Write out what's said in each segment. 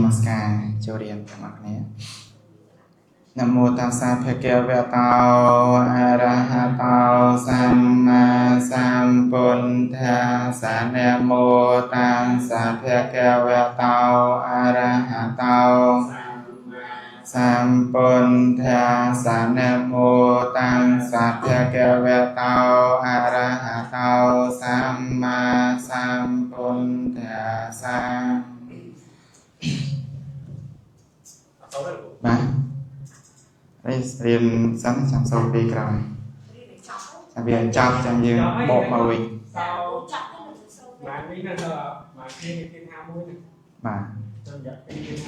នមស្ការចូលរៀនទាំងអស់គ្នានមោតាសៈភគវតោអរហតោសម្មាសម្ពុទ្ធាសៈនមោតាសៈភគវតោអរហតោសម្ពុទ្ធាសៈនមោតាសៈភគវតោអរហតោសម្មាសម្ពុទ្ធាសៈបាទរៀនសិនចាំសូពីក្រោយចាំវាចាប់ចាំយើងបកមកវិញបាទនេះនៅបាទគេគេ51នេះបាទចាំរយៈពេលគេ51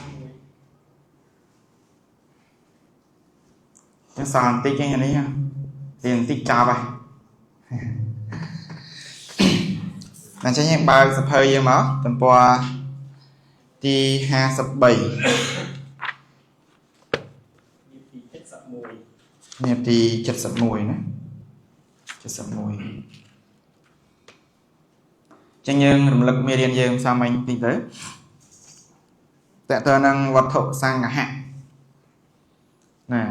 ចាំសល់បន្តិចឯងនេះរៀនបន្តិចចប់ហើយអញ្ចឹងយើងបើកសភៅយើងមកទំព័រទី53នាទី71ណា71ចឹងយើងរំលឹកមេរៀនយើងសាមញ្ញតិចទៅតើតើនឹងវត្ថុសង្ឃហៈណា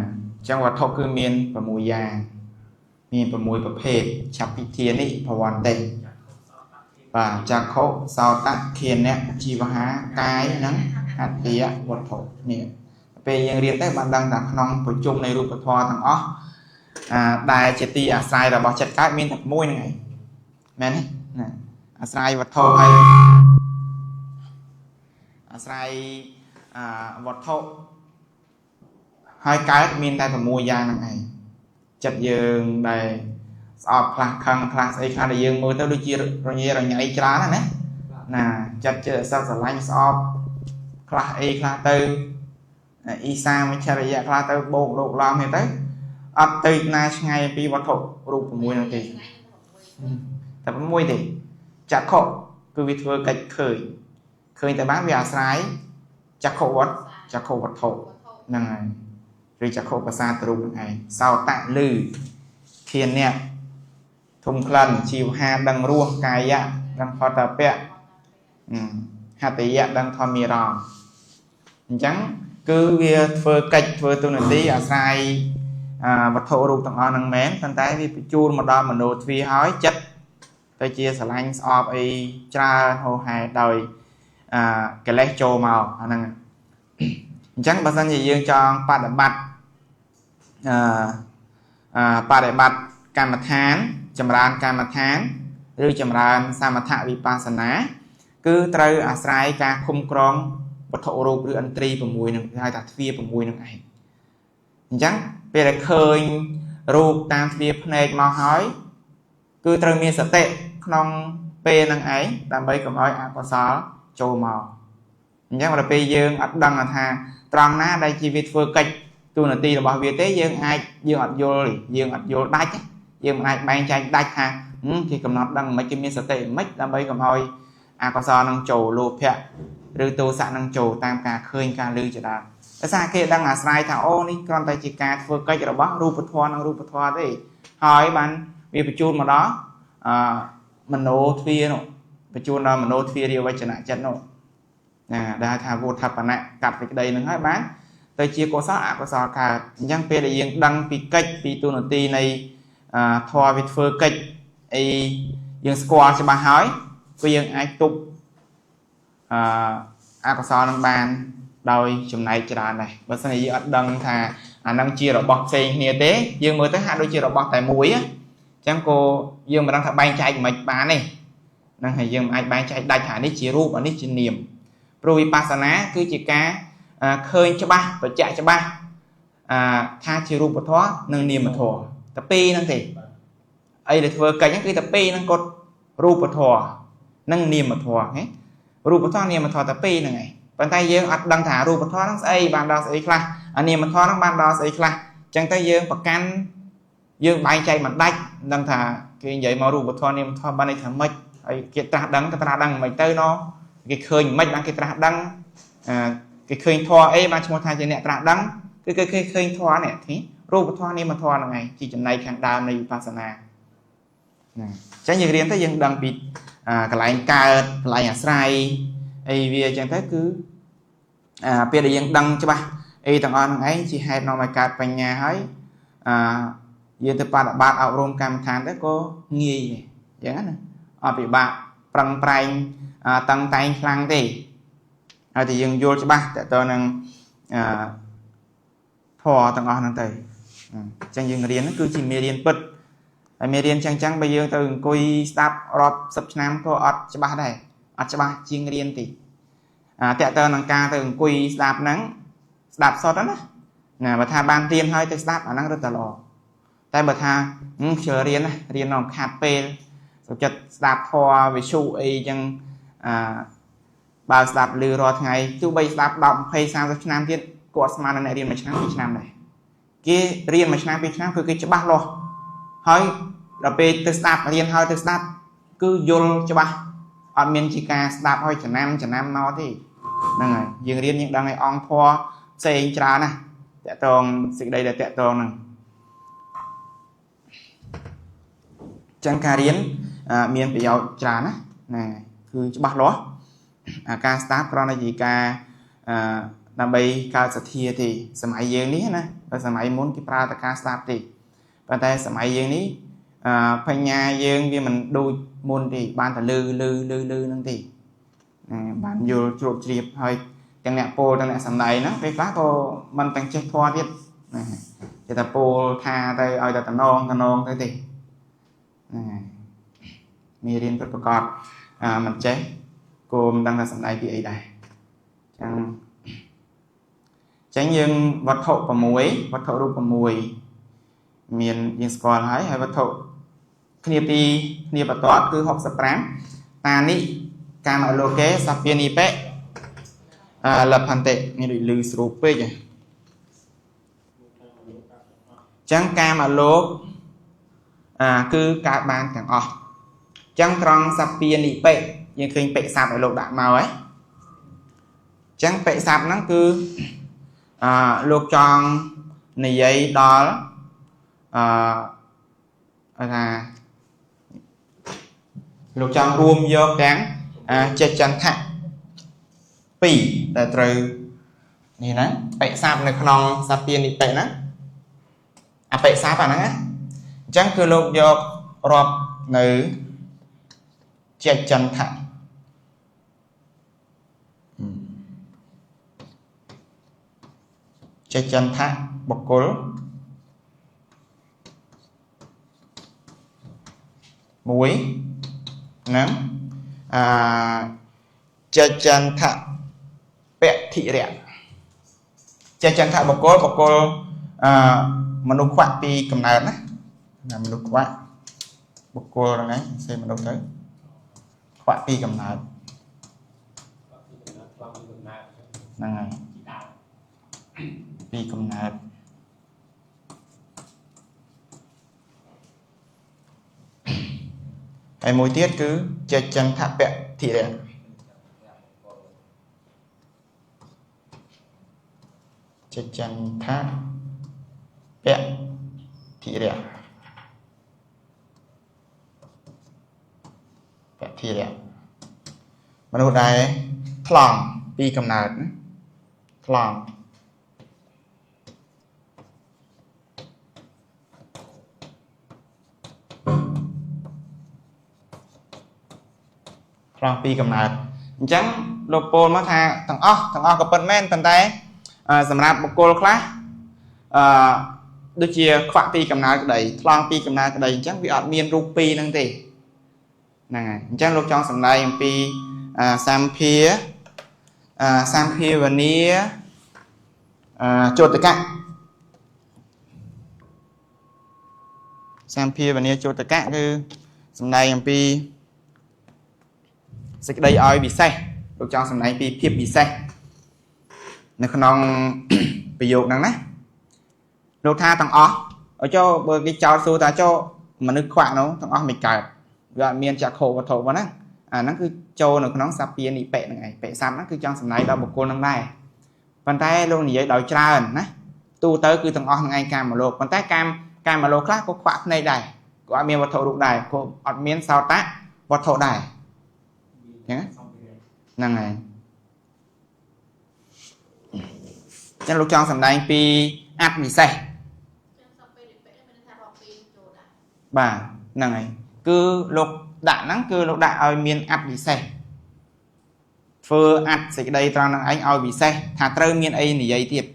ចឹងវត្ថុគឺមាន6យ៉ាងមាន6ប្រភេទឆាពិធានិភវន្តិបាទចក្ខុសោតឃានៈជីវហាកាយនិងអត្តយវត្ថុនេះពេលយើងរៀនទៅបានដឹងថាក្នុងប្រជុំនៃរូបធម៌ទាំងអស់ដែលជាទីអាស្រ័យរបស់ចិត្តកើតមានតែមួយហ្នឹងឯងមែនទេណាអាស្រ័យវត្ថុហើយអាស្រ័យវត្ថុហើយកើតមានតែ6យ៉ាងហ្នឹងឯងចិត្តយើងដែលស្អប់ខ្លះខឹងខ្លះស្អីខ្លះដែលយើងមើលទៅដូចជារញ៉េរញ៉ៃច្រើនណាណាចិត្តចេះសឹកស្រឡាញ់ស្អប់ខ្លះអីខ្លះទៅអ៊ីសាមិឆរិយៈខ្លះទៅបោកលោកឡំហ្នឹងទៅអត់ទៅណាឆ្ងាយពីវត្ថុរូប6ហ្នឹងទេតែ6ទេចក្ខុគឺវាធ្វើកិច្ចឃើញឃើញតែបានវាអាស្រ័យចក្ខុវត្ថចក្ខុវត្ថុហ្នឹងហើយឬចក្ខុប្រសាទរូបហ្នឹងឯងសោតៈលឺឃានៈធំក្លិនជីវហាដឹងរសកាយៈដឹងផតពៈហតយៈដឹងធម្មារមអញ្ចឹងគឺវាធ្វើកិច្ចធ្វើទូនាទីអាស្រ័យវត្ថុរូបទាំងអស់ហ្នឹងមែនប៉ុន្តែវាបញ្ជូនមកដល់មโนទ្វាហើយចិត្តទៅជាស្រឡាញ់ស្អប់អីច្រើនហោហែដោយកិលេសចូលមកអាហ្នឹងអញ្ចឹងបើសិនជាយើងចង់បដិបត្តិបដិបត្តិកម្មដ្ឋានចម្រើនកម្មដ្ឋានឬចម្រើនសមថវិបស្សនាគឺត្រូវអាស្រ័យការឃុំក្រងវត្ថុរូបឬឥន្ទ្រី6នឹងគេហៅថាទ្វា6នឹងឯងអញ្ចឹងពេលដែលឃើញរូបតាមទ្វាភ្នែកមកហើយគឺត្រូវមានសតិក្នុងពេលនឹងឯងដើម្បីកុំឲ្យអកុសលចូលមកអញ្ចឹងដល់ពេលយើងអត់ដឹងថាត្រង់ណាដែលជាវាធ្វើកិច្ចទូនាទីរបស់វាទេយើងអាចយើងអត់យល់យើងអត់យល់ដាច់យើងមិនអាចបែងចែកដាច់ថាគេកំណត់ដឹងមិនគេមានសតិមិនដើម្បីកុំឲ្យអកុសលនឹងចូលលោភៈឬទោសៈនឹងចូលតាមការឃើញការឮជាដើមដោយសារគេដឹងអាស្រ័យថាអូនេះគ្រាន់តែជាការធ្វើកិច្ចរបស់រូបធម៌និងរូបធម៌ទេហើយបានវាបញ្ជូនមកដល់មโนទ្វានោះបញ្ជូនដល់មโนទ្វារាវចនៈចិត្តនោះណាដែលថាវោធបណៈកាត់សេចក្តីនឹងហើយបានទៅជាកុសលអកុសលកើតអញ្ចឹងពេលដែលយើងដឹងពីកិច្ចពីទូនាទីនៃធម៌វាធ្វើកិច្ចអីយើងស្គាល់ច្បាស់ហើយគឺយើងអាចទប់អកុសលនឹងបានដោយចំណែកច្រើនដែរបើសិនជាយើងអត់ដឹងថាអានឹងជារបស់ផ្សេងគ្នាទេយើងមើលទៅហាក់ដូចជារបស់តែមួយអញ្ចឹងក៏យើងមិនដឹងថាបែងចែកមិនបានទេហ្នឹងហើយយើងមិនអាចបែងចែកដាច់ថានេះជារូបអានេះជានាមព្រោះវិបស្សនាគឺជាការឃើញច្បាស់បញ្ជាក់ច្បាស់ថាជារូបធម៌និងនាមធម៌តែពីរហ្នឹងទេអីដែលធ្វើកិច្ចហ្នឹងគឺតែពីរហ្នឹងគាត់រូបធម៌និងនាមធម៌ហ៎រូបធម៌នាមធម៌តែពីរហ្នឹងឯងប៉ុន្តែយើងអត់ដឹងថារូបធម៌ហ្នឹងស្អីបានដល់ស្អីខ្លះអានាមធម៌ហ្នឹងបានដល់ស្អីខ្លះអញ្ចឹងទៅយើងប្រកាន់យើងបែងចែកមិនដាច់ដឹងថាគេនិយាយមករូបធម៌នាមធម៌បានន័យថាម៉េចហើយគេត្រាស់ដឹងគេត្រាស់ដឹងមិនទៅណោះគេឃើញមិនបានគេត្រាស់ដឹងគេឃើញធម៌អីបានឈ្មោះថាជាអ្នកត្រាស់ដឹងគឺគេឃើញធម៌នេះរូបធម៌នាមធម៌ហ្នឹងឯងជាចំណែកខាងដើមនៃវិបស្សនាណាអញ្ចឹងយើងរៀនទៅយើងដឹងពីកន្លែងកើតកន្លែងអាស្រ័យអីវាអញ្ចឹងទៅគឺ ពេលដែលយើងដឹងច្បាស់អីទាំងអស់ហ្នឹងឯងជាហេតុនាំឲ្យកើតបញ្ញាហើយយើងទៅបដិបត្តិអប់រំកម្មដ្ឋានទៅក៏ងាយដែរអញ្ចឹងណាអត់ពិបាកប្រឹងប្រែងតឹងតែងខ្លាំងទេហើយតែយើងយល់ច្បាស់តើនឹងធម៌ទាំងអស់ហ្នឹងទៅអញ្ចឹងយើងរៀនគឺជាមេរៀនពិតហើយមេរៀនចឹងបើយើងទៅអង្គុយស្ដាប់រាប់សិបឆ្នាំក៏អត់ច្បាស់ដែរអត់ច្បាស់ជាងរៀនទេតើតើនឹងការទៅអង្គុយស្ដាប់ហ្នឹងស្ដាប់សុទ្ធណាណាបើថាបានរៀនហើយទៅស្ដាប់អាហ្នឹងរឹតតែល្អតែបើថាខ្ជិលរៀនណារៀនដល់ខាត់ពេលសុខចិត្តស្ដាប់ធម៌វិទ្យុអីចឹងបើស្ដាប់ឮរាល់ថ្ងៃទោះបីស្ដាប់10 20 30ឆ្នាំទៀតគាត់ស្មាននឹងអ្នករៀនមួយឆ្នាំពីរឆ្នាំដែរគេរៀនមួយឆ្នាំពីរឆ្នាំគឺគេច្បាស់លាស់ហើយដល់ពេលទៅស្ដាប់រៀនហើយទៅស្ដាប់គឺយល់ច្បាស់អត់មានជាការស្ដាប់ហើយចំណាំមកទេហ្នឹងហើយយើងរៀនយើងដឹងឲ្យអង្គធម៌ផ្សេងច្រើនណាស់តកតងសេចក្តីដែលតកតងហ្នឹងចឹងការរៀនមានប្រយោជន៍ច្រើនណាហ្នឹងហើយគឺច្បាស់លាស់ការស្ដាប់គ្រាន់តែជាការដើម្បីកើតសទ្ធាទេសម័យយើងនេះណាបើសម័យមុនគេប្រើតែការស្ដាប់ទេប៉ុន្តែសម័យយើងនេះបញ្ញាយើងវាមិនដូចមុនទេបានតែលឺហ្នឹងទេបានយល់ជ្រួតជ្រាបហើយទាំងអ្នកពោលទាំងអ្នកសំដែងហ្នឹងពេលខ្លះក៏មិនទាំងចេះធម៌ទៀតណាគេតែពោលថាទៅឲ្យតែតំណងទៅទេហ្នឹងហើយមានរៀនពិតប្រាកដមិនចេះគោមិនដឹងថាសំដែងពីអីដែរចឹងយើងវត្ថុ6វត្ថុរូប6មានយើងស្គាល់ហើយហើយវត្ថុគ្នាទីគ្នាបន្ទាត់គឺ65តានិកាមលោកេសព្យានិបិលផន្តិនេះដូចលឺស្រួលពេកចឹងកាមលោកគឺកើតបានទាំងអស់ចឹងត្រង់សព្យានិបិយើងឃើញបិស័ព្ទឲ្យលោកដាក់មកហ៎ចឹងបិស័ព្ទហ្នឹងគឺលោកចង់និយាយដល់ថាលោកចង់រួមយកទាំងចេះចន្ទៈ2ដែលត្រូវនេះណាបិស័ព្ទនៅក្នុងសព្យានិបិហ្នឹងអបិស័ព្ទអាហ្នឹងណាអញ្ចឹងគឺលោកយករាប់នៅចេះចន្ទៈចេះចន្ទៈបុគ្គលមួយនឹងចេះចន្ទៈពធិរៈចេះចន្ទៈបុគ្គលមនុស្សខ្វាក់ពីកំណើតណាមនុស្សខ្វាក់បុគ្គលហ្នឹងឯងសេមនុស្សទៅខ្វាក់ពីកំណើតហ្នឹងហើយពីកំណើតហើយមួយទៀតគឺចេះចន្ទៈពធិរៈចេះចន្ទៈពធិរៈពធិរៈមនុស្សដែលថ្លង់ពីកំណើតណាថ្លង់ពីកំណើតអញ្ចឹងលោកពោលមកថាទាំងអស់ក៏ពិតមែនប៉ុន្តែសម្រាប់បុគ្គលខ្លះដូចជាខ្វាក់ពីកំណើតក្តីថ្លង់ពីកំណើតក្តីអញ្ចឹងវាអត់មានរូបពីរហ្នឹងទេហ្នឹងហើយអញ្ចឹងលោកចង់សម្ដែងអំពីសម្ភាវនីជោតកៈសម្ភាវនីជោតកៈគឺសម្ដែងអំពីសេចក្តីឲ្យពិសេសលោកចង់សម្ដែងពីភាពពិសេសនៅក្នុងប្រយោគហ្នឹងណាលោកថាទាំងអស់ឲ្យចូលបើគេចោទសួរថាចូលមនុស្សខ្វាក់នោះទាំងអស់មិនកើតវាអត់មានចក្ខុវត្ថុប៉ុណ្ណាអាហ្នឹងគឺចូលនៅក្នុងសព្យានិបិហ្នឹងឯងបិស័ព្ទហ្នឹងគឺចង់សម្ដែងដល់បុគ្គលហ្នឹងដែរប៉ុន្តែលោកនិយាយដោយច្រើនណាទូទៅគឺទាំងអស់ហ្នឹងឯងកាមលោកប៉ុន្តែកាមលោកខ្លះក៏ខ្វាក់ភ្នែកដែរក៏អត់មានវត្ថុរូបដែរក៏អត់មានសោតៈវត្ថុដែរហ្នឹងហើយ ចឹងលោកចង់សម្ដែងពីអត្តពិសេសបាទហ្នឹងហើយគឺលោកដាក់ហ្នឹងគឺលោកដាក់ឲ្យមានអត្តពិសេសធ្វើអត្តសេចក្តីត្រង់នឹងឯងឲ្យពិសេសថាត្រូវមានអីនិយាយទៀត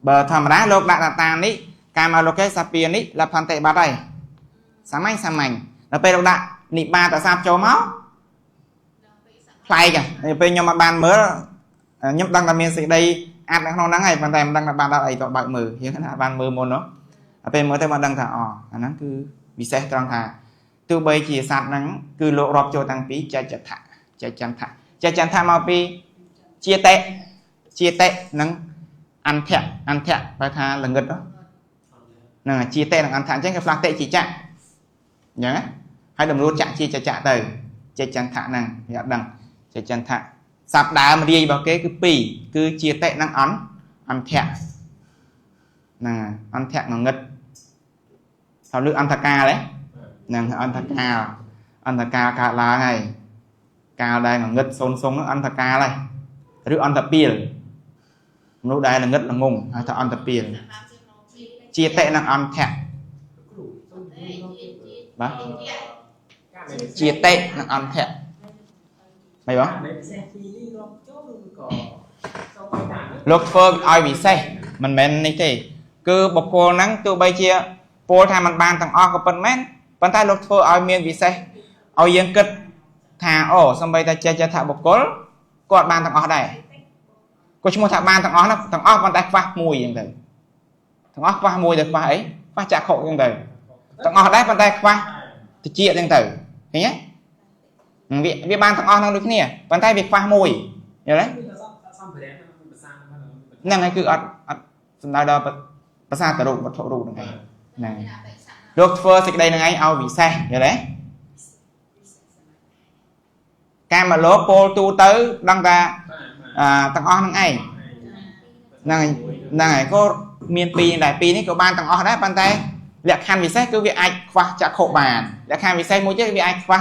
បើធម្មតាលោកដាក់តានេះកាមលោកេសាពានេះលភន្តិបាត់ហើយសាមញ្ញសាមញ្ញដល់ពេលលោកដាក់និបាតសាបចូលមកប្លែកហើយពេលខ្ញុំអត់បានមើលខ្ញុំដឹងថាមានសេចក្តីអត្តនៅក្នុងហ្នឹងហើយប៉ុន្តែមិនដឹងថាបានដល់អីទៅបើកមើលយើងថាបានមើលមុននោះដល់ពេលមើលទៅមកដឹងថាអូអាហ្នឹងគឺពិសេសត្រង់ថាទោះបីជាសត្វហ្នឹងគឺលោករាប់ចូលតាំងពីចចថៈចចន្ទៈចចន្ទៈមកពីជាតិជាតិនិងអន្ធៈអន្ធៈប្រែថាល្ងឹតហ្នឹងជាតិនិងអន្ធៈអញ្ចឹងគេផ្លាស់តិជាចៈអញ្ចឹងណាហើយតម្រួតចៈជាចចៈទៅចចន្ទៈហ្នឹងវាអត់ដឹងចចន្ទៈស័ព្ទដើមរាយរបស់គេគឺ2គឺជាតិនិងអន្ធៈហ្នឹងអន្ធៈងងឹតថាលឺអន្ធកាលហ្នឹងអន្ធកាលអន្ធកាលកើតឡើងហើយកាលដែលងងឹតសូនសុងហ្នឹងអន្ធកាលហើយឬអន្ធពាលមនុស្សដែលងងឹតល្ងងហៅថាអន្ធពាលជាតិនិងអន្ធៈបាទជាតិនិងអន្ធៈមិនបងលោកធ្វើឲ្យពិសេសមិនមែននេះទេគឺបុគ្គលហ្នឹងទោះបីជាពោលថាมันបានទាំងអស់ក៏ពិតមែនប៉ុន្តែលោកធ្វើឲ្យមានពិសេសឲ្យយើងគិតថាអូសំបីតែចេះចេះថាបុគ្គលគាត់បានទាំងអស់ដែរគាត់ឈ្មោះថាបានទាំងអស់ណាទាំងអស់ប៉ុន្តែខ្វះមួយអញ្ចឹងទៅទាំងអស់ខ្វះមួយទៅខ្វះអីខ្វះចក្ខុអញ្ចឹងទៅទាំងអស់ដែរប៉ុន្តែខ្វះតិចអញ្ចឹងទៅឃើញទេវាបានទាំងអស់ហ្នឹងដូចគ្នាប៉ុន្តែវាខ្វះមួយយល់ទេហ្នឹងហើយគឺអត់សំដៅដល់ភាសាតរូបវត្ថុរូបហ្នឹងឯងហ្នឹងលោកធ្វើសេចក្តីហ្នឹងឯងឲ្យពិសេសយល់ទេកាមលោកពោលទូទៅដឹងថាទាំងអស់ហ្នឹងឯងហ្នឹងហ្នឹងហើយក៏មានពីរដែរពីរនេះក៏បានទាំងអស់ដែរប៉ុន្តែលក្ខខណ្ឌពិសេសគឺវាអាចខ្វះចក្ខុបានលក្ខខណ្ឌពិសេសមួយទៀតវាអាចខ្វះ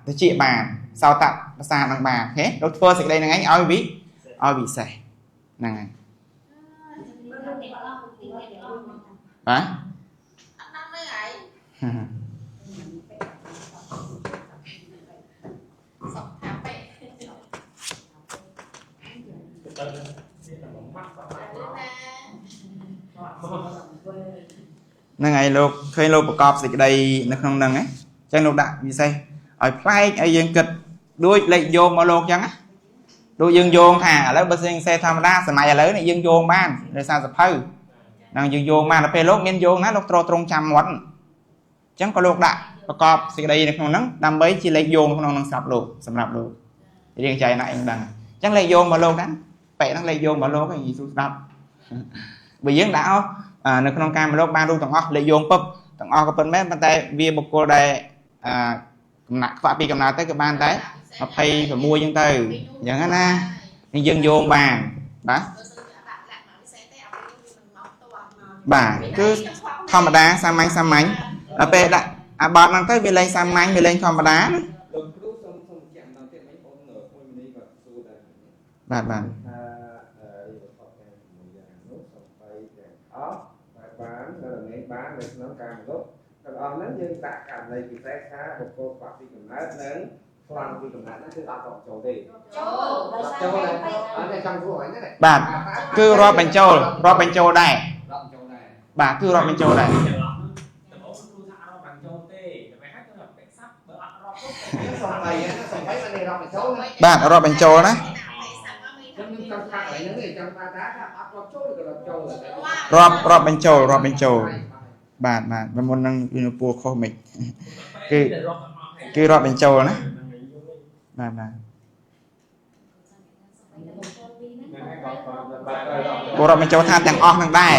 តិចបានសោតប្រសាទនឹងបានហេលោកធ្វើសេចក្តីហ្នឹងឯងឲ្យពិសេសហ្នឹងហើយបាទអត់ដឹងទេឯងសុខថាពេហ្នឹងហើយលោកឃើញលោកប្រកបសេចក្តីនៅក្នុងហ្នឹងហ៎ចឹងលោកដាក់ពិសេសឲ្យប្លែកឲ្យយើងគិតដូចលេខយោងមកលោកចឹងណាដូចយើងយោងថាឥឡូវបើសេងសេធម្មតាសម័យឥឡូវនេះយើងយោងបានដោយសារសភៅហ្នឹងយើងយោងបានដល់ពេលលោកមានយោងណាលោកត្រត្រង់ចាំមាត់អញ្ចឹងក៏លោកដាក់ប្រកបសេចក្តីនៅក្នុងហ្នឹងដើម្បីជាលេខយោងក្នុងហ្នឹងស្រាប់លោកសម្រាប់លោករៀងចៃណាស់អីដឹងអញ្ចឹងលេខយោងមកលោកហ្នឹងប៉ែហ្នឹងលេខយោងមកលោកឯងយេស៊ូស្ដាប់បើយើងដាក់នៅក្នុងការមកលោកបានរូបទាំងអស់លេខយោងពឹបទាំងអស់ក៏ពិតមែនប៉ុន្តែវាបុគ្គលដែលកំណាក់ខ្វាក់ពីកំណើតទៅក៏បានតែ26អញ្ចឹងទៅអញ្ចឹងណានេះយើងយោងបានបាទបាទគឺធម្មតាសាមញ្ញសាមញ្ញដល់ពេលដាក់អាបត់ហ្នឹងទៅវាលែងសាមញ្ញវាលែងធម្មតាណាលោកគ្រូសូមបញ្ជាក់ម្ដងទៀតមិញបងមួយមនីគាត់សួរដែរបាទបាទថាវត្ថុទាំង6យ៉ាងនោះសំបីទាំងអស់តែបានរមែងបាននៅក្នុងកាមលោកទាំងអស់ហ្នឹងយើងដាក់ករណីពិសេសថាបុគ្គលខ្វះពីកំណើតនិងខ្លាំងពីកំណើតហ្នឹងគឺអត់រាប់ចូលទេចូលអត់តែចង់សួរហ្នឹងណាបាទគឺរាប់បញ្ចូលដែរបាទគឺរាប់បញ្ចូលដែរបាទរាប់បញ្ចូលណា ខ្ញុំចង់ថាកន្លែងហ្នឹងទេចង់ថាថាអត់រាប់ចូលឬក៏រាប់ចូលរាប់បញ្ចូលបាទបាទមុនហ្នឹងវាពួរខុសមិនគឺរាប់បញ្ចូលណាបាទបាទពលរាប់បញ្ចូលថាទាំងអស់ហ្នឹងដែរ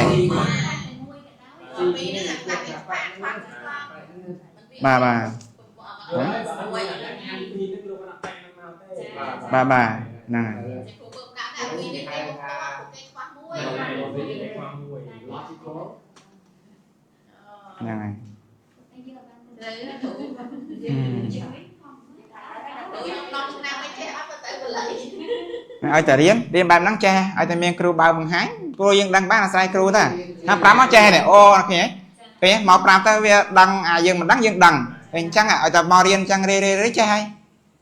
បាទបាទបាទបាទហ្នឹងហើយហ្នឹងហើយ ឲ្យតែរៀនបែបហ្នឹងចេះឲ្យតែមានគ្រូបើបង្ហាញ ព្រោះយើងដឹងបានអាស្រ័យគ្រូតាថាប្រាប់មកចេះនេះអូឃើញទេមកប្រាប់ទៅវាដឹងអាយើងមិនដឹងយើងដឹងតែអញ្ចឹងឲ្យតែមករៀនអញ្ចឹងរេរេចេះហើយ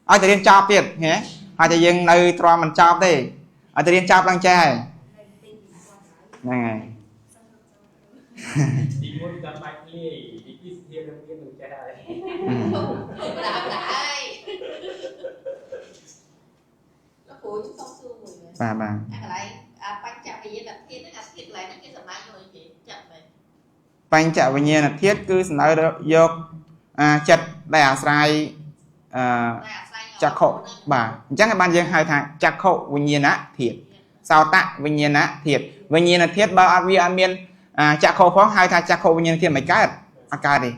ឲ្យតែរៀនចប់ទៀតឃើញហើយតែយើងនៅទ្រាំមិនចប់ទេឲ្យតែរៀនចប់ឡើងចេះហើយហ្នឹងហើយ ទី1ដល់បែកលាយទី2សធាននឹងមាននឹងចេះហើយ ហើយលោកគ្រូខ្ញុំសុំសួរមួយ បាទបាទ អាកន្លែងបញ្ចវិញ្ញាណធាតុហ្នឹងអាធាតុកន្លែងហ្នឹងគេសម្ដៅយកអីគេចិត្តមែន បញ្ចវិញ្ញាណធាតុគឺសំដៅយកអាចិត្តដែលអាស្រ័យចក្ខុបាទអញ្ចឹងបានយើងហៅថាចក្ខុវិញ្ញាណធាតុសោតវិញ្ញាណធាតុវិញ្ញាណធាតុបើអត់វាអត់មានចក្ខុផងហៅថាចក្ខុវិញ្ញាណធាតុមិនកើតអត់កើតទេ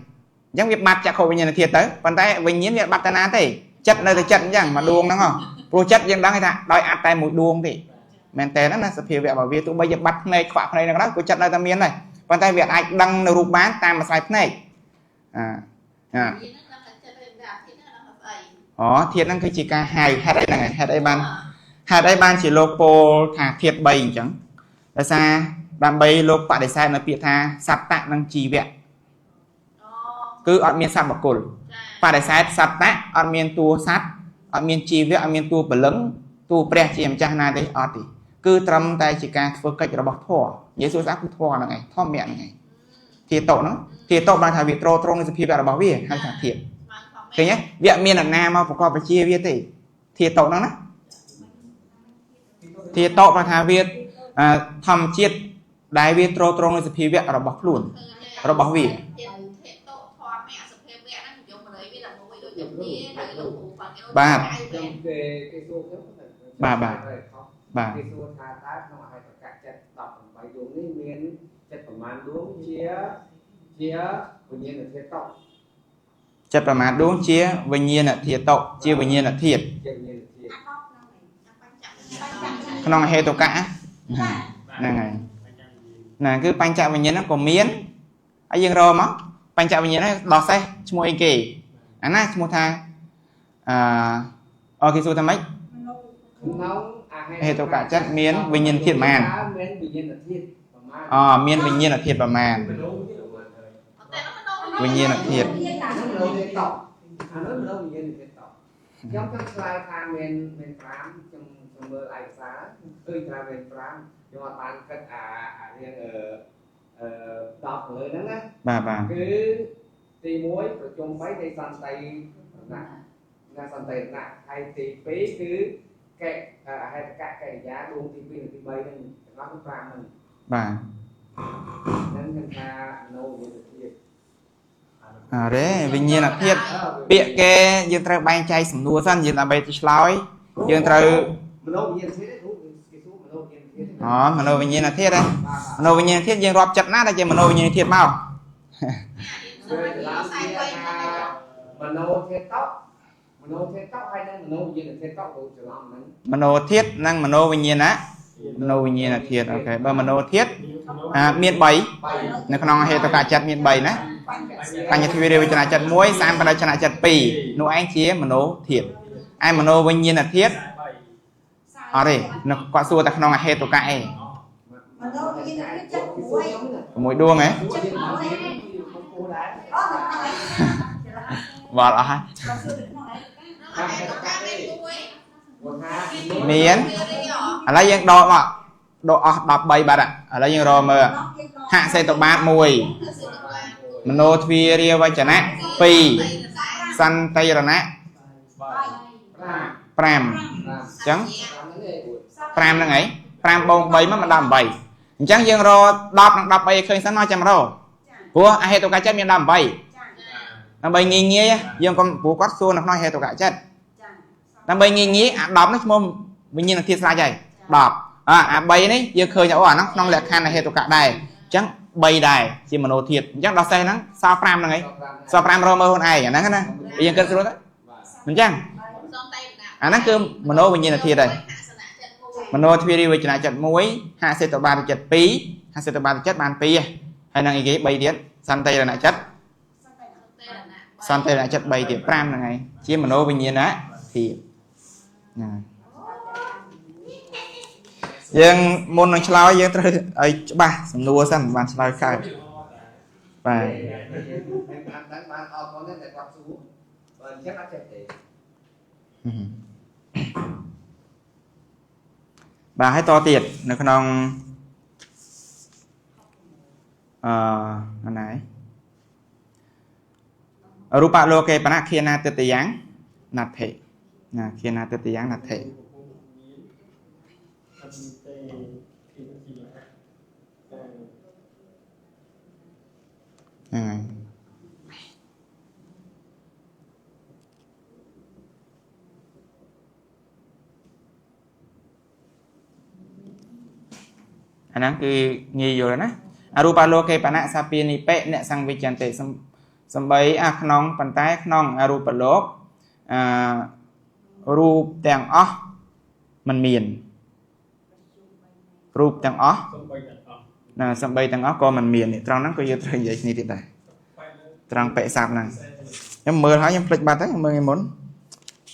អញ្ចឹងវាបាត់ចក្ខុវិញ្ញាណធាតុទៅប៉ុន្តែវិញ្ញាណវាបាត់តាណាទេចិត្តនៅតែចិត្តអញ្ចឹងមួយដួងហ្នឹងហ៎ព្រោះចិត្តយើងដឹងថាដោយអត់តែមួយដួងទេមែនតើហ្នឹងណាសភាវៈរបស់វាទោះបីជាបាត់ភ្នែកខ្វាក់ភ្នែកហ្នឹងក៏ចិត្តនៅតែមានដែរប៉ុន្តែវាអាចដឹងនៅរូបបានតាមអាស្រ័យភ្នែកអាអូធាតុហ្នឹងគឺជាការហៅហេតុអីហ្នឹងហេតុអីបានជាលោកពោលថាធាតុ3អញ្ចឹងដោយសារដើម្បីលោកបដិសេធនៅពាក្យថាសត្វនិងជីវៈគឺអត់មានសត្វបុគ្គលបដិសេធសត្វអត់មានតួសត្វអត់មានជីវៈអត់មានតួព្រលឹងតួព្រះជាម្ចាស់ណាទេអត់ទេគឺត្រឹមតែជាការធ្វើកិច្ចរបស់ធម៌និយាយសួរស្អាតគឺធម៌ហ្នឹងឯងធម្មៈហ្នឹងឯងធាតុហ្នឹងធាតុបានថាវាត្រត្រង់នឹងសភាវៈរបស់វាហៅថាធាតុឃើញទេវាមានអាណាមកប្រកបវិជ្ជាវាទេធាតុហ្នឹងណាធាតុបានថាវាធម្មជាតិដែលវាត្រត្រង់នឹងសភាវៈរបស់ខ្លួនរបស់វាបាទបាទបាទបាទ គេសួរថាតើក្នុងអហេតុកៈចិត្ត18ដួងនេះមានចិត្តប្រមាណដួងជាវិញ្ញាណធាតុចិត្តប្រមាណដួងជាវិញ្ញាណធាតុជាវិញ្ញាណធាតុក្នុងអហេតុកៈហ្នឹងហើយណាគឺបញ្ចវិញ្ញាណហ្នឹងក៏មានហើយយើងរកមកបញ្ចវិញ្ញាណហ្នឹងដោះសេះឈ្មោះអីគេអាណាឈ្មោះថាអូគេសួរថាម៉េច ក្នុង ហេតុកៈចិត្តមានវិញ្ញាណធាតុប្រមាណ មានវិញ្ញាណធាតុប្រមាណ មានវិញ្ញាណធាតុប្រមាណវិញ្ញាណធាតុ អានោះមនោវិញ្ញាណធាតុខ្ញុំចង់ឆ្លើយថាមាន5ខ្ញុំមើលឯកសារឃើញថាមាន5ខ្ញុំអត់បានគិតអារឿង10លើហ្នឹងណា បាទបាទ គឺទី1ប្រជុំ3នៃសន្តិរណៈណាសន្តិរណៈហើយទី2គឺកេអហេតុកៈកិរិយាដួងទី2និងទី3ហ្នឹងទាំងអស់គឺ5ហ្នឹង បាទ ហ្នឹងគឺថាមនោវិញ្ញាណធាតុ អរេវិញ្ញាណធាតុពាក្យគេយើងត្រូវបែងចែកសំណួរសិនយើងដើម្បីទៅឆ្លើយយើងត្រូវ មនោវិញ្ញាណធាតុគេសួរមនោវិញ្ញាណធាតុ មនោវិញ្ញាណធាតុហ៎មនោវិញ្ញាណធាតុយើងរាប់ចិត្តណាដែលជាមនោវិញ្ញាណធាតុមក មនោធាតុមនោធាតុហើយនឹងមនោវិញ្ញាណធាតុទៅច្រឡំហ្នឹង មនោធាតុនិងមនោវិញ្ញាណមនោវិញ្ញាណធាតុអូខេបើមនោធាតុមាន3នៅក្នុងហេតុកៈចិត្តមាន3ណាបញ្ញទ្វារិវចនចិត្ត1សម្បដិចនចិត្ត2នោះឯងជាមនោធាតុឯមនោវិញ្ញាណធាតុអត់ទេគាត់សួរតែក្នុងហេតុកៈឯង មនោវិញ្ញាណធាតុចិត្ត 6ដួងហ៎វល់អស់ហើយមានឥឡូវយើងដកមកដកអស់13បាត់ឥឡូវយើងរកមើលហសេតុបាទ1មនោទ្វារាវចនៈ2សន្តិរណៈ5អញ្ចឹង5ហ្នឹងឯង5បូក3មកមិនដល់8អញ្ចឹងយើងរក10និង13ឲ្យឃើញសិនមកចាំរកព្រោះអហេតុកៈចិត្តមាន18ដើម្បីងាយងាយយើងកុំព្រោះគាត់សួរនៅក្នុងហេតុកៈចិត្តដើម្បីងាយងាយអា10នេះឈ្មោះវិញ្ញាណធាតុស្រេចហើយ10អា3នេះយើងឃើញអូអាហ្នឹងក្នុងលក្ខខណ្ឌហេតុកៈដែរអញ្ចឹង3ដែរជាមនោធាតុអញ្ចឹងដល់សេះហ្នឹងសល់5ហ្នឹងឯងសល់5រកមើលខ្លួនឯងអាហ្នឹងណាយើងគិតស្រួលទៅអញ្ចឹងអាហ្នឹងគឺមនោវិញ្ញាណធាតុហើយមនោទ្វារិវចនចិត្ត1ហសិតបាតចិត្ត2ហសិតបាតចិត្តបាន2ហើយនឹងអីគេ3ទៀតសន្តិរណៈចិត្តសន្តិរណៈចិត្ត3ទៀត5ហ្នឹងឯងជាមនោវិញ្ញាណធាតុណា យើងមុននឹងឆ្លើយយើងត្រូវឲ្យច្បាស់សំណួរសិនបានឆ្លើយកើតបាទ បានដឹងបានអរគុណតែគាត់សួរបើអញ្ចឹងអត់ចេះទេបាទហើយតទៀតនៅក្នុងអណៃរូបលោកេបណៈខេណាទិតយ៉ាងណដ្ឋិណាខេណាទិតយ៉ាងណដ្ឋិហ្នឹងហើយអាហ្នឹងគឺងាយយល់ណាអរូបលោកេបណៈសាពានិបិអ្នកសង្វិចន្តិសំបីអាក្នុងប៉ុន្តែក្នុងអរូបលោកអារូបទាំងអស់มันមានរូបទាំងអស់ណាសំបីទាំងអស់ក៏มันមាននេះត្រង់ហ្នឹងក៏យើងត្រូវនិយាយគ្នាទៀតដែរត្រង់បិសាប់ហ្នឹងខ្ញុំមើលហើយខ្ញុំភ្លេចបាត់ហើយមើលថ្ងៃមុន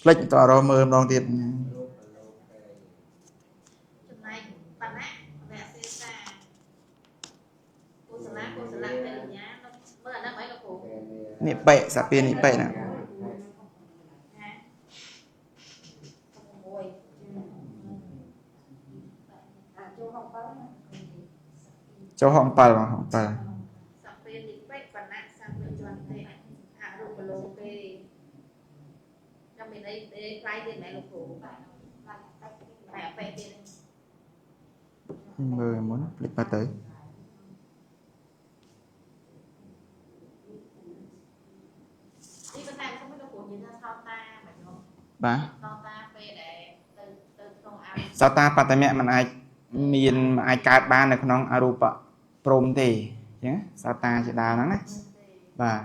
ភ្លេចតរមើលម្ដងទៀតចំណែកបណៈវៈសេសាកុសលកុសលកិរិយាមើលអាហ្នឹងអីលោកគ្រូ នេះបិសាពានិបិណាចូលហង7បងហង7សាពានិបិបណៈសង្វិចន្តិអរូបលោកេចាំមានអីទេខ្លាយទៀតមែនលោកគ្រូតែអបិទៀត មើលមុនភ្លេចបាត់ទៅនេះប៉ុន្តែខ្ញុំលោកគ្រូនិយាយថាសោតាមិនហ៎បាទសោតាពេលដែលទៅក្នុងអសោតាបត្តមៈมันអាចមានអាចកើតបាននៅក្នុងអរូបព្រហ្មទេអញ្ចឹងសោតាជាដើមហ្នឹងណាបាទ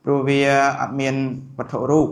ព្រោះវាអត់មានវត្ថុរូប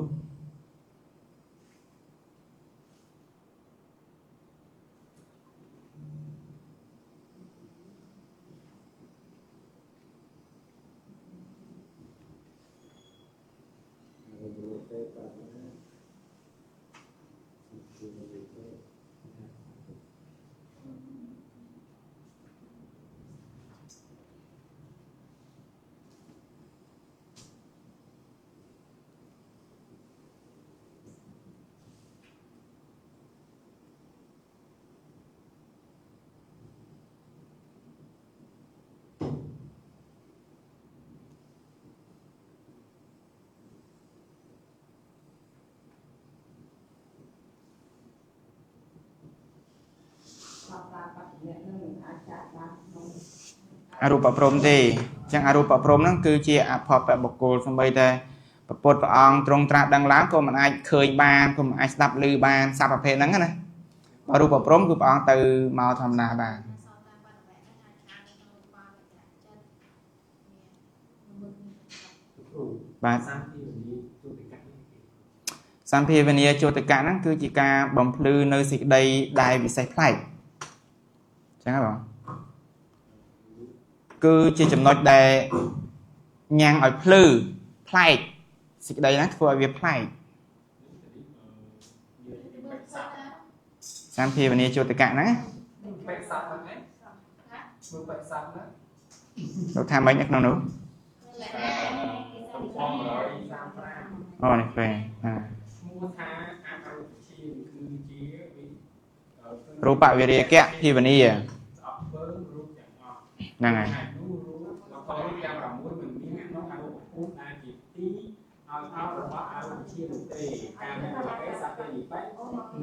អរូបព្រហ្មទេអញ្ចឹងអរូបព្រហ្មហ្នឹងគឺជាអភពបុគ្គលសំបីតែព្រះពុទ្ធព្រះអង្គទ្រង់ត្រាស់ដឹងឡើងក៏មិនអាចឃើញបានក៏មិនអាចស្ដាប់ឮបានសព្វប្រភេទហ្នឹងណាបើរូបព្រហ្មគឺព្រះអង្គទៅមកធម្មតាបានបាទសម្ភាវនីជោតិកៈហ្នឹងគឺជាការបំភ្លឺនៅសេចក្តីដែលពិសេសប្លែកអញ្ចឹងហ៎បងគឺជាចំណុចដែលញ៉ាំងឲ្យភ្លឺប្លែកសេចក្តីហ្នឹងធ្វើឲ្យវាប្លែកសម្ភាវនីជោតិកៈហ្នឹងបិសាប់ហ្នឹងឯងមើលបិសាប់ហ្នឹងលោកថាម៉េចនៅក្នុងនោះអូនេះពេលបាទឈ្មោះថាអរូបឈាមគឺជារូបវិរិយៈភាវនីហ្នឹងហើយ រូបទាំង6មិនមានក្នុងអរូបភូមិដែលជាទីឲ្យអោរបស់អរូបឈាមនោះទេការមកប្រទេសសព្វនិបិ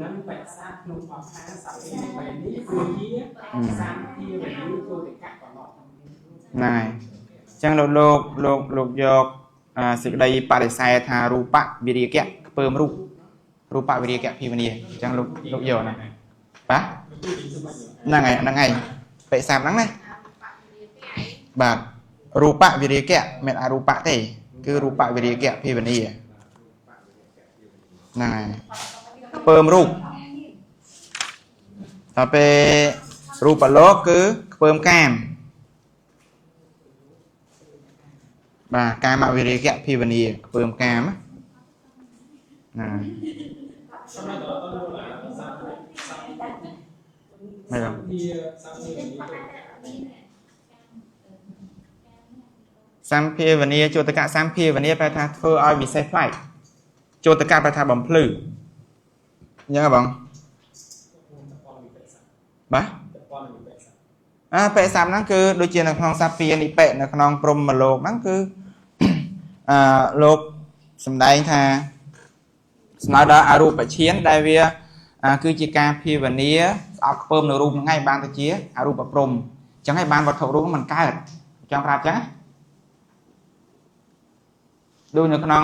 និងបិសាក្នុងបទថាសព្វនិបិនេះគឺជាសម្ភាវនីជោតិកៈប៉ុណ្ណោះហ្នឹងហើយអញ្ចឹងលោកលោកយកសេចក្តីបដិសេធថារូបវិរិយៈខ្ពើមរូបរូបវិរិយៈភាវនីអញ្ចឹងលោកយកណាបាទហ្នឹងហើយហ្នឹងហើយបិសាហ្នឹងណាបាទរូបវិរិយៈមិនអរូបទេគឺរូបវិរិយៈភាវនីហ្នឹងហើយខ្ពើមរូបដល់ពេលរូបលោកគឺខ្ពើមកាមបាទកាមវិរិយៈភាវនីខ្ពើមកាមណា មិនសម្ភាវនាជោតកៈសម្ភាវនាប្រែថាធ្វើឲ្យវិសេសប្លែកជោតកៈប្រែថាបំភ្លឺអញ្ចឹងហ៎បងបាទអាបិស័ព្ទហ្នឹងគឺដូចជានៅក្នុងសព្វានិបិនៅក្នុងព្រហ្មលោកហ្នឹងគឺអឺលោកសំដែងថាស្នើដល់អរូបឈានដែលវាគឺជាការភាវនាស្អប់ខ្ពើមនៅរូបហ្នឹងឯងបានទៅជាអរូបព្រហ្មអញ្ចឹងឯងបានវត្ថុរូបមិនកើតចង់ប្រាប់អញ្ចឹងដូចនៅក្នុង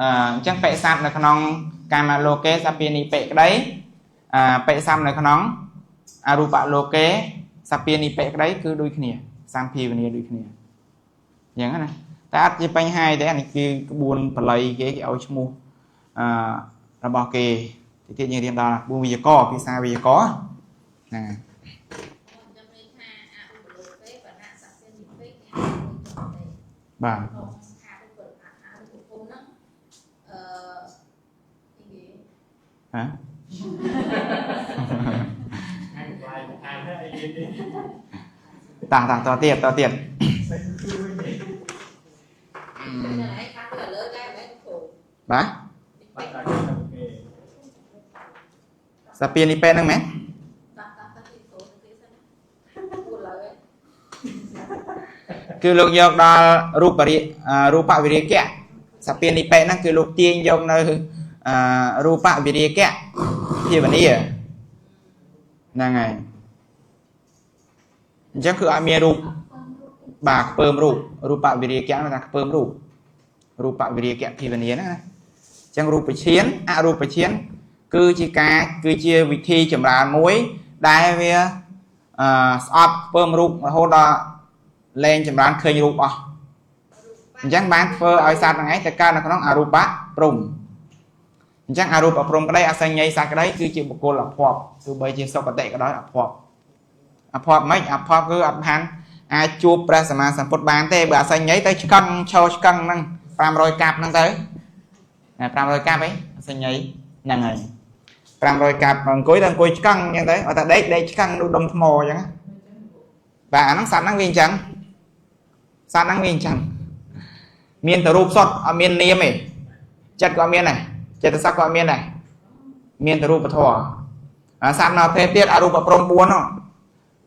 អញ្ចឹងបិស័ព្ទនៅក្នុងកាមលោកេសព្វានិបិក្តីបិស័ព្ទនៅក្នុងអរូបលោកេសព្វានិបិក្តីគឺដូចគ្នាសម្ភាវនាដូចគ្នាអញ្ចឹងណាតែអត់ជាបញ្ហាទេអានេះគឺក្បួនបល័យគេគេឲ្យឈ្មោះរបស់គេទីទៀតយើងរៀនដល់ក្បួនវិយាករណ៍ភាសាវិយាករណ៍ហ្នឹងបាទហ៎តាតទៀតតទៀតបាទសាពីនេះពេលហ្នឹងមែនគឺលោកយកដល់រូបរូបវិរិយៈសាពីនេះពេលហ្នឹងគឺលោកទាញយកនៅរូបវិរិយៈភាវនាហ្នឹងហើយអញ្ចឹងគឺអត់មានរូបបាទខ្ពើមរូបរូបវិរិយៈហ្នឹងថាខ្ពើមរូបរូបវិរិយៈភាវនាហ្នឹងណាអញ្ចឹងរូបឈានអរូបឈានគឺជាការគឺជាវិធីចម្រើនមួយដែលវាស្អប់ខ្ពើមរូបរហូតដល់លែងចម្រើនឃើញរូបអស់អញ្ចឹងបានធ្វើឲ្យសត្វហ្នឹងឯងទៅកើតនៅក្នុងអរូបព្រហ្មអញ្ចឹងអរូបព្រហ្មក្តីអសញ្ញ័យសត្វក្តីគឺជាបុគ្គលអភ័ព្វទោះបីជាសុគតិក៏ដោយអភ័ព្វអភ័ព្វមិនអភ័ព្វគឺអត់បានអាចជួបព្រះសម្មាសម្ពុទ្ធបានទេបើអសញ្ញ័យទៅឆ្កឹងឈរឆ្កឹងហ្នឹង500កាប់ហ្នឹងទៅ500កាប់អីអសញ្ញ័យហ្នឹងហើយ500កាប់អង្គុយទៅអង្គុយឆ្កឹងអញ្ចឹងទៅអត់តែដេកដេកឆ្កឹងដូចដុំថ្មអញ្ចឹងបាទអាហ្នឹងសត្វហ្នឹងវាអញ្ចឹងសត្វហ្នឹងវាអញ្ចឹងមានតែរូបសុទ្ធអត់មាននាមទេចិត្តក៏អត់មានដែរចិត្តសក្តិក៏អត់មានដែរមានតែរូបធម៌អាសត្វនៅប្រភេទទៀតអរូបព្រហ្ម4នោះ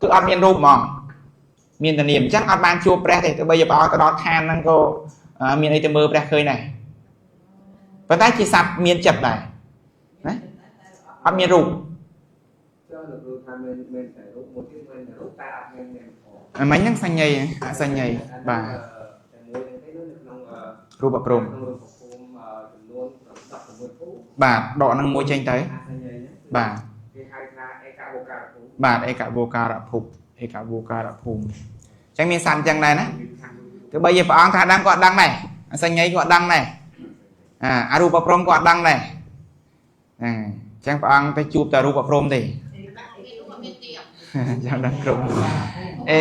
គឺអត់មានរូបហ្មងមានតែនាមអញ្ចឹងអត់បានជួបព្រះទេទោះបីជាព្រះអង្គទៅដល់ឋានហ្នឹងក៏មានអីទៅមើលព្រះឃើញដែរប៉ុន្តែជាសត្វមានចិត្តដែរណាអត់មានរូបចូលលោកគ្រូថាមានមានតែរូបមួយទៀតមានតែរូបតែអត់មាននាមផងមិញហ្នឹងសញ្ញ័យអសញ្ញ័យបាទតែមួយហ្នឹងទេនៅក្នុងរូបព្រហ្មក្នុងរូបភូមិចំនួន16ភូមិបាទដកហ្នឹងមួយចេញទៅបាទគេហៅថាឯកវោការភូមិបាទឯកវោការភពឯកវោការភូមិអញ្ចឹងមានសត្វអញ្ចឹងដែរណាទោះបីជាព្រះអង្គថាដឹងក៏អត់ដឹងដែរអសញ្ញ័យក៏អត់ដឹងដែរអរូបព្រហ្មក៏អត់ដឹងដែរហ្នឹងអញ្ចឹងព្រះអង្គទៅជួបតែរូបព្រហ្មទេចាំដឹងគ្រប់អេ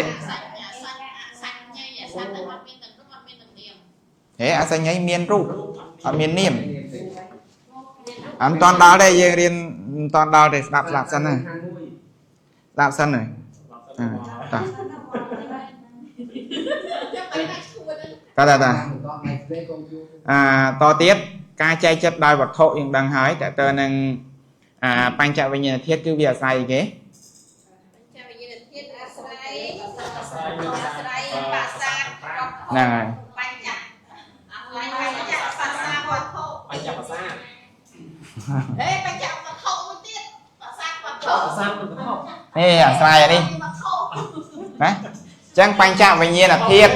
ហេអសញ្ញ័យមានរូបអត់មាននាមអត់តន់ដល់ទេយើងរៀនមិនតន់ដល់ទេស្ដាប់ស្ដាប់សិនណាស្ដាប់សិនណាតាតាតាតាតទៀតការចែកចិត្តដោយវត្ថុយើងដឹងហើយតើតើនឹងបញ្ចវិញ្ញាណធាតុគឺវាអាស្រ័យអីគេបញ្ចវិញ្ញាណធាតុអាស្រ័យបាសាហ្នឹងហើយបញ្ចបញ្ចបាសាវត្ថុបញ្ចបាសាហេបញ្ចវត្ថុមួយទៀតបាសាវត្ថុបាសាវត្ថុនេះអាស្រ័យអានេះណាអញ្ចឹងបញ្ចវិញ្ញាណធាតុ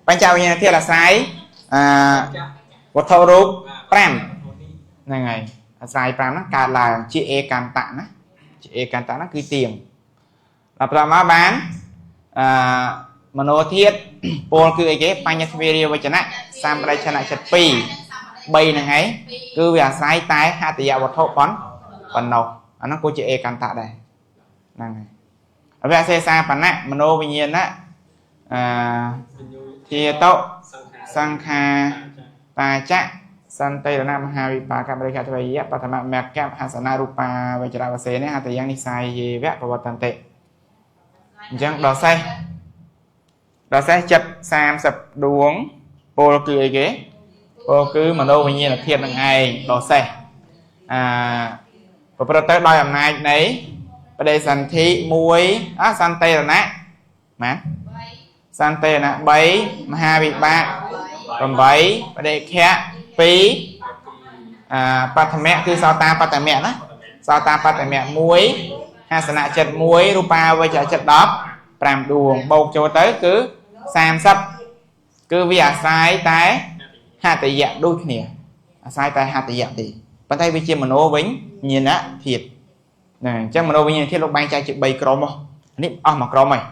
បញ្ចវិញ្ញាណធាតុអាស្រ័យវត្ថុរូប5ហ្នឹងហើយអាស្រ័យ5ហ្នឹងកើតឡើងជាឯកន្តៈណាជាឯកន្តៈហ្នឹងគឺទៀងដល់ប្រមកបានមโนធាតុពលគឺអីគេបញ្ញទ្វារាវចនៈសម្បរិឆនៈចិត្ត2 3ហ្នឹងឯងគឺវាអាស្រ័យតែហតយវត្ថុប៉ុណ្ណោះអាហ្នឹងក៏ជាឯកន្តៈដែរហ្នឹងហើយអវសេសាបណៈមโนវិញ្ញាណៈធាតុសង្ខាតាចៈ សន្តិរណមហាវិបាកបរិខទ្វយៈបឋមមគ្គហសនារូបាវចរវសេនហតយ៉ាងនិសាយយេវៈប្រវត្តន្តិអញ្ចឹងដល់សេះដល់សេះចិត្ត30ដួងពលគឺអីគេពលគឺមនោវិញ្ញាណធាតុនឹងឯងដល់សេះអាប្រព្រឹត្តទៅដោយអំណាចនៃបដិសន្ធិ1អសន្តិរណៈណាសន្តិរណៈ3មហាវិបាក8បដិខៈ2អាបឋមៈគឺសោតាបត្តមៈណាសោតាបត្តមៈ1ហាសនៈចិត្ត1រូបាវចចិត្ត15ដួងបូកចូលទៅគឺ30គឺវាអាស្រ័យតែហតយៈដូចគ្នាអាស្រ័យតែហតយៈទេប៉ុន្តែវាជាមโนវិញ្ញាណធាតុណាអញ្ចឹងមโนវិញ្ញាណធាតុលោកបែងចែកជា3ក្រុមហ៎នេះអស់មួយក្រុមហើយ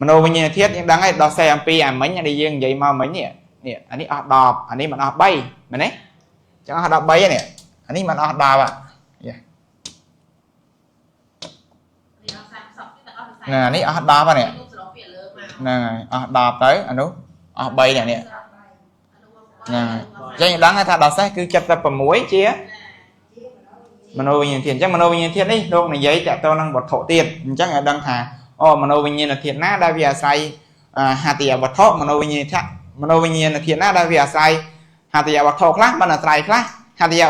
មโนវិញ្ញាណធាតុយើងដឹងហើយដល់សេអំពីអាមិញដែលយើងនិយាយមកមិញនេះនេះអានេះអស់10អានេះមិនអស់3មែនទេអញ្ចឹងអស់13នេះអានេះមិនអស់10ហ่ะណានេះអស់10ហ្នឹងហ្នឹងហើយអស់10ទៅអានោះអស់3នេះហ្នឹងហើយអញ្ចឹងដឹងថាដល់សេះគឺ76ជាមโนវិញ្ញាណធាតុអញ្ចឹងមโนវិញ្ញាណធាតុនេះលោកនិយាយតទៅនឹងវត្ថុទៀតអញ្ចឹងឲ្យដឹងថាអូមโนវិញ្ញាណធាតុណាដែលវាអាស្រ័យហតិយវត្ថុមโนវិញ្ញាណធាតុមโนវិញ្ញាណធាតុណាដែលវាអាស្រ័យហតិយវត្ថុខ្លះមិនអាស្រ័យខ្លះហតិយ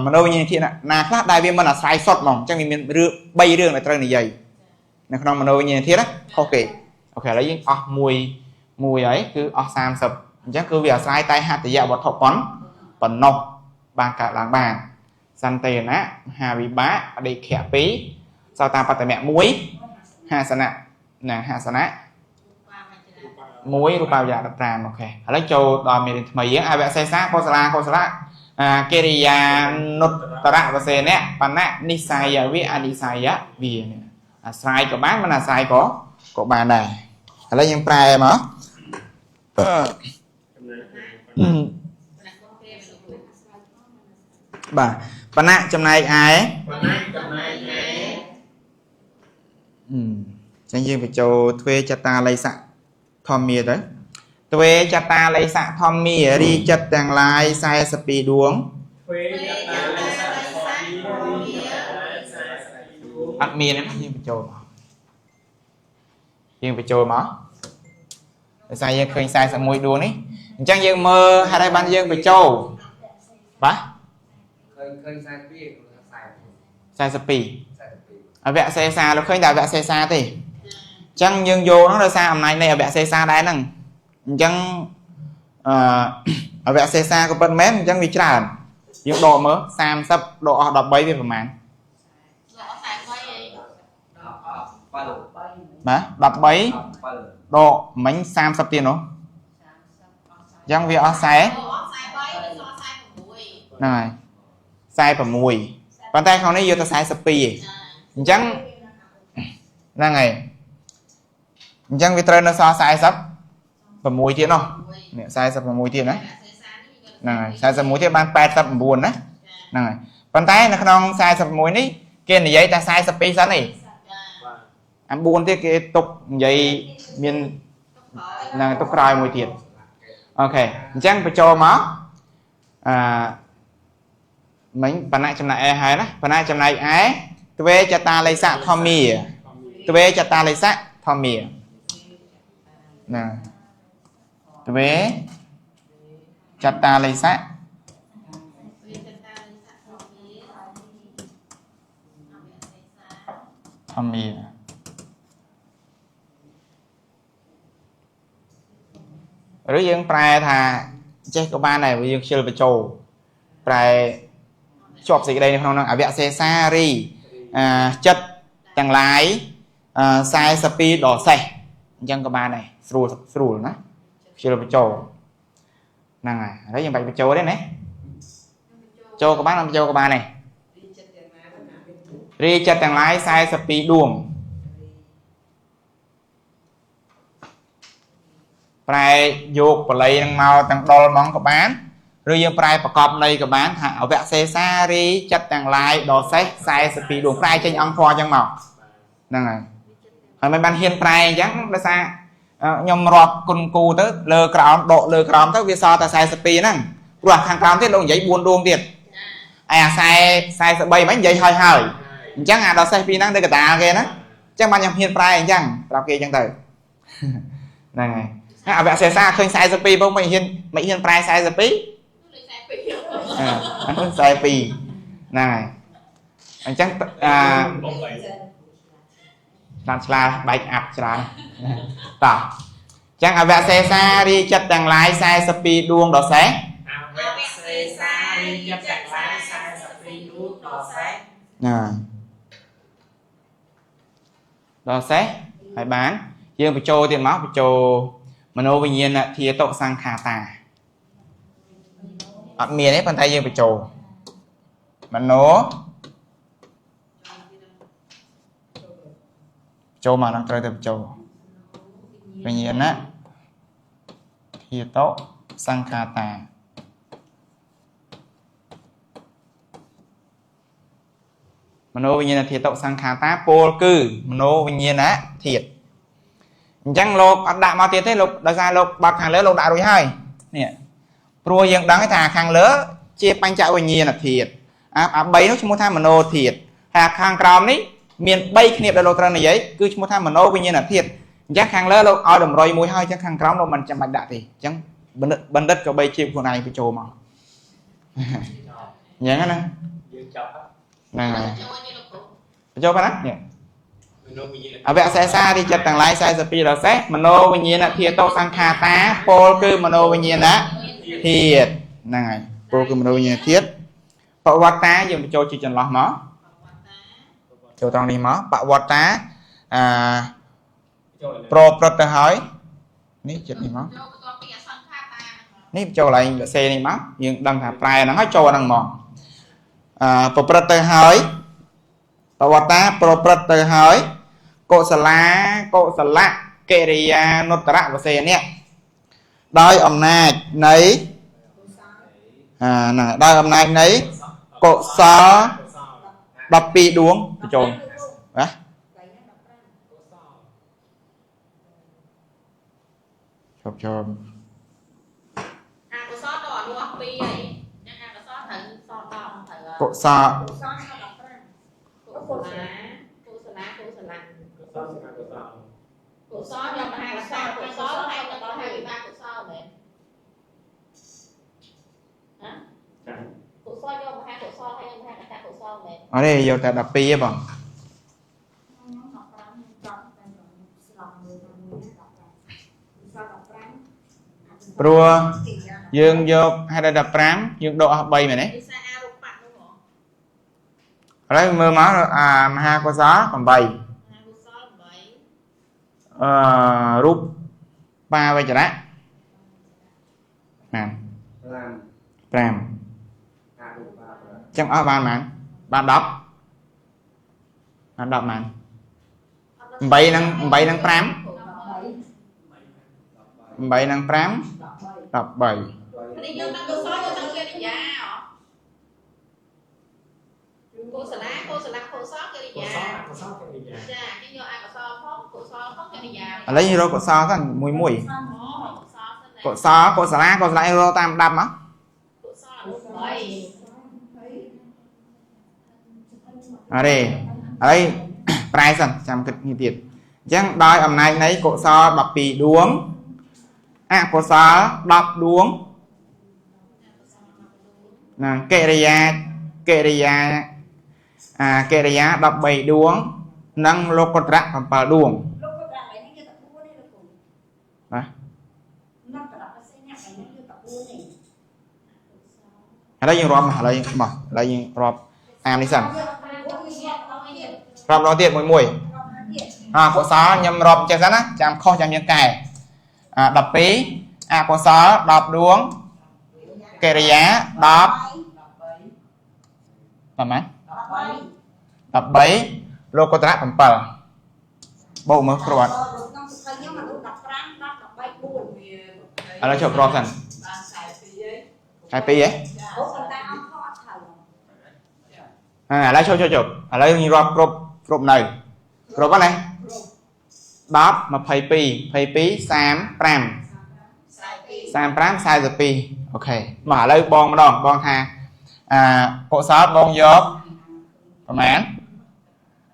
មโนវិញ្ញាណធាតុណាខ្លះដែលវាមិនអាស្រ័យសុទ្ធហ្មងអញ្ចឹងវាមានរឿង3រឿងដែលត្រូវនិយាយនៅក្នុងមโนវិញ្ញាណធាតុខុសគេអូខេឥឡូវយើងអស់មួយហើយគឺអស់30អញ្ចឹងគឺវាអាស្រ័យតែហតិយវត្ថុប៉ុណ្ណោះបានកើតឡើងបានសន្តិណៈមហាវិបាកបដិខៈ2សោតាបត្តមៈ1ហាសនៈណាហាសនៈ1រូបាវយៈ15អូខេឥឡូវចូលដល់មេរៀនថ្មីយើងអវសេសាកុសលាកុសលកិរិយានុត្តរវសេនៈបណៈនិស័យវៈអនិស័យវានេះអាស្រ័យក៏បានមិនអាស្រ័យក៏បានដែរឥឡូវយើងប្រែមកបាទបណៈចំណែកឯបណៈចំណែកឯចឹងយើងបញ្ចូលទ្វេចតាល័យសៈធម្មាទៅទ្វេចតាល័យសៈធម្មារីចិត្តទាំងឡាយ42ដួងទ្វេចតាល័យសៈធម្មារីចិត្តទាំងឡាយ42ដួងអត់មានទេយើងបញ្ចូលមកយើងបញ្ចូលមកដោយសារយើងឃើញ41ដួងនេះអញ្ចឹងយើងមើលហេតុអីបានយើងបញ្ចូលបាទឃើញ42 42អវសេសាលោកឃើញតែអវសេសាទេអញ្ចឹងយើងយកហ្នឹងដោយសារអំណាចនៃអវសេសាដែរហ្នឹងអញ្ចឹងអវសេសាក៏ពិតមែនអញ្ចឹងវាច្រើនយើងដកមើល30ដកអស់13វាប្រហែលបាទ13ដកមិញ30ទៀតនោះអញ្ចឹងវាអស់40ហ្នឹងហើយ46ប៉ុន្តែក្នុងនេះយកទៅ42ឯងអញ្ចឹងហ្នឹងហើយអញ្ចឹងវាត្រូវនៅសល់46ទៀតនោះនេះ46ទៀតណាហ្នឹងហើយ46ទៀតបាន89ណាហ្នឹងហើយប៉ុន្តែនៅក្នុង46នេះគេនិយាយតែ42សិនឯងអា9ទៀតគេទុកនិយាយមានហ្នឹងទុកក្រោយមួយទៀតអូខេអញ្ចឹងបញ្ចូលមកអឺមិញបណៈចំណែកឯហើយណាបណៈចំណែកឯទ្វេចតាល័យសៈធម្មាទ្វេចតាល័យសៈធម្មាណាទ្វេចតាល័យសៈធម្មាឬយើងប្រែថាចេះក៏បានដែរយើងខ្ជិលបញ្ចូលប្រែជាប់សេចក្តីនៅក្នុងនោះអវសេសារីចិត្តទាំងឡាយ42ដល់សេះអញ្ចឹងក៏បានដែរស្រួលស្រួលណាខ្ជិលបញ្ចូលហ្នឹងហើយឥឡូវយើងបាច់បញ្ចូលទេណាចូលក៏បានអត់បញ្ចូលក៏បានដែររីចិត្តទាំងឡាយ42ដួងប្រែយកបល័យនឹងមកទាំងដុលហ្មងក៏បានឬយើងប្រែប្រកបន័យក៏បានថាអវសេសារីចិត្តទាំងឡាយដល់សេះ42ដួងប្រែចេញអង្គធម៌អញ្ចឹងមកហ្នឹងហើយហើយមិនបានហ៊ានប្រែអញ្ចឹងដោយសារខ្ញុំរាប់គុណគូទៅលើក្រោមដកលើក្រោមទៅវាសល់តែ42ហ្នឹង ព្រោះខាងក្រោមទៀតលោកនិយាយ4ដួងទៀតឯអា43មិញនិយាយហើយហើយអញ្ចឹងអាដល់សេះពីហ្នឹងនៅកតាគេណាអញ្ចឹងបានខ្ញុំហ៊ានប្រែអញ្ចឹងប្រាប់គេអញ្ចឹងទៅហ្នឹងហើយអវសេសាឃើញ42បងមិនហ៊ានប្រែ42អាហ្នឹង42ហ្នឹងហើយអញ្ចឹងអាតាមឆ្លាបែកអាប់ច្រើនតោះអញ្ចឹងអវសេសារីចិត្តទាំងឡាយ42ដួងដល់សេះអវសេសារីចិត្តទាំងឡាយ42ដួងដល់សេះណាដល់សេះហើយបានយើងបញ្ចូលទៀតមកបញ្ចូលមโนវិញ្ញាណធាតុសង្ខាតាអត់មានទេប៉ុន្តែយើងបញ្ចូលមโนចូលមកនឹងត្រូវតែបញ្ចូលវិញ្ញាណធាតុសង្ខាតាមโนវិញ្ញាណធាតុសង្ខាតាពោលគឺមโนវិញ្ញាណធាតុអញ្ចឹងលោកអត់ដាក់មកទៀតទេលោកដោយសារលោកបាត់ខាងលើលោកដាក់រួចហើយនេះព្រោះយើងដឹងថាខាងលើជាបញ្ចវិញ្ញាណធាតុអា3នោះឈ្មោះថាមโนធាតុហើយខាងក្រោមនេះមាន3គ្នាដែលលោកត្រូវនិយាយគឺឈ្មោះថាមโนវិញ្ញាណធាតុអញ្ចឹងខាងលើលោកឲ្យតម្រុយមួយហើយអញ្ចឹងខាងក្រោមលោកមិនចាំបាច់ដាក់ទេអញ្ចឹងបណ្ឌិតក៏បីជាខ្លួនឯងបញ្ចូលមកអញ្ចឹងណាយើងចាប់ហ្នឹងហើយបញ្ចូលប៉ុណ្ណានេះអវសេសារីចិត្តទាំងឡាយ42ដល់សេះមโนវិញ្ញាណធាតុសង្ខាតាពោលគឺមโนវិញ្ញាណធាតុហ្នឹងហើយពោលគឺមโนវិញ្ញាណធាតុបវត្តាយើងបញ្ចូលជាចន្លោះមកចូលត្រង់នេះមកបវត្តាអាប្រព្រឹត្តទៅហើយនេះចិត្តនេះមកនេះចូលកន្លែងលសេនេះមកយើងដឹងថាប្រែហ្នឹងហើយចូលហ្នឹងមកប្រព្រឹត្តទៅហើយបវត្តាប្រព្រឹត្តទៅហើយកុសលាកុសលកិរិយានុត្តរវសេនៈដោយអំណាចនៃហ្នឹងដោយអំណាចនៃកុសល12ដួងបញ្ចូលណាជប់ជប់អកុសលដល់អនុអស់2ហើយអញ្ចឹងអកុសលត្រូវសល់10ត្រូវកុសលកុសលាកុសលាកុសលកុសលកុសលកុសលយកមហាកុសលកុសលហើយទៅដល់ហើយវិបាកកុសលមែនហ៎ចាកុសលយកមហាកុសលហើយមហាកតកុសលមែនអត់ទេយកតែ12ទេបងព្រោះយើងយកហេតុ15យើងដកអស់3មែនទេឥឡូវមើលមកអាមហាកុសល8មហាកុសល8រូបបាវចរៈណា5ចឹងអស់បានប៉ុន្មានបាន10បាន10ប៉ុន្មាន8នឹង8នឹង5 8នឹង5 13នេះយកតាំងកុសលយកតាំងកិរិយាកុសលាកុសលកុសលកិរិយាកុសលកិរិយាចាគេយកអកុសលផងកុសលផងកិរិយាឥឡូវរកកុសលសិនមួយមួយកុសលកុសលាកុសលរកតាម10មកកុសល8អរេឥឡូវប្រែសិនចាំគិតនេះទៀតអញ្ចឹងដោយអំណាចនៃកុសល12ដួងអកុសល10ដួងណាកិរិយាកិរិយាអាកិរិយា13ដួងនិងលោកុត្តរៈ7ដួងលោកុត្តរៈនេះគឺត4នេះលោកគ្រូបាទ នឹងត10នេះគឺត4នេះ ឥឡូវយើងរាប់ឥឡូវមកឥឡូវយើងរាប់តាមនេះសិនរាប់ដល់ទៀតមួយមួយអកុសលខ្ញុំរាប់ចេះសិនណាចាំខុសចាំយើងកែ12អកុសល10ដួងកិរិយា10ប្រហែល13លោកុត្តរៈ7បូកមើលគ្រាប់ ក្នុងសភៅខ្ញុំអានោះ15 10 13 4 ឥឡូវចូលរាប់សិន បាន42ហី 42ហ៎ អូប៉ុន្តែអត់ខុសអត់ត្រូវ ឥឡូវចូលចូលចូលឥឡូវយើងរាប់គ្រប់គ្រប់នៅគ្រប់ហ្នឹងណា10 22 22 35 42 35 42 OK មកឥឡូវបងម្ដងបងថាអាកុសលបងយកប្រហែល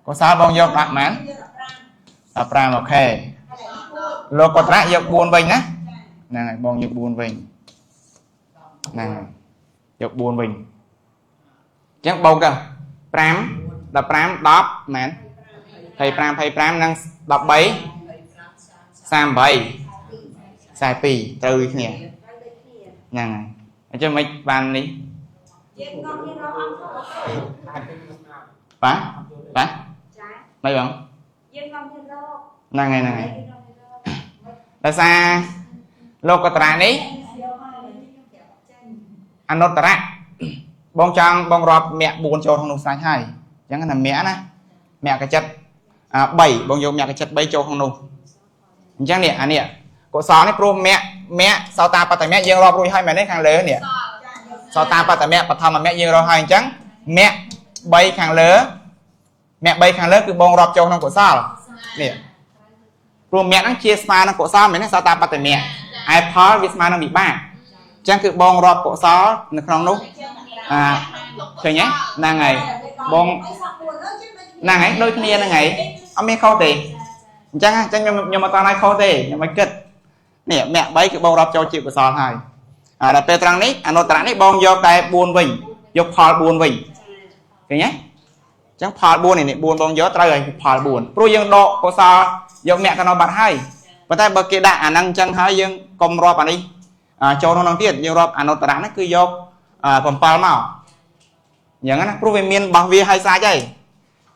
កុសលបងយកដាក់ប្រហែល15 OK លោកកត្រៈយក4វិញណាហ្នឹងហើយបងយក4វិញហ្នឹងហើយយក4វិញអញ្ចឹងបូកទៅ5 15 10មែន25 25និង13 38 42ត្រូវដូចគ្នាហ្នឹងហើយអញ្ចឹងមិនបាននេះ យើងក៏មានរកអង្គ បាទបាទ ចា មិនបង យើងក៏មានរក ហ្នឹងហើយហ្នឹងហើយដោយសារលោកកត្រៈនេះអនុត្តរៈបងចង់បងរាប់មគ្គ4ចូលក្នុងនោះស្រេចហើយអញ្ចឹងណាមគ្គណាមគ្គចិត្ត3បងយកមគ្គចិត្ត3ចូលក្នុងនោះអញ្ចឹងនេះអានេះកុសលនេះព្រោះមគ្គមគ្គសោតាបត្តមគ្គយើងរាប់រួចហើយមែនទេខាងលើនេះសោតាបត្តមគ្គបឋមមគ្គយើងរាប់ហើយអញ្ចឹងមគ្គ3ខាងលើមគ្គ3ខាងលើគឺបងរាប់ចូលក្នុងកុសលនេះព្រោះមគ្គហ្នឹងជាស្មើនឹងកុសលមែនទេសោតាបត្តមគ្គឯផលវាស្មើនឹងវិបាកអញ្ចឹងគឺបងរាប់កុសលនៅក្នុងនោះអាឃើញទេហ្នឹងហើយបងហ្នឹងហើយដូចគ្នាហ្នឹងហើយអត់មានខុសទេអញ្ចឹងខ្ញុំអត់តឲ្យខុសទេខ្ញុំមិនគិតនេះមគ្គ3គឺបងរាប់ចូលជាកុសលហើយអាដល់ពេលត្រង់នេះអនុត្តរៈនេះបងយកតែ4វិញយកផល4វិញឃើញទេអញ្ចឹងផល4នេះ4បងយកត្រូវហើយផល4ព្រោះយើងដកកុសលយកមគ្គកណោបាត់ហើយប៉ុន្តែបើគេដាក់អាហ្នឹងអញ្ចឹងហើយយើងកុំរាប់អានេះចូលក្នុងនោះទៀតយើងរាប់អនុត្តរៈហ្នឹងគឺយក7មកអញ្ចឹងណាព្រោះវាមានរបស់វាហើយសាច់ហើយ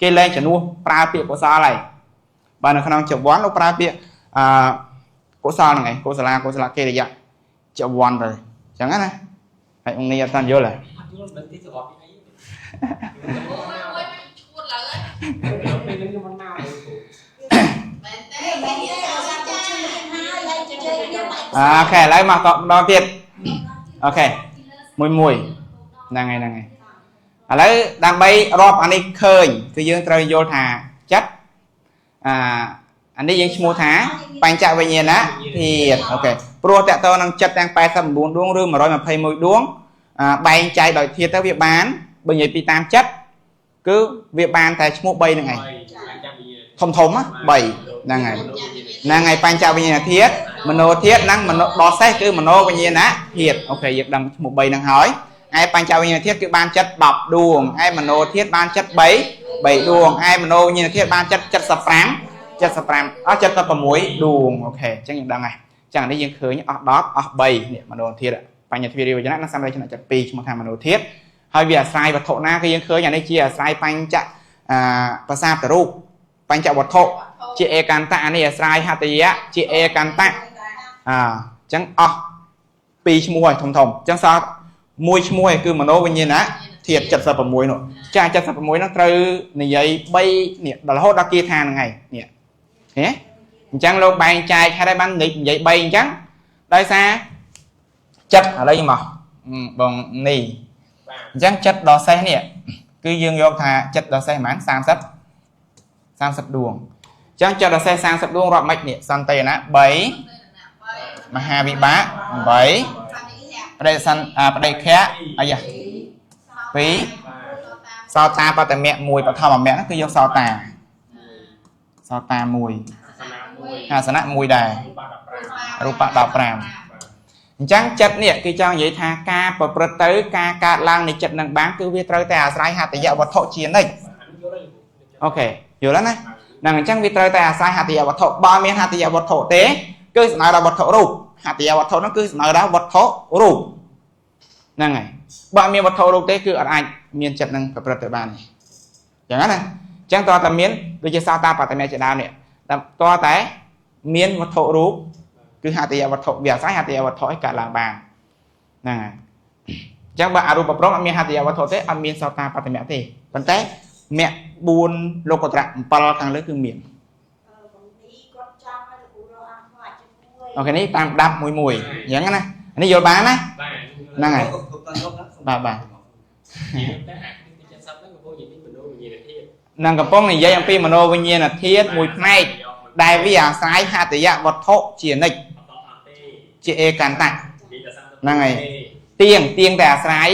គេលែងជំនួសប្រើពាក្យកុសលហើយបើនៅក្នុងចវ័នលោកប្រើពាក្យកុសលហ្នឹងឯងកុសលាកុសលកិរិយាចវ័នទៅអញ្ចឹងណាហើយអង្គនេះអត់តាន់យល់ហ៎ អត់យល់មិនទីសរុបពីអី មួយឈួតឡើយ ពេលនេះខ្ញុំមិនមក មែនទេមែនទេ OK ឥឡូវមកតម្ដងទៀត OK មួយមួយហ្នឹងហើយហ្នឹងហើយឥឡូវដើម្បីរាប់អានេះឃើញគឺយើងត្រូវយល់ថាចិត្តអានេះយើងឈ្មោះថាបញ្ចវិញ្ញាណធាតុ OK ព្រោះតកតនឹងចិត្តទាំង89ដួងឬ121ដួងបែងចែកដោយធាតុទៅវាបានបើនិយាយពីតាមចិត្តគឺវាបានតែឈ្មោះ3ហ្នឹងឯងធំធំ3ហ្នឹងហើយហ្នឹងហើយបញ្ចវិញ្ញាណធាតុមโนធាតុនិងមโนដល់សេះគឺមโนវិញ្ញាណធាតុអូខេយើងដឹងឈ្មោះ3ហ្នឹងហើយឯបញ្ចវិញ្ញាណធាតុគឺបានចិត្ត10ដួងឯមโนធាតុបានចិត្ត3ដួងឯមโนវិញ្ញាណធាតុបានចិត្ត75 75អស់76ដួងអូខេអញ្ចឹងយើងដឹងហើយអញ្ចឹងនេះយើងឃើញអស់10អស់3នេះមโนធាតុបញ្ញទ្វារិវចនៈនិងសម្រេចនៈចិត្ត2ឈ្មោះថាមโนធាតុហើយវាអាស្រ័យវត្ថុណាគឺយើងឃើញអានេះជាអាស្រ័យបញ្ចប្រសាទរូបបញ្ចវត្ថុជាឯកន្តៈអានេះអាស្រ័យហតយៈជាឯកន្តៈអញ្ចឹងអស់2ឈ្មោះហើយធំធំអញ្ចឹងសល់មួយឈ្មោះឯងគឺមโนវិញ្ញាណធាតុ76នោះចា76នោះត្រូវនិយាយ3នេះដល់រហូតដល់គាថាហ្នឹងឯងនេះឃើញទេអញ្ចឹងលោកបែងចែកហេតុអីបាននិយាយ3អញ្ចឹងដោយសារចិត្តឥឡូវមកបងនេះអញ្ចឹងចិត្តដល់សេះនេះគឺយើងយកថាចិត្តដល់សេះប្រហែល30ដួងអញ្ចឹងចិត្តដល់សេះ30ដួងរាប់មិននេះសន្តិណា3មហាវិបាក8បដិសន្បដិខៈអាយ៉ា2សោតាបត្តមៈ1បឋមមៈហ្នឹងគឺយកសោតាសោតា1អាសនៈ1ដែររូបៈ15អញ្ចឹងចិត្តនេះគឺចង់និយាយថាការប្រព្រឹត្តទៅការកើតឡើងនៃចិត្តនឹងបានគឺវាត្រូវតែអាស្រ័យហតយវត្ថុជានិច្ចអូខេយល់ហើយណាហ្នឹងអញ្ចឹងវាត្រូវតែអាស្រ័យហតយវត្ថុបើមានហតយវត្ថុទេគឺសំដៅដល់វត្ថុរូបហតយវត្ថុហ្នឹងគឺសំដៅដល់វត្ថុរូបហ្នឹងហើយបើមានវត្ថុរូបទេគឺអត់អាចមានចិត្តនឹងប្រព្រឹត្តទៅបានទេអញ្ចឹងណាអញ្ចឹងតើតែមានដូចជាសោតាបត្តមៈជាដើមនេះតើតែមានវត្ថុរូបគឺហតយវត្ថុវាអាស្រ័យហតយវត្ថុឲ្យកើតឡើងបានហ្នឹងហើយអញ្ចឹងបើអរូបព្រមអត់មានហតយវត្ថុទេអត់មានសោតាបត្តមៈទេប៉ុន្តែមគ្គ4លោកត្រៈ7ខាងលើគឺមានអូខេនេះតាមដាប់មួយមួយអញ្ចឹងណានេះយល់បានណាហ្នឹងហើយបាទបាទនឹងកំពុងនិយាយអំពីមโนវិញ្ញាណធាតុមួយផ្នែកដែលវាអាស្រ័យហតយវត្ថុជានិច្ចជាឯកន្តៈ ហ្នឹងហើយទៀងទៀងតែអាស្រ័យ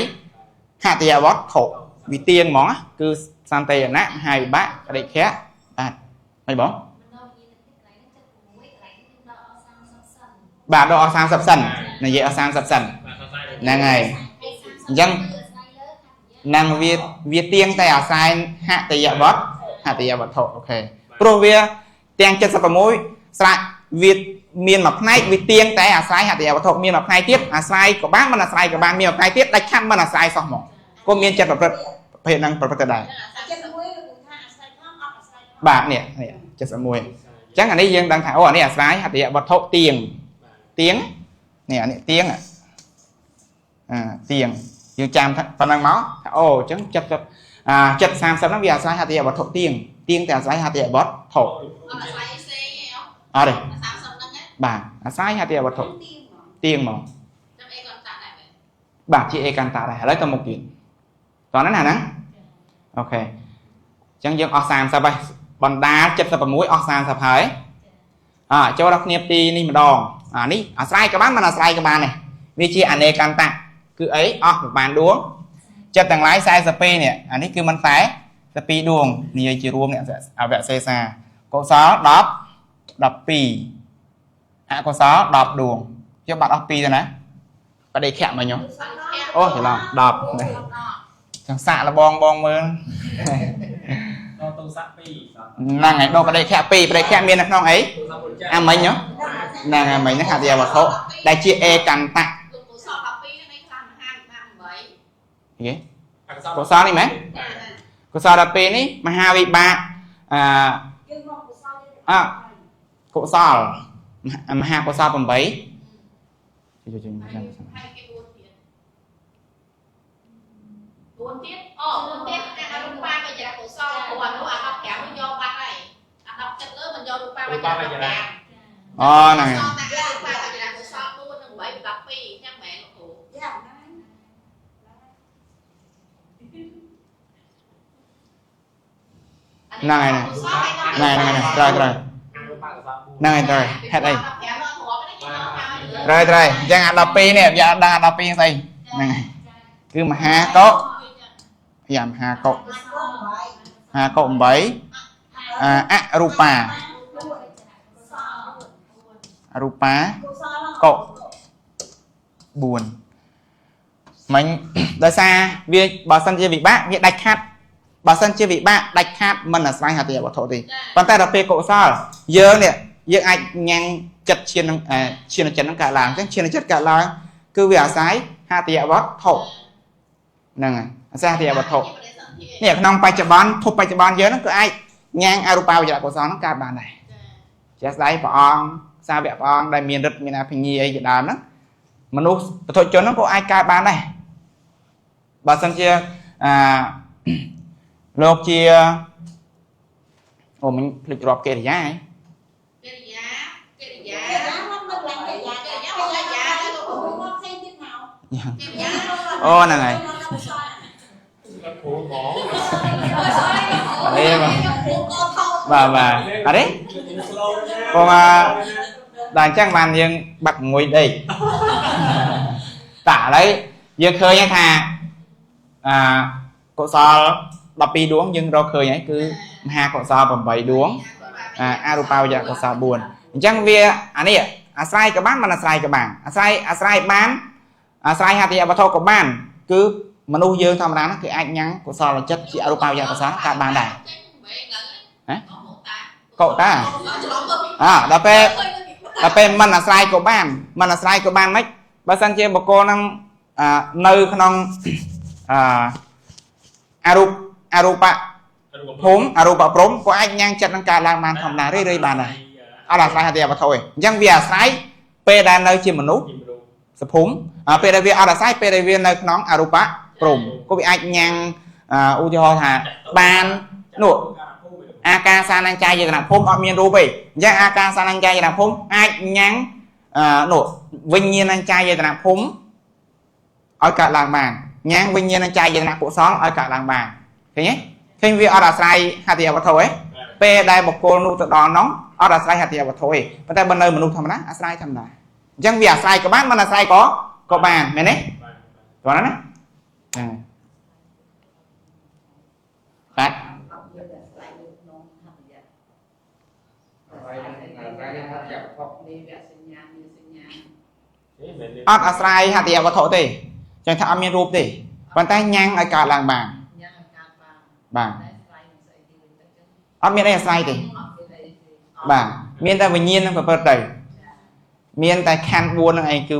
ហតិយវត្ថុវាទៀងហ្មងគឺសន្តិយណៈមហាវិបាកបដិខៈបាទហើយបងបាទដល់អស់30សិននិយាយអស់30សិនហ្នឹងហើយអញ្ចឹងនឹងវាទៀងតែអាស្រ័យហតិយវត្ថុហតិយវត្ថុអូខេព្រោះវាទាំង76ស្រេចវាមានមួយផ្នែកវាទៀងតែអាស្រ័យហតិយវត្ថុមានមួយផ្នែកទៀតអាស្រ័យក៏បានមិនអាស្រ័យក៏បានមានមួយផ្នែកទៀតដាច់ខាត់មិនអាស្រ័យសោះហ្មងក៏មានចិត្តប្រព្រឹត្តប្រភេទហ្នឹងប្រព្រឹត្តទៅដែរបាទនេះនេះ71អញ្ចឹងអានេះយើងដឹងថាអូអានេះអាស្រ័យហតិយវត្ថុទៀងទៀងនេះអានេះទៀងអាទៀងយើងចាំប៉ុណ្ណឹងមកថាអូអញ្ចឹង70អា70 30ហ្នឹងវាអាស្រ័យហតិយវត្ថុទៀងទៀងតែអាស្រ័យហតិយវត្ថុអាស្រ័យផ្សេងឯងអត់ទេ 30ហ្នឹងណាបាទអាស្រ័យហតិយវត្ថុទៀងមក ចាំអេកន្តៈដែរមែនបាទជាអេកន្តៈដែរឥឡូវទៅមុខទៀតតោះហ្នឹងណាហ្នឹងអូខេអញ្ចឹងយើងអស់30ហើយបណ្ដា76អស់30ហើយអចូលដល់គ្នាទីនេះម្ដងអានេះអាស្រ័យក៏បានមិនអាស្រ័យក៏បានដែរវាជាអនេកន្តៈគឺអីអស់ប្រហែលដួងចិត្តទាំងឡាយ42នេះអានេះគឺមិនតែ12ដួងនិយាយជារួមអ្នកអវសេសាកុសល10 12អកុសល10ដួងយកបាត់អស់2ទៅណាបដិខៈមកញោមអូច្រឡំ10ចង់សាកលបងបងមើល ដល់ទោសៈ2ហ្នឹងហើយដល់បដិខៈ2បដិខៈមាននៅក្នុងអីអាមិញហ្នឹងអាមិញហ្នឹងហតិយវត្ថុដែលជាអេកន្តៈ កុសល12ហ្នឹងឯងខ្លះមហាវិបាក8គេកុសលនេះមែនកុសល12នេះមហាវិបាកអយើងមកកុសលអកុសលមហាកុសល8ជួយជួយចាំ ហើយគេ4ទៀត4ទៀតអូ4ទៀតអារូបាវិជ្ជៈកុសលព្រោះអានោះអា15នោះយកបាត់ហើយអា10ចិត្តលើមិនយករូបាវិជ្ជៈ15 អូហ្នឹងហើយ តែរូបាវិជ្ជៈកុសល4និង8 12ចឹងមែនលោកគ្រូ យ៉ា ហ្នឹងហើយហ្នឹងហើយត្រូវត្រូវហ្នឹងហើយត្រូវហេតុអីត្រូវត្រូវអញ្ចឹងអា12នេះវាអត់ដឹងអា12ស្អីហ្នឹងហើយគឺមហាកុយ៉ាមហាកុមហាកុ8អរូបាអរូបាកុ4មិញដោយសារវាបើសិនជាវិបាកវាដាច់ខាត់បើសិនជាវិបាកដាច់ខាត់មិនអាស្រ័យហតិយវត្ថុទេប៉ុន្តែដល់ពេលកុសលយើងនេះយើងអាចញ៉ាំងចិត្តឈាននឹងឈានចិត្តនឹងកើតឡើងអញ្ចឹងឈានចិត្តកើតឡើងគឺវាអាស្រ័យហតិយវត្ថុហ្នឹងហើយអាស្រ័យហតិយវត្ថុនេះក្នុងបច្ចុប្បន្នភពបច្ចុប្បន្នយើងហ្នឹងគឺអាចញ៉ាំងអរូបាវិជ្ជៈកុសលហ្នឹងកើតបានដែរជាស្ដែងព្រះអង្គសាវកព្រះអង្គដែលមានឫទ្ធិមានអភិញ្ញាអីជាដើមហ្នឹងមនុស្សបុថុជនហ្នឹងក៏អាចកើតបានដែរបើសិនជាអាលោកជាអូមិញភ្លេចរាប់កិរិយាហ៎កិរិយាកិរិយាអូហ្នឹងហើយ គ្រូហ្មង អរេបាទបាទអរេបងដល់អញ្ចឹងបានយើងបាត់មួយដេកតាឥឡូវយើងឃើញថាអាកុសល12ដួងយើងរកឃើញហើយគឺមហាកុសល8ដួងអរូបាវិជ្ជកុសល4អញ្ចឹងវាអានេះអាស្រ័យក៏បានមិនអាស្រ័យក៏បានអាស្រ័យអាស្រ័យបានអាស្រ័យហតិយវត្ថុក៏បានគឺមនុស្សយើងធម្មតាហ្នឹងគឺអាចញ៉ាំងកុសលចិត្តជាអរូបាវិជ្ជកុសលកើតបានដែរហ៎កុតាអដល់ពេលមិនអាស្រ័យក៏បានមិនអាស្រ័យក៏បានមិនបើសិនជាបុគ្គលហ្នឹងនៅក្នុងអរូបអរូបៈភូមិអរូបព្រំក៏អាចញ៉ាំងចិត្តនឹងកើតឡើងបានធម្មតារឿយៗបានដែរអត់អាស្រ័យហតិយវត្ថុទេអញ្ចឹងវាអាស្រ័យពេលដែលនៅជាមនុស្សសភូមិពេលដែលវាអត់អាស្រ័យពេលដែលវានៅក្នុងអរូបៈព្រំក៏វាអាចញ៉ាំងឧទាហរណ៍ថាបាននោះអាកាសានញ្ចាយតនភូមិអត់មានរូបទេអញ្ចឹងអាកាសានញ្ចាយតនភូមិអាចញ៉ាំងនោះវិញ្ញាណញ្ចាយតនភូមិឲ្យកើតឡើងបានញ៉ាំងវិញ្ញាណញ្ចាយតនកុសលឲ្យកើតឡើងបានឃើញទេឃើញវាអត់អាស្រ័យហតិយវត្ថុទេពេលដែលបុគ្គលនោះទៅដល់នោះអត់អាស្រ័យហតិយវត្ថុទេប៉ុន្តែបើនៅមនុស្សធម្មតាអាស្រ័យធម្មតាអញ្ចឹងវាអាស្រ័យក៏បានមិនអាស្រ័យក៏ ក៏បានមែនទេតោះណាហ្នឹងបាទអត់អាស្រ័យហតិយវត្ថុទេចឹងថាអត់មានរូបទេប៉ុន្តែញ៉ាំងឲ្យកើតឡើងបានបាទអត់មានអីអាស្រ័យទេបាទមានតែវិញ្ញាណនឹងប្រព្រឹត្តទៅមានតែខណ្ឌ4នឹងឯងគឺ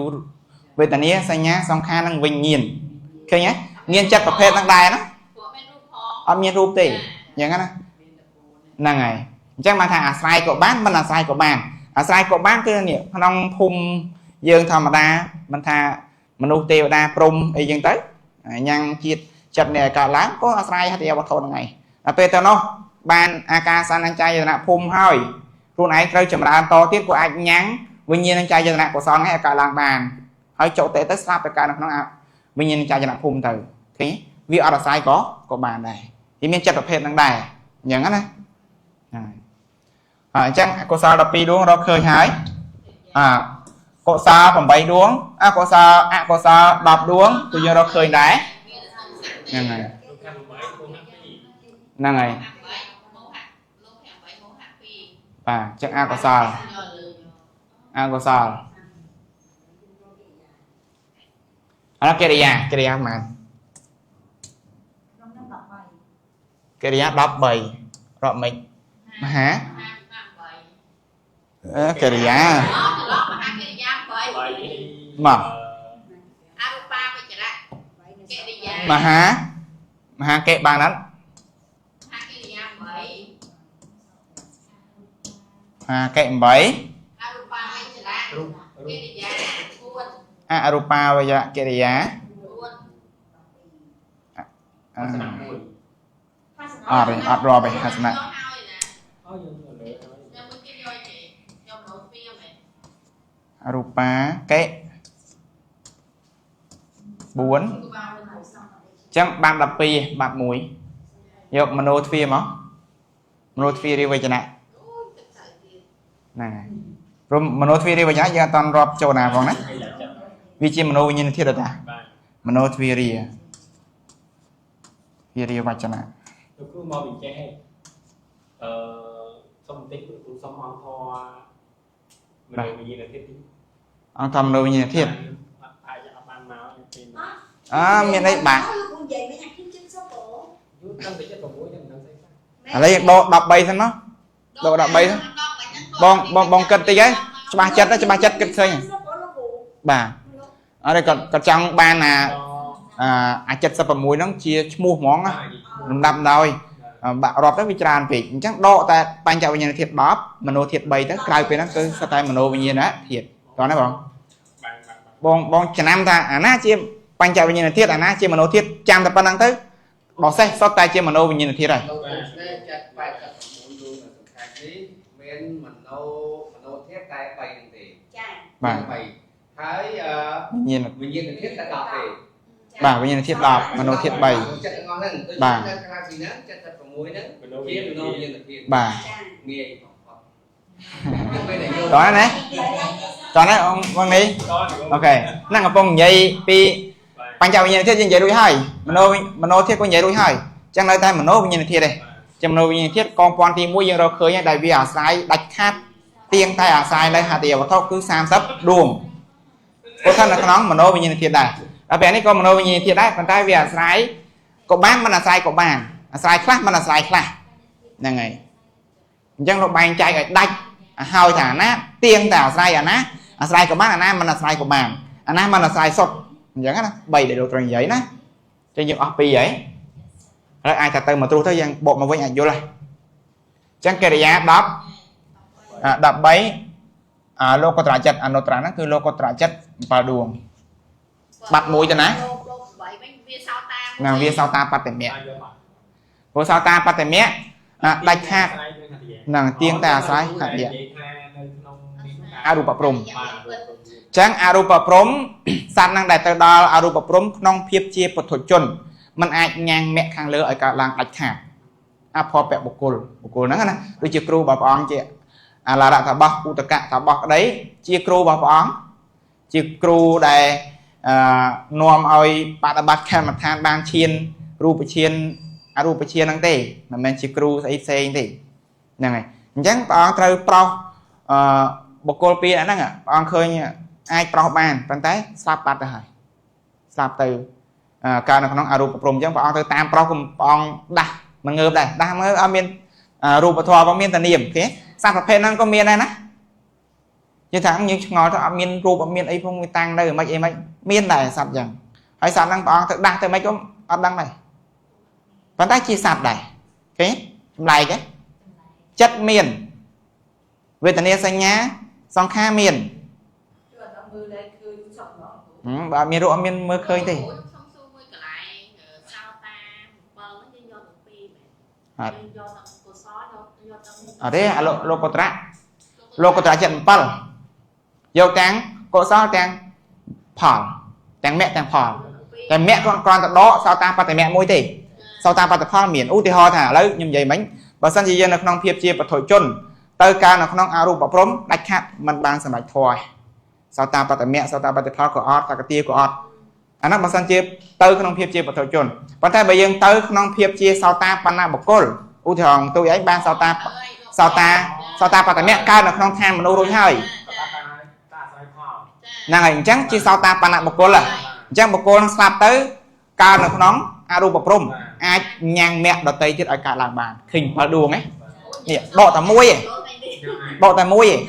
វេទនាសញ្ញាសង្ខារនិងវិញ្ញាណឃើញទេមានចិត្តប្រភេទហ្នឹងដែរណាអត់មានរូបទេអញ្ចឹងណាហ្នឹងហើយអញ្ចឹងបានថាអាស្រ័យក៏បានមិនអាស្រ័យក៏បានអាស្រ័យក៏បានគឺនេះក្នុងភូមិយើងធម្មតាមិនថាមនុស្សទេវតាព្រហ្មអីចឹងទៅញ៉ាំងជាតិចិត្តនេះឲ្យកើតឡើងក៏អាស្រ័យហតិយវត្ថុហ្នឹងឯងដល់ពេលទៅនោះបានអាកាសនញ្ចាយតនៈភូមិហើយខ្លួនឯងត្រូវចម្រើនតទៀតក៏អាចញ៉ាំងវិញ្ញាណញ្ចាយតនៈកុសលហ្នឹងឲ្យកើតឡើងបានហើយចុះទៅស្លាប់ទៅកើតនៅក្នុងវិញ្ញាណញ្ចាយតនៈភូមិទៅឃើញវាអត់អាស្រ័យក៏បានដែរវាមានចិត្តប្រភេទហ្នឹងដែរអញ្ចឹងណាហ្នឹងហើយអញ្ចឹងកុសល12ដួងរកឃើញហើយអកុសល8ដួងអកុសលអកុសល10ដួងគឺយើងរកឃើញដែរហ្នឹងហើយហ្នឹងហើយបាទអញ្ចឹងអកុសលអកុសលអរកិរិយាកិរិយាប៉ុន្មានកិរិយា13រាប់មិនមហាកិរិយាមកអរូបាវិចរៈកិរិយាមហាមហាកិបានអត់មហាកិរិយា8មហាកិ8អរូបាវិចរៈកិរិយា4អរូបាវិចរៈកិរិយា4អត់អត់រាប់ទេហសនៈអរូបាកិ4ចឹងបាន12បាត់1យកមโนទ្វាមកមโนទ្វារិវចនៈហ្នឹងហើយព្រោះមโนទ្វារិវចនៈយើងអត់តន់រាប់ចូលណាផងណាវាជាមโนវិញ្ញាណធាតុតាមโนទ្វារិវារិវចនៈលោកគ្រូមកវិចេះអឺសុំបន្តិចគ្រូសុំអង្គធម៌មโนវិញ្ញាណធាតុអង្គធម៌មโนវិញ្ញាណធាតុអាចអត់បានមកទេអើមានអីបាទនិយាយវិញអាខ្ញុំជិះសុកយូរតាំងពី76ខ្ញុំមិនដឹងស្អីខ្លះឥឡូវយើងដក13សិនមកដក13សិនបងបងបងគិតតិចហើយច្បាស់ចិត្តច្បាស់ចិត្តគិតឃើញបាទអត់គាត់គាត់ចង់បានអាអា76ហ្នឹងជាឈ្មោះហ្មងណាលំដាប់ដោយបាក់រាប់ទៅវាច្រើនពេកអញ្ចឹងដកតែបញ្ចវិញ្ញាណធាតុ10មโนធាតុ3ទៅក្រៅពេលហ្នឹងគឺសុទ្ធតែមโนវិញ្ញាណធាតុតោះណាបងបងបងចំណាំថាអាណាជាបញ្ចវិញ្ញាណធាតុអាណាជាមโนធាតុចាំតែប៉ុណ្្នឹងទៅដល់សេះសុទ្ធតែជាមโนវិញ្ញាណធាតុហើយលោកស្នេហ៍ចិត្ត86ដួងនៅសង្ខេបនេះមានមโนធាតុតែ3ហ្នឹងទេចា៎បាទ3ហើយវិញ្ញាណធាតុតែ10ទេបាទវិញ្ញាណធាតុ10មโนធាតុ3ចិត្តទាំងអស់ហ្នឹងដូចនៅក្រៅពីហ្នឹង76ហ្នឹងជាមโนវិញ្ញាណធាតុបាទងាយបំផុតតោះណាតោះណាអង្គនេះអូខេហ្នឹងកំពុងនិយាយពីបញ្ចវិញ្ញាណធាតុយើងនិយាយរួចហើយមโนធាតុក៏និយាយរួចហើយអញ្ចឹងនៅតែមโนវិញ្ញាណធាតុទេចាំមโนវិញ្ញាណធាតុកងពាន់ទី1យើងរកឃើញហើយដែលវាអាស្រ័យដាច់ខាតទៀងតែអាស្រ័យលើហតិយវត្ថុគឺ30ដួងព្រោះថានៅក្នុងមโนវិញ្ញាណធាតុដែរដល់ពេលនេះក៏មโนវិញ្ញាណធាតុដែរប៉ុន្តែវាអាស្រ័យក៏បានមិនអាស្រ័យក៏បានអាស្រ័យខ្លះមិនអាស្រ័យខ្លះហ្នឹងហើយអញ្ចឹងលោកបែងចែកឲ្យដាច់ឲ្យថាអាណាទៀងតែអាស្រ័យអាណាអាស្រ័យក៏បានអាណាមិនអាស្រ័យក៏បានអាណាមិនអាស្រ័យសុទ្ធអញ្ចឹងណា3ដែលលោកត្រូវនិយាយណាចឹងយើងអស់2ហើយហើយអាចថាទៅមកត្រុសទៅយើងបកមកវិញអាចយល់ហើយអញ្ចឹងកិរិយា10 13អាលោកត្រចិត្តអនុត្រហ្នឹងគឺលោកត្រចិត្ត7ដួងបាត់មួយទៅណាណាវាសោតាបត្តមៈព្រោះសោតាបត្តមៈដាច់ខាតនឹងទៀងតែអាស្រ័យហតិយៈអរូបព្រំចឹងអរូបព្រំសត្វនឹងដែលទៅដល់អរូបព្រំក្នុងភាពជាពុទ្ធជនมันអាចញ៉ាំងមគ្គខាងលើឲ្យកើតឡើងដាច់ខាតអភពបុគ្គលបុគ្គលហ្នឹងណាដូចជាគ្រូរបស់ព្រះអង្គជាអាឡារៈតបោះឧតកៈតបោះក្តីជាគ្រូរបស់ព្រះអង្គជាគ្រូដែល នាំឲ្យបដិបត្តិកម្មដ្ឋានបានឈានរូបឈានអរូបឈានហ្នឹងទេមិនមែនជាគ្រូស្អីផ្សេងទេហ្នឹងហើយអញ្ចឹងព្រះអង្គត្រូវប្រោសបុគ្គលពីរហ្នឹងព្រះអង្គឃើញអាចប្រោសបានប៉ុន្តែស្លាប់បាត់ទៅហើយស្លាប់ទៅកើតនៅក្នុងអរូបព្រំអញ្ចឹងព្រះអង្គទៅតាមប្រោសព្រះអង្គដាស់មិនងើបដែរដាស់មើលអត់មានរូបធម៌ផងមានតែនាមគេសត្វប្រភេទហ្នឹងក៏មានដែរណានិយាយថាយើងឆ្ងល់ទៅអត់មានរូបអត់មានអីផងវាតាំងនៅមិនអីមិនមានដែរសត្វអញ្ចឹងហើយសត្វហ្នឹងព្រះអង្គទៅដាស់ទៅមិនក៏អត់ដឹងដែរប៉ុន្តែជាសត្វដែរឃើញចម្លែកទេចិត្តមានវេទនាសញ្ញាសង្ខារមានបើអត់មានរូបអត់មានមើលឃើញទេអត់ទេលោកកុត្រៈលោកកុត្រៈចិត្ត7យកទាំងកុសលទាំងផលទាំងមគ្គទាំងផលតែមគ្គគ្រាន់តែដកសោតាបត្តមគ្គមួយទេសោតាបត្តផលមានឧទាហរណ៍ថាឥឡូវខ្ញុំនិយាយមិញបើសិនជាយើងនៅក្នុងភាពជាបឋិជនទៅកើតនៅក្នុងអរូបព្រំដាច់ខាតមិនបានសម្រេចធម៌សោតាបត្តមគ្គសោតាបត្តផលក៏អត់សកតាក៏អត់អាហ្នឹងបើសិនជាទៅក្នុងភាពជាបឋិជនប៉ុន្តែបើយើងទៅក្នុងភាពជាសោតាបណ្ណាបុគ្គលឧទាហរណ៍ទូឯងបានសោតាបត្តមគ្គកើតនៅក្នុងឋានមនុស្សរួចហើយហ្នឹងហើយអញ្ចឹងជាសោតាបណ្ណាបុគ្គលអញ្ចឹងបុគ្គលនឹងស្លាប់ទៅកើតនៅក្នុងអរូបព្រំអាចញ៉ាំងមគ្គដតីទៀតឲ្យកើតឡើងបានឃើញ7ដួងហ៎នេះដកតែមួយឯងដកតែមួយឯង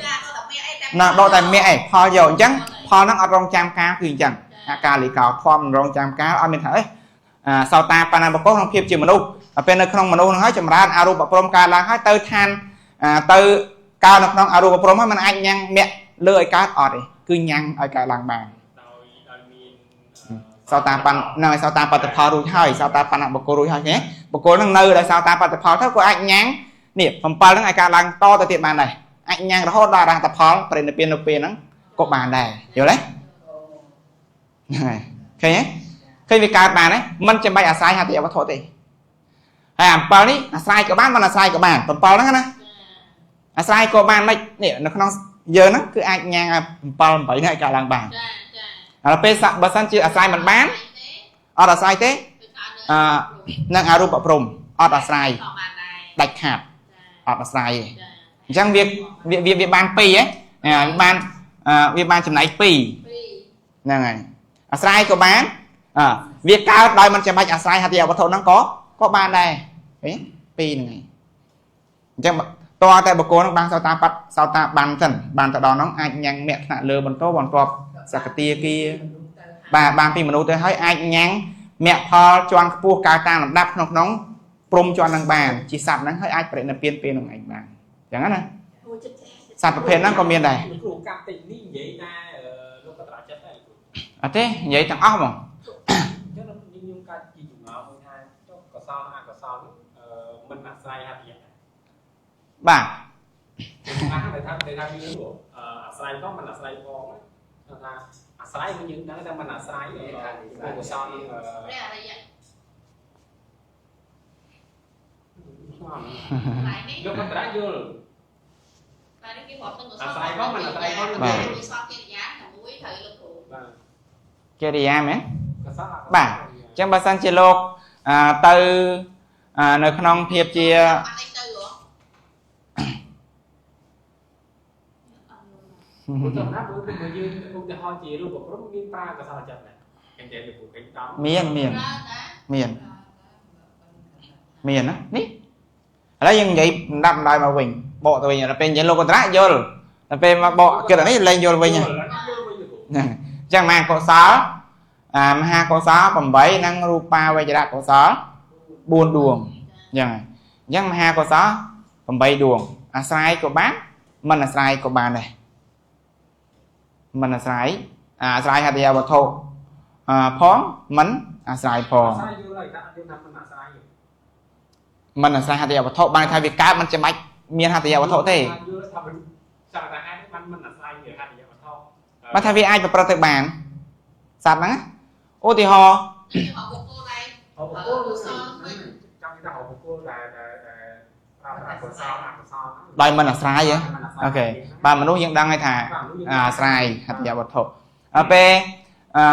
ណាដកតែមគ្គឯងផលយកអញ្ចឹងផលហ្នឹងអត់រងចាំការគឺអញ្ចឹងអាកាលិកោធម៌រងចាំការអត់មានថាអេសោតាបណ្ណាបុគ្គលក្នុងភាពជាមនុស្សដល់ពេលនៅក្នុងមនុស្សហ្នឹងហើយចម្រើនអរូបព្រំកើតឡើងហើយទៅឋានទៅកើតនៅក្នុងអរូបព្រំហើយมันអាចញ៉ាំងមគ្គលើឲ្យកើតអត់ទេគឺញ៉ាំងឲ្យកើតឡើងបានសោតាបណ្ណហ្នឹងឲ្យសោតាបត្តផលរួចហើយសោតាបណ្ណបុគ្គលរួចហើយទេបុគ្គលហ្នឹងនៅដោយសោតាបត្តផលទៅក៏អាចញ៉ាំងនេះ7ហ្នឹងឲ្យកើតឡើងតទៅទៀតបានដែរអាចញ៉ាំងរហូតដល់អរហត្តផលបរិនិព្វាននៅពេលហ្នឹងក៏បានដែរយល់ទេហ្នឹងហើយឃើញទេឃើញវាកើតបានទេមិនចាំបាច់អាស្រ័យហតិយវត្ថុទេហើយអំ7នេះអាស្រ័យក៏បានមិនអាស្រ័យក៏បាន7ហ្នឹងណាអាស្រ័យក៏បានមិននេះនៅក្នុងយើងហ្នឹងគឺអាចញ៉ាំង7 8នេះឲ្យកើតឡើងបានដល់ពេលបើសិនជាអាស្រ័យមិនបានអត់អាស្រ័យទេនឹងអរូបព្រំអត់អាស្រ័យដាច់ខាតអត់អាស្រ័យទេអញ្ចឹងវាវាបាន2ហ៎វាបានចំណែក2ហ្នឹងហើយអាស្រ័យក៏បានវាកើតដោយមិនចាំបាច់អាស្រ័យហតិយវត្ថុហ្នឹងក៏បានដែរឃើញ2ហ្នឹងហើយអញ្ចឹងតើតែបុគ្គលហ្នឹងបានសោតាបត្តសោតាបានសិនបានទៅដល់ហ្នឹងអាចញ៉ាំងមគ្គថ្នាក់លើបន្តបន្ទាប់សកតាគាបាទបានពីមនុស្សទៅហើយអាចញ៉ាំងមគ្គផលជាន់ខ្ពស់កើតតាមលំដាប់ក្នុងព្រំជាន់នឹងបានជាសត្វហ្នឹងហើយអាចបរិនិព្វានពេលហ្នឹងឯងបានអញ្ចឹងណាសត្វប្រភេទហ្នឹងក៏មានដែរគ្រូកាប់តិចនេះនិយាយតែលោកកត្រចិត្តដែរគ្រូអត់ទេនិយាយទាំងអស់ហ្មងអញ្ចឹងខ្ញុំកាត់ជាចម្ងល់មួយថាចុះកុសលអកុសលមិនអាស្រ័យហតិយៈបាទតែថាវាអាស្រ័យក៏មិនអាស្រ័យផងថាអាស្រ័យយើងដឹងតែមិនអាស្រ័យកុសលព្រះអរិយលោកកត្រយល់តែនេះគេរាប់ទាំងកុសលអាស្រ័យផងមិនអាស្រ័យផងកុសលកិរិយាតែមួយត្រូវលោកគ្រូបាទកិរិយាមែនកុសលបាទអញ្ចឹងបើសិនជាលោកទៅនៅក្នុងភាពជាឧទាហរណ៍ណាបើយើងឧទាហរណ៍ជារូបព្រំមានប្រើកុសលចិត្តដែរគេនិយាយលោកគ្រូគេតំមានមានមានមានណានេះឥឡូវយើងនិយាយដាប់បណ្ដោយមកវិញបកទៅវិញដល់ពេលនិយាយលោកកត្រៈយល់ដល់ពេលមកបកគិតអានេះលែងយល់វិញហ្នឹងអញ្ចឹងមហាកុសលមហាកុសល8និងរូបាវចរកុសល4ដួងអញ្ចឹងអញ្ចឹងមហាកុសល8ដួងអាស្រ័យក៏បានមិនអាស្រ័យក៏បានដែរមិនអាស្រ័យអាស្រ័យហតិយវត្ថុផងមិនអាស្រ័យផងអាស្រ័យយល់ហើយថាយើងថាមិនអាស្រ័យមិនអាស្រ័យហតិយវត្ថុបានថាវាកើតមិនចាំបាច់មានហតិយវត្ថុទេយល់ថាចង់ថាហេតុมันមិនអាស្រ័យហតិយវត្ថុបានថាវាអាចប្រព្រឹត្តទៅបានសត្វហ្នឹងឧទាហរណ៍ បុគ្គលដែរបុគ្គលចង់ថាបុគ្គលដែលប្រើប្រាស់កុសលអកុសលដោយមិនអាស្រ័យហ៎អូខេបាទមនុស្សយើងដឹងហើយថាអាស្រ័យហតិយវត្ថុដល់ពេល អឺ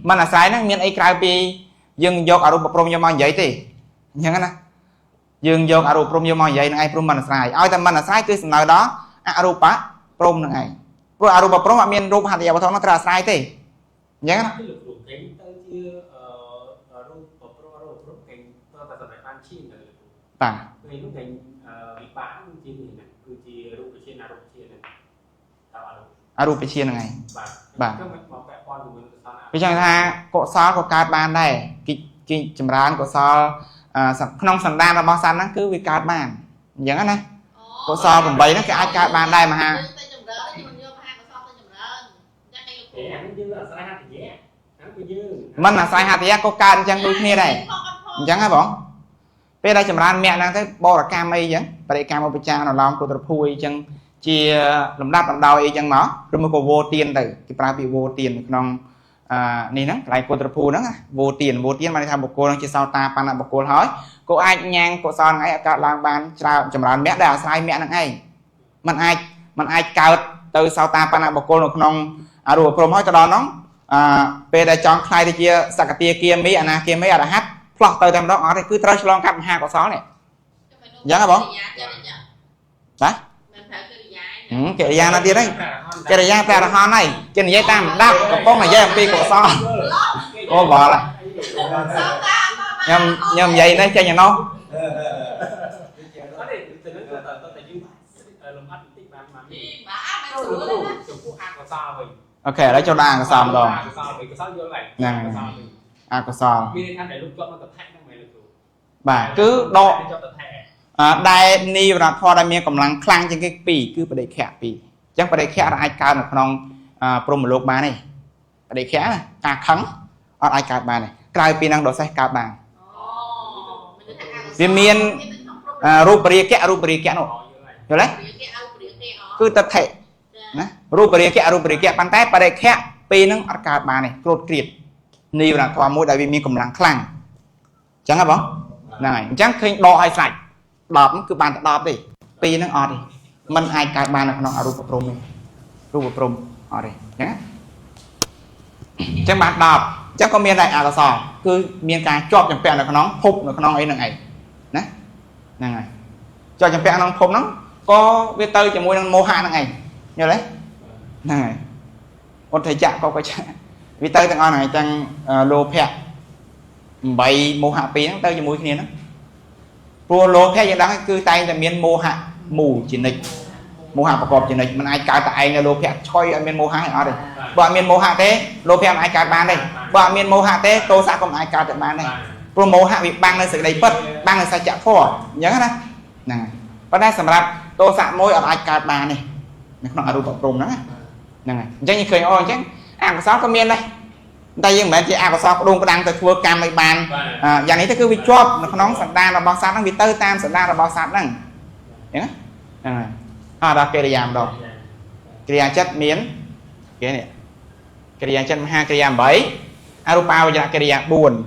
មិនអាស្រ័យហ្នឹងមានអីក្រៅពីយើងយកអរូបព្រំយកមកនិយាយទេអញ្ចឹងណាយើងយកអរូបព្រំយកមកនិយាយនឹងឯងព្រំមិនអាស្រ័យឲ្យតែមិនអាស្រ័យគឺសំដៅដល់អរូបព្រំនឹងឯងព្រោះអរូបព្រំអត់មានរូបហត្ថយវត្ថុនោះត្រូវអាស្រ័យទេអញ្ចឹងណា លោកគ្រូគេទៅជារូបព្រំអរូបព្រំគេតតែសម្រាប់បានឈានទៅលោកគ្រូ បាទ ពេលនោះគេវិបាកគឺជានេះណាគឺជារូបជាអរូបជាហ្នឹងតើ អរូបជាហ្នឹងឯង បាទ បាទ គឺមិនមកពាក់ព័ន្ធជាមួយនឹងកុសល វាចង់ថាកុសលក៏កើតបានដែរគេចម្រើនកុសលក្នុងសន្តានរបស់សត្វហ្នឹងគឺវាកើតបានអញ្ចឹងណាកុសល8ហ្នឹងគេអាចកើតបានដែរមហា ទៅចម្រើនយើងយកមហាកុសលទៅចម្រើនអញ្ចឹងឯងលោកគ្រូ អេអានេះយើងអាស្រ័យហត្ថយៈហ្នឹងគឺយើង មិនអាស្រ័យហត្ថយៈក៏កើតអញ្ចឹងដូចគ្នាដែរអញ្ចឹងហ៎បងពេលដែលចម្រើនមគ្គហ្នឹងទៅបរិកម្មអីអញ្ចឹងបរិកម្មឧបចារអនុឡោមគុត្រភួយអញ្ចឹងជាលំដាប់លំដោយអីអញ្ចឹងមកឬមកក៏វោទានទៅគេប្រើពាក្យវោទាននៅក្នុងនេះហ្នឹងកន្លែងគុត្រភូហ្នឹងវោទានវោទានបានន័យថាបុគ្គលហ្នឹងជាសោតាបណ្ណបុគ្គលហើយក៏អាចញ៉ាំងកុសលហ្នឹងឯងឲ្យកើតឡើងបានច្រើនចម្រើនមគ្គដែលអាស្រ័យមគ្គហ្នឹងឯងมันអាចកើតទៅសោតាបណ្ណបុគ្គលនៅក្នុងអរូបព្រហ្មហើយទៅដល់ហ្នឹងពេលដែលចង់ខ្លាយទៅជាសកតាគាមីអនាគាមីអរហន្តផ្លោះទៅតែម្ដងអត់ទេគឺត្រូវឆ្លងកាត់មហាកុសលនេះអញ្ចឹងហ៎បងបាទ មិនត្រូវកិរិយា កិរិយាណាទៀតហ្នឹងកិរិយាព្រះអរហន្តហើយគេនិយាយតាមលំដាប់កំពុងនិយាយអំពីកុសលអូបល់ខ្ញុំនិយាយនេះចេញឯណោះ អត់ទេទៅនឹងទៅតែយើងលំអិតបន្តិចបានបាន នេះបាទមិនស្រួលណា ចំពោះអកុសលវិញ អូខេឥឡូវចូលដល់អកុសលម្ដង អកុសលវិញកុសលយល់ហើយ ហ្នឹង អកុសលវិញ អកុសល មានន័យថាដែលលោកជាប់នៅតថៈហ្នឹងមែនលោកគ្រូ បាទគឺដក ជាប់តថៈ ដែលនិវរណធម៌ដែលមានកម្លាំងខ្លាំងជាងគេពីរគឺបដិខៈពីរអញ្ចឹងបដិខៈអាចកើតនៅក្នុងព្រហ្មលោកបានទេបដិខៈណាការខឹងអត់អាចកើតបានទេក្រៅពីនឹងដសេះកើតបាន អូមិនថាអកុសល វាមានរូបរាគៈរូបរាគៈនោះ យល់ហើយ យល់ទេ រាគៈអរូបរាគៈអ គឺតថៈណារូបរាគៈអរូបរាគៈប៉ុន្តែបដិខៈពីរហ្នឹងអត់កើតបានទេគ្រោតគ្រៀតនិវរណធម៌មួយដែលវាមានកម្លាំងខ្លាំងអញ្ចឹងហ៎បងហ្នឹងហើយអញ្ចឹងឃើញដកឲ្យស្រេច10គឺបានតែ10ទេពីរហ្នឹងអត់ទេมันអាចកើតបាននៅក្នុងអរូបព្រហ្មទេរូបព្រហ្មអត់ទេអញ្ចឹងអញ្ចឹងបាន10អញ្ចឹងក៏មានដែរអកុសលគឺមានការជាប់ចម្ពាក់នៅក្នុងភពនៅក្នុងអីហ្នឹងឯងណាហ្នឹងហើយជាប់ចម្ពាក់ក្នុងភពហ្នឹងក៏វាទៅជាមួយនឹងមោហៈហ្នឹងឯងយល់ទេហ្នឹងហើយឧទ្ធចៈក៏កចៈវាទៅទាំងអស់ហ្នឹងឯងទាំងលោភៈ8មោហៈ2ហ្នឹងទៅជាមួយគ្នាហ្នឹងព្រោះលោភៈយើងដឹងគឺតែងតែមានមោហៈមូលជានិច្ចមោហៈប្រកបជានិច្ចมันអាចកើតតែឯងនៅលោភៈឆុយអត់មានមោហៈឯងអត់ទេបើអត់មានមោហៈទេលោភៈមិនអាចកើតបានទេបើអត់មានមោហៈទេទោសៈក៏មិនអាចកើតទៅបានដែរព្រោះមោហៈវាបាំងនៅសេចក្តីពិតបាំងនៅសច្ចធម៌អញ្ចឹងណាហ្នឹងហើយប៉ុន្តែសម្រាប់ទោសៈមួយអត់អាចកើតបានទេនៅក្នុងអរូបព្រហ្មហ្នឹងហ្នឹងហើយអញ្ចឹងយើងឃើញអូអញ្ចឹងអកុសលក៏មានដែរតែយើងមិនមែនជាអកុសលក្ដួងក្ដាំងទៅធ្វើកម្មឲ្យបានយ៉ាងនេះទៅគឺវាជាប់នៅក្នុងសន្តានរបស់សត្វហ្នឹងវាទៅតាមសន្តានរបស់សត្វហ្នឹងអញ្ចឹងហ្នឹងហើយអត់ដល់កិរិយាម្ដងកិរិយាចិត្តមានគេនេះកិរិយាចិត្តមហាកិរិយា8អរូបាវចនកិរិយា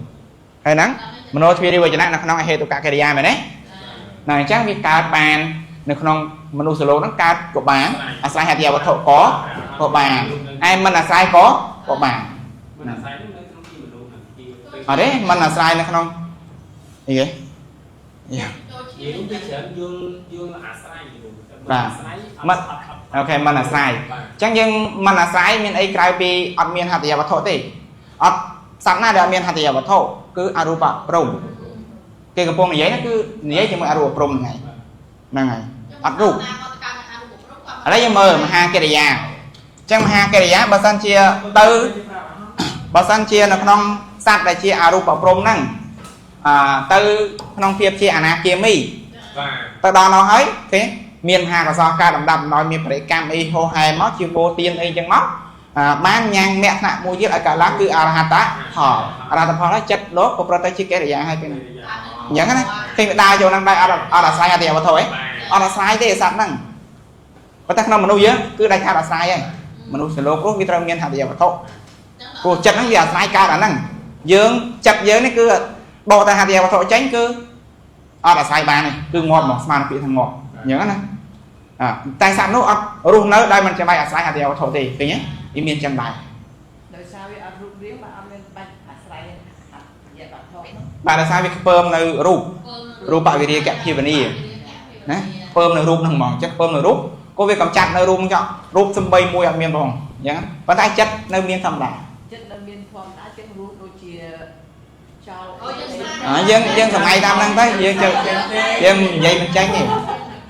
4ហើយហ្នឹងមโนទ្វារិវចនៈនៅក្នុងអហេតុកកិរិយាមែនទេណាអញ្ចឹងវាកើតបាននៅក្នុងមនុស្សលោកហ្នឹងកើតក៏បានអាស្រ័យហត្ថយវត្ថុក៏បានឯមិនអាស្រ័យក៏បាន មិនអាស្រ័យនៅក្នុងទីមនុស្សហ្នឹងគេ អត់ទេមិនអាស្រ័យនៅក្នុងអីគេ យើងវាច្រើនយល់យល់អាស្រ័យយល់ បាទ អាស្រ័យ មិនអូខេមិនអាស្រ័យអញ្ចឹងយើងមិនអាស្រ័យមានអីក្រៅពីអត់មានហត្ថយវត្ថុទេអត់សត្វណាដែលអត់មានហត្ថយវត្ថុគឺអរូបព្រហ្មគេកំពុងនិយាយហ្នឹងគឺនិយាយជាមួយអរូបព្រហ្មហ្នឹងឯងហ្នឹងហើយអត់រូបឥឡូវយើងមើលមហាកិរិយាអញ្ចឹងមហាកិរិយាបើសិនជាទៅបើសិនជានៅក្នុងសត្វដែលជាអរូបព្រហ្មហ្នឹងទៅក្នុងភាពជាអនាគាមី បាទ ទៅដល់នោះហើយគេមានមហាកុសលការលំដាប់លំដោយមានបរិកម្មអីហោហែមកជាវោទានអីចឹងមកបានញ៉ាំងមគ្គថ្នាក់មួយទៀតឲ្យកើតឡើងគឺអរហន្តផលអរហន្តផលហើយចិត្តលោកក៏ប្រត់ទៅជាកិរិយាហើយពេលហ្នឹងអញ្ចឹងណាឃើញវាដើរចូលហ្នឹងដែរអត់អត់អាស្រ័យអតិវត្ថុអីអត់អាស្រ័យទេសត្វហ្នឹងប៉ុន្តែក្នុងមនុស្សយើងគឺដាច់ខាតអាស្រ័យហើយមនុស្សលោកនោះវាត្រូវមានហត្ថយវត្ថុព្រោះចិត្តហ្នឹងវាអាស្រ័យកើតអាហ្នឹងយើងចិត្តយើងនេះគឺដកតែហត្ថយវត្ថុចេញគឺអត់អាស្រ័យបានទេគឺងាប់មកស្មានពាក្យថាងាប់អញ្ចឹងណាតែសត្វនោះអត់រស់នៅដោយមិនចាំបាច់អាស្រ័យហត្ថយវត្ថុទេឃើញទេវាមានចឹងដែរ ដោយសារវាអត់រូបរាងបាទអត់មានបាច់អាស្រ័យយៈវត្ថុ បាទដោយសារវាខ្ពើមនៅរូបរូបវិរិយកភាវនាណាខ្ពើមនៅរូបហ្នឹងហ្មងអញ្ចឹងខ្ពើមនៅរូបក៏វាកំចាត់នៅរូបហ្នឹងចោលរូបសំបីមួយអត់មានផងអញ្ចឹងប៉ុន្តែចិត្តនៅមានធម្មតា ចិត្តនៅមានធម្មតាចឹងរូបដូចជាចោល យើងយើងសម័យតាមហ្នឹងទៅយើងយើងនិយាយមិនចាញ់ទេ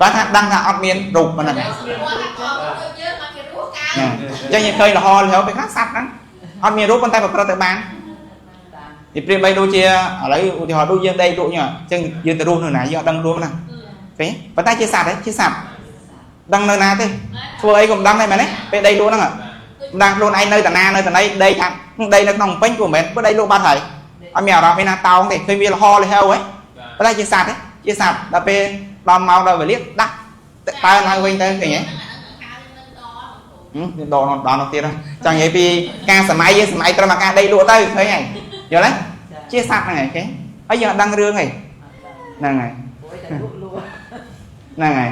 បាទថាដឹងថាអត់មានរូបប៉ុណ្ណឹងអញ្ចឹងយើងឃើញលហលហៅពេលខ្លះសត្វហ្នឹងអត់មានរូបប៉ុន្តែប្រព្រឹត្តទៅបានពីព្រាមបីដូចជាឥឡូវឧទាហរណ៍ដូចយើងដេកលក់អញ្ចឹងយើងទៅរស់នៅណាយើងអត់ដឹងរួមណាឃើញប៉ុន្តែជាសត្វទេជាសត្វដឹងនៅណាទេធ្វើអីក៏មិនដឹងដែរមែនទេពេលដេកលក់ហ្នឹងមិនដឹងខ្លួនឯងនៅតាណានៅតាណីដេកថាដេកនៅក្នុងពេញក៏មិនមែនព្រោះដេកលក់បាត់ហើយអត់មានអារម្មណ៍មានណាតោងទេឃើញវាលហលហៅហ៎ប៉ុន្តែជាសត្វទេជាសត្វដល់ពេលដល់ម៉ោងដល់វេលាដាស់តើឡើងវិញទៅឃើញទេដល់ដល់នោះទៀតចង់និយាយពីការសម័យយើងសម័យត្រឹមអាការដេកលក់ទៅឃើញហើយយល់ទេជាសត្វហ្នឹងហើយគេហើយយើងអត់ដឹងរឿងទេហ្នឹងហើយហ្នឹងហើយ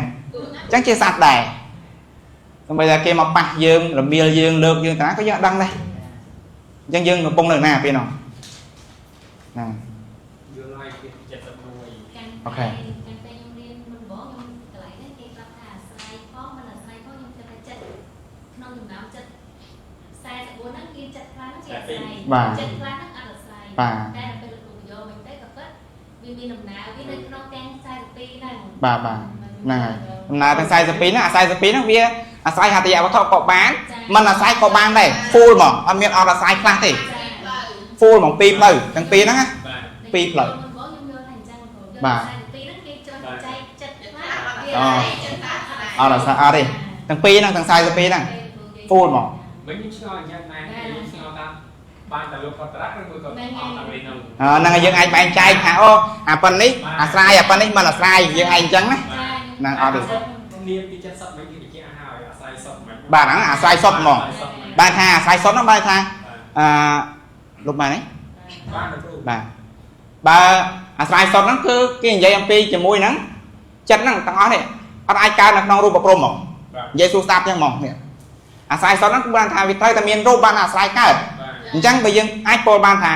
អញ្ចឹងជាសត្វដែរសូម្បីតែគេមកប៉ះយើងរមៀលយើងលើកយើងតាក៏យើងអត់ដឹងដែរអញ្ចឹងយើងកំពុងនៅណាពេលនោះហ្នឹងយល់ហើយពី71អូខេបាទ ចិត្តខ្លះហ្នឹងអត់អាស្រ័យតែដល់ពេលលោកគ្រូយកវិញទៅក៏ពិតវាមានដំណើរវានៅក្នុងទាំង42ហ្នឹងបាទបាទហ្នឹងហើយដំណើរទាំង42ហ្នឹងអា42ហ្នឹងវាអាស្រ័យហត្ថយវត្ថុក៏បានមិនអាស្រ័យក៏បានដែរ full ហ្មងអត់មានអត់អាស្រ័យខ្លះទេ full ហ្មងពីរផ្លូវទាំងពីរហ្នឹងណាពីរផ្លូវបាទអត់អាស្រ័យអត់ទេទាំងពីរហ្នឹងទាំង42ហ្នឹង full ហ្មង វិញខ្ញុំឆ្ងល់យ៉ាងណាខ្ញុំឆ្ងល់ថាបានតែលោកកតរៈឬមួយក៏អត់តែវិញហ្នឹងហ្នឹងហើយយើងអាចបែងចែកថាអូអាប៉ុននេះអាស្រ័យអាប៉ុននេះមិនអាស្រ័យយើងឯងអញ្ចឹងណាហ្នឹងអត់ទេ នាមពី70វិញគេបញ្ជាក់ឲ្យអាស្រ័យសុទ្ធហ្មងបាទហ្នឹងអាស្រ័យសុទ្ធហ្មងបានថាអាស្រ័យសុទ្ធហ្នឹងបានថាអឺលោកបានទេបានលោកគ្រូបាទបើអាស្រ័យសុទ្ធហ្នឹងគឺគេនិយាយអំពីជាមួយហ្នឹងចិត្តហ្នឹងទាំងអស់នេះអត់អាចកើតនៅក្នុងរូបព្រំហ្មងនិយាយសួរស្ដាប់ចឹងហ្មងនេះអាស្រ័យសុទ្ធហ្នឹងគឺបានថាវាត្រូវតែមានរូបបានអាស្រ័យកើតអញ្ចឹងបើយើងអាចពោលបានថា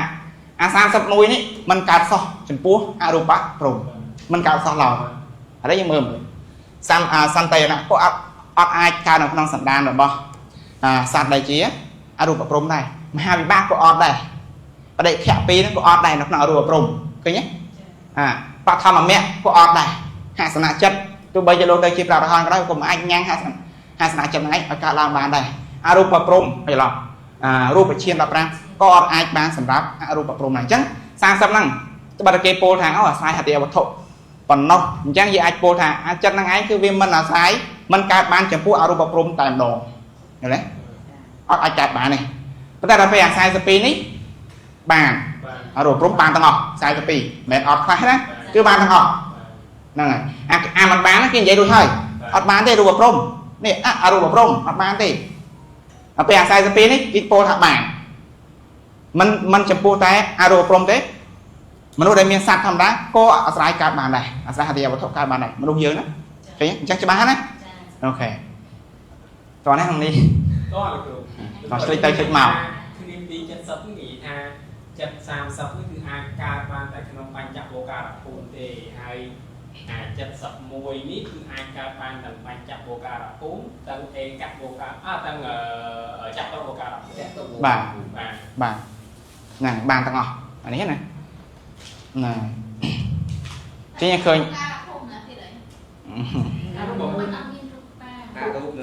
អា31នេះมันកើតសោះចំពោះអរូបព្រំมันកើតសោះឡើយឥឡូវយើងមើលសន្តិយណៈក៏អត់អាចកើតនៅក្នុងសន្តានរបស់សត្វដែលជាអរូបព្រំដែរមហាវិបាកក៏អត់ដែរបដិខៈ2ហ្នឹងក៏អត់ដែរនៅក្នុងអរូបព្រំឃើញទេអាបឋមមគ្គក៏អត់ដែរហសនៈចិត្តទោះបីជាលោកទៅជាព្រះអរហន្តក៏ដោយក៏មិនអាចញ៉ាំងហសនៈចិត្តហ្នឹងឯងឲ្យកើតឡើងបានដែរអរូបព្រំអីឡោះរូបឈាន15ក៏អត់អាចបានសម្រាប់អរូបព្រំដែរអញ្ចឹង30ហ្នឹងបើតែគេពោលថាអូអាស្រ័យហត្ថយវត្ថុប៉ុណ្ណោះអញ្ចឹងយើងអាចពោលថាអាចិត្តហ្នឹងឯងគឺវាមិនអាស្រ័យមិនកើតបានចំពោះអរូបព្រំតែម្ដងឃើញទេអត់អាចកើតបានទេប៉ុន្តែដល់ពេលអា42នេះបានអរូបព្រំបានទាំងអស់42មិនមែនអត់ខ្លះណាគឺបានទាំងអស់ហ្នឹងហើយអាមិនបានគេនិយាយរួចហើយអត់បានទេរូបព្រំនេះអរូបព្រំអត់បានទេដល់ពេលអា42នេះគេពោលថាបានមិនចំពោះតែអរូបព្រំទេមនុស្សដែលមានសត្វធម្មតាក៏អាស្រ័យកើតបានដែរអាស្រ័យហត្ថយវត្ថុកើតបានដែរមនុស្សយើងណាឃើញអញ្ចឹងច្បាស់ណាអូខេតោះនេះក្នុងនេះ តោះលោកគ្រូ តោះឆ្លេចទៅឆ្លេចមក គ្នាពី70នេះនិយាយថាចិត្ត30នេះគឺអាចកើតបានតែក្នុងបញ្ចវការភូមិទេហើយអា71នេះគឺអាចកើតបានទាំងបញ្ចវការភូមិទាំងឯកវការទាំងចតុវការភូមិបាទបាទហ្នឹងបានទាំងអស់អានេះណាណាចេញឃើញ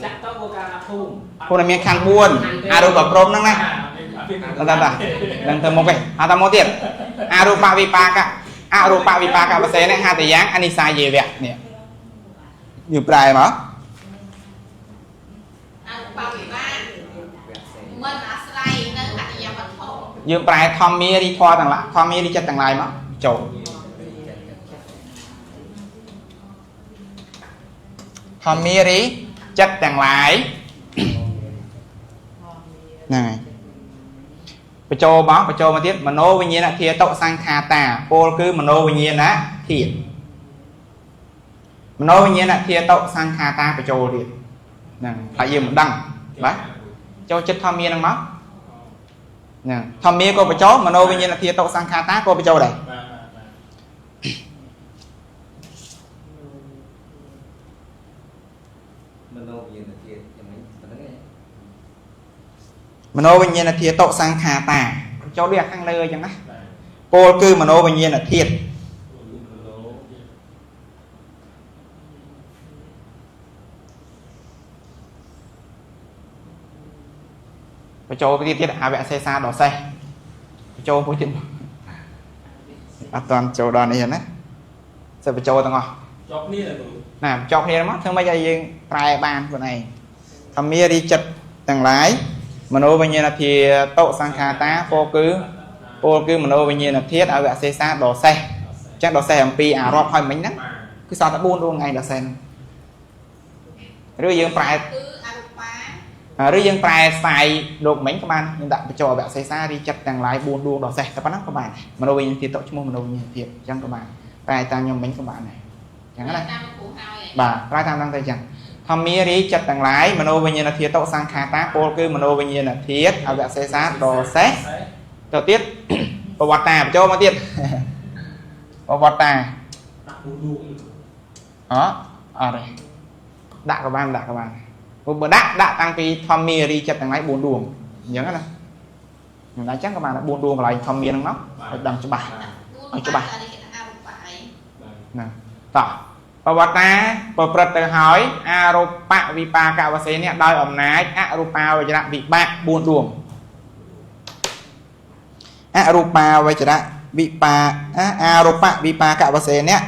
ចតុវការភូមិ ភូមិមានខណ្ឌ4អរូបព្រំហ្នឹងណាតើតើនឹងទៅមុខឯងអត់ទៅមកទៀតអរូបវិបាកអរូបវិបាកវសេនេះហត្ថយ៉ាងអនិសាយវៈនេះយើងប្រែមក អរូបវិបាកមិនអាស្រ័យនៅហត្ថយវត្ថុ យើងប្រែធម្មារីធម៌ទាំងឡាយធម្មារីចិត្តទាំងឡាយមកចូលធម្មារីចិត្តទាំងឡាយហ្នឹងហើយបញ្ចូលមកបញ្ចូលមកទៀតមโนវិញ្ញាណធាតុសង្ខាតាពោលគឺមโนវិញ្ញាណធាតុមโนវិញ្ញាណធាតុសង្ខាតាបញ្ចូលទៀតហ្នឹងខ្លាចយើងមិនដឹងបាទចូលចិត្តធម្មាហ្នឹងមក ហ្នឹងធម្មាក៏បញ្ចូលមโนវិញ្ញាណធាតុសង្ខាតាក៏បញ្ចូលដែរ មโนវិញ្ញាណធាតុយ៉ាងម៉េចប៉ុណ្្នឹងឯង មโนវិញ្ញាណធាតុសង្ខាតាចូលដូចខាងលើអញ្ចឹងណាពោលគឺមโนវិញ្ញាណធាតុបញ្ចូលទៀតទៀតអវសេសាដល់សេះបញ្ចូលមួយទៀតអត់តាន់ចូលដល់នេះណាសិបញ្ចូលទាំងអស់ ជាប់គ្នាទៅ ណាជាប់គ្នាមកធ្វើម៉េចឲ្យយើងប្រែបានខ្លួនឯងធម្មារីចិត្តទាំងឡាយមโนវិញ្ញាណធាតុសង្ខាតាពោលគឺមโนវិញ្ញាណធាតុអវសេសាដល់សេះអញ្ចឹងដល់សេះអំពីអារាប់ហើយមិញហ្នឹងគឺសល់តែ4ដួងឯងដល់សេះឬយើងប្រែឬយើងប្រែស្ទាយលោកមិញក៏បានយើងដាក់បញ្ចូលអវសេសារីចិត្តទាំងឡាយ4ដួងដល់សេះតែប៉ុណ្ណឹងក៏បានមโนវិញ្ញាណធាតុឈ្មោះមโนវិញ្ញាណធាតុអញ្ចឹងក៏បានប្រែតាមខ្ញុំមិញក៏បានដែរអញ្ចឹងណាបាទប្រែតាមហ្នឹងទៅអញ្ចឹងធម្មារីចិត្តទាំងឡាយមโนវិញ្ញាណធាតុសង្ខាតាពោលគឺមโนវិញ្ញាណធាតុអវសេសាដល់សេះទៅទៀតប្រវត្តិតាបញ្ចូលមកទៀតប្រវត្តិតា ដាក់4ដួង អអត់ទេដាក់ក៏បានដាក់ក៏បានបើដាក់តាំងពីធម្មារីចិត្តទាំងឡាយ4ដួងអញ្ចឹងណាខ្ញុំដាក់អញ្ចឹងក៏បាន4ដួងកន្លែងធម្មាហ្នឹងមកឲ្យដឹងច្បាស់ឲ្យច្បាស់ណាតោះប្រវត្តិតាប្រព្រឹត្តទៅហើយអរូបវិបាកវសេនេះដោយអំណាចអរូបាវចរវិបាក4ដួងអរូបាវចរវិបាអរូបវិបាកវសេនេះ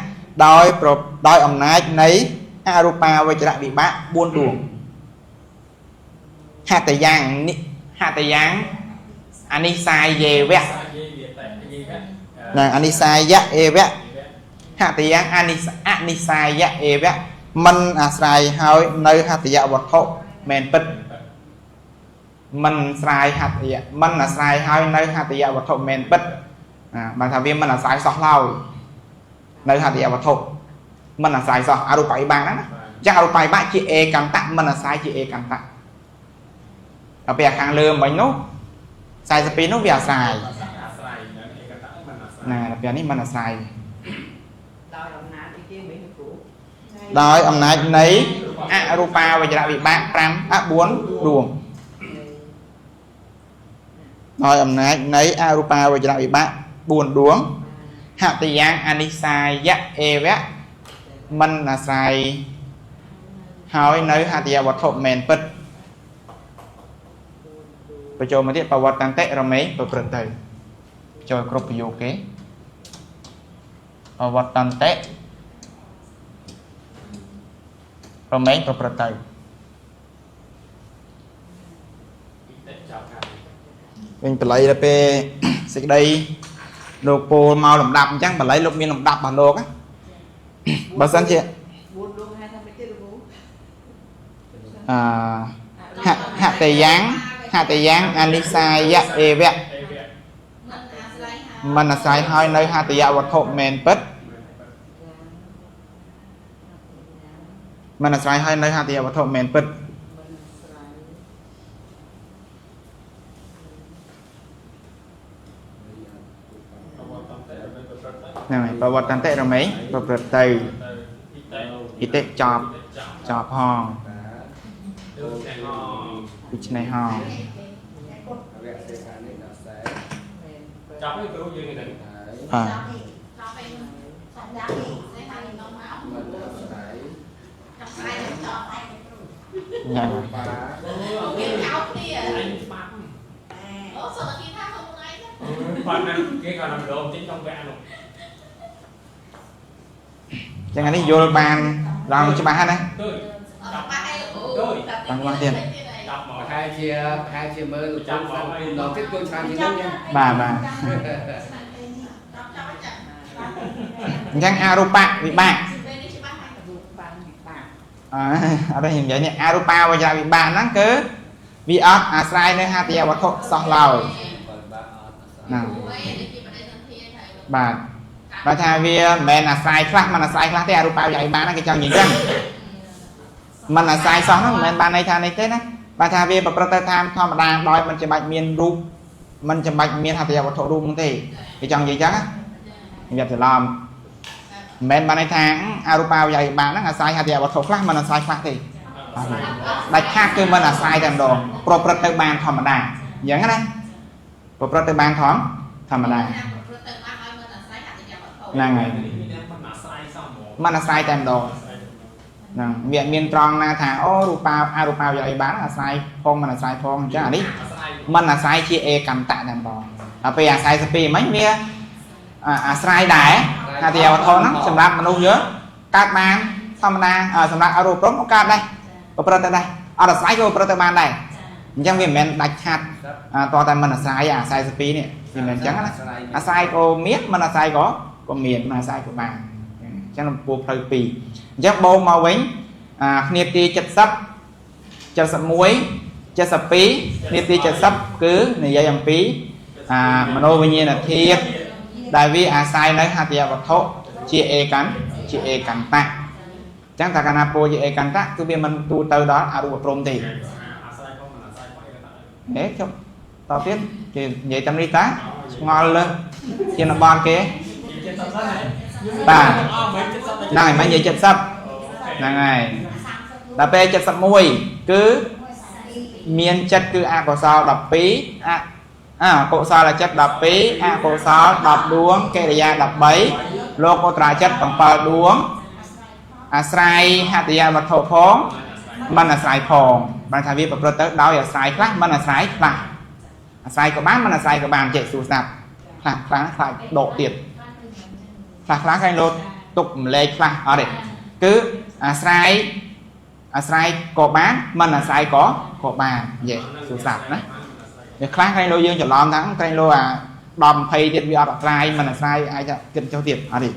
ដោយអំណាចនៃអរូបាវចរវិបាក4ដួងហតយ៉ាងនិហតយ៉ាងអនិសាយេវៈណាអនិសាយៈអេវៈហតយ៉ាងអនិសាយៈអេវៈមិនអាស្រ័យហើយនៅហតយវត្ថុមែនពិតមិនស្រ័យហតយៈមិនអាស្រ័យហើយនៅហតយវត្ថុមែនពិតបានថាវាមិនអាស្រ័យសោះឡើយនៅហតយវត្ថុមិនអាស្រ័យសោះអរូបិបាកហ្នឹងណាអញ្ចឹងអរូបិបាកជាអេកន្តៈមិនអាស្រ័យជាអេកន្តៈដល់ពេលខាងលើមិញនោះ42នោះវាអាស្រ័យណាដល់ពេលនេះមិនអាស្រ័យដោយអំណាចគេមិញគ្រូដោយអំណាចនៃអរូបាវចរវិបាក5 4ដួងដោយអំណាចនៃអរូបាវចរវិបាក4ដួងហតយ៉ាងអនិសាយៈអេវៈមិនអាស្រ័យហើយនៅហតយវត្ថុមែនពិតបញ្ចូលមកទៀតប្រវត្តិតន្តិរមេប្រព្រឹត្តទៅចូលគ្រប់ប្រយោគគេប្រវត្តិតន្តិរមេប្រព្រឹត្តទៅវិញបល័យដល់ពេលសេចក្តីលោកពោលមកលំដាប់អញ្ចឹងបល័យលោកមានលំដាប់របស់លោកបើសិនជា 4ដួងហៅថាមិនទេលោកគ្រូហតយ៉ាងហតយ៉ាងអនិសាយៈអេវៈមិនអាស្រ័យហើយនៅហតយវត្ថុមែនពិតមិនអាស្រ័យហើយនៅហតយវត្ថុមែនពិតហ្នឹងហើយប្រវត្តិតន្តិរមេប្រព្រឹត្តទៅអ៊ីតិចប់ចប់ផងដូច្នេះហង ចាប់ឲ្យគ្រូយើងហ្នឹង បាទញ៉ាំ បាទគេក៏នំដមតិចក្នុងវគ្គនោះ ចឹងអានេះយល់បានឡើងច្បាស់ណាតាមច្បាស់ទៀត ប្រហែលជាមើលចាំមកម្ដងទៀតគួរច្រើនជាងនេះ បាទបាទអញ្ចឹងអរូបវិបាកអត់ទេខ្ញុំនិយាយនេះអរូបាវចរវិបាកហ្នឹងគឺវាអត់អាស្រ័យនៅហតយវត្ថុសោះឡើយណាបាទបើថាវាមិនមែនអាស្រ័យខ្លះមិនអាស្រ័យខ្លះទេអរូបាវចរវិបាកហ្នឹងគេចង់និយាយអញ្ចឹងមិនអាស្រ័យសោះហ្នឹងមិនមែនបានន័យថានេះទេណាបើថាវាប្រព្រឹត្តទៅតាមធម្មតាដោយមិនចាំបាច់មានរូប មិនចាំបាច់មានហត្ថយវត្ថុរូបហ្នឹងទេគេចង់និយាយចឹងណាវាច្រឡំមិនមែនបានន័យថាអរូបាវយិបាហ្នឹងអាស្រ័យហត្ថយវត្ថុខ្លះមិនអាស្រ័យខ្លះទេដាច់ខាតគឺមិនអាស្រ័យតែម្ដងប្រព្រឹត្តទៅបានធម្មតាអញ្ចឹងណាប្រព្រឹត្តទៅបានធម្មតាហ្នឹងហើយមិនអាស្រ័យតែម្ដងហ្នឹងវាមានត្រង់ណាថាអូរូបាអរូបាវយិបាអាស្រ័យផងមិនអាស្រ័យផងអញ្ចឹងអានេះមិនអាស្រ័យជាអេកន្តៈតែម្ដងដល់ពេលអាស្រ័យសពីមិញវាអាស្រ័យដែរហត្ថយវត្ថុហ្នឹងសម្រាប់មនុស្សយើងកើតបានធម្មតាសម្រាប់អរូបព្រំក៏កើតដែរប្រព្រឹត្តទៅដែរអត់អាស្រ័យក៏ប្រព្រឹត្តទៅបានដែរអញ្ចឹងវាមិនមែនដាច់ខាតតតែមិនអាស្រ័យអា42នេះវាមិនមែនអញ្ចឹងណាអាស្រ័យក៏មានមិនអាស្រ័យក៏មានមិនអាស្រ័យក៏បានអញ្ចឹងពោផ្លូវ2អញ្ចឹងបូមមកវិញគ្នាទី70 71 72គ្នាទី70គឺនិយាយអំពីមโนវិញ្ញាណធាតុដែលវាអាស្រ័យនៅហត្ថយវត្ថុជាអេកន្តៈអញ្ចឹងតែកាលណាពោជាអេកន្តៈគឺវាមិនទូទៅដល់អរូបព្រំទេហេជប់តទៀតគេនិយាយតាមនេះតាឆ្ងល់លើធានបនគេបាទហ្នឹងហើយមិននិយាយ70ហ្នឹងហើយដល់ពេល71គឺមានចិត្តគឺអកុសល12អកុសលចិត្ត12អកុសល10ដួងកិរិយា13លោកឧត្តរចិត្ត7ដួងអាស្រ័យហត្ថយវត្ថុផងមិនអាស្រ័យផងបានថាវាប្រព្រឹត្តទៅដោយអាស្រ័យខ្លះមិនអាស្រ័យខ្លះអាស្រ័យក៏បានមិនអាស្រ័យក៏បានចេះសួរស្ដាប់ខ្លះខ្លះខ្លាចដកទៀតខ្លះខ្លះគេលោតទុកម្លែកខ្លះអត់ទេគឺអាស្រ័យក៏បានមិនអាស្រ័យក៏បានយេសួរស្ដាប់ណាវាខ្លះគេលោយើងច្រឡំថាគេលោអា10 20ទៀតវាអត់អាស្រ័យមិនអាស្រ័យអាចគិតចុះទៀតអត់ទេ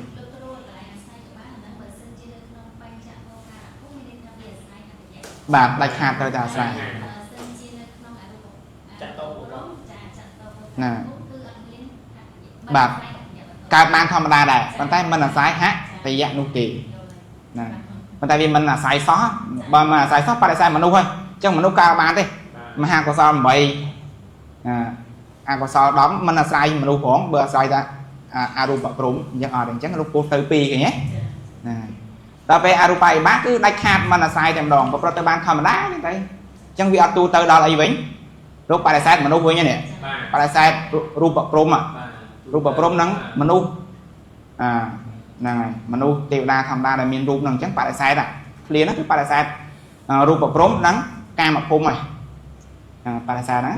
បាទដាច់ខាតត្រូវតែអាស្រ័យណាបាទកើតបានធម្មតាដែរប៉ុន្តែមិនអាស្រ័យហត្ថយៈនោះទេណាប៉ុន្តែវាមិនអាស្រ័យសោះបើមិនអាស្រ័យសោះបដិសេធមនុស្សហើយអញ្ចឹងមនុស្សកើតបានទេមហាកុសល8អកុសល10មិនអាស្រ័យមនុស្សផងបើអាស្រ័យតែអរូបព្រំអញ្ចឹងអត់អញ្ចឹងរូបពោះទៅ2ឃើញទេណាដល់ពេលអរូបិបាគឺដាច់ខាតមិនអាស្រ័យតែម្ដងប្រព្រឹត្តទៅបានធម្មតាហ្នឹងទៅអញ្ចឹងវាអត់ទូទៅដល់អីវិញរូបបដិសេធមនុស្សវិញនេះបដិសេធរូបព្រំរូបព្រំហ្នឹងមនុស្សហ្នឹងហើយមនុស្សទេវតាធម្មតាដែលមានរូបហ្នឹងអញ្ចឹងបដិសេធឃ្លាហ្នឹងគឺបដិសេធរូបព្រំនិងកាមភូមិហើយបដិសេធហ្នឹង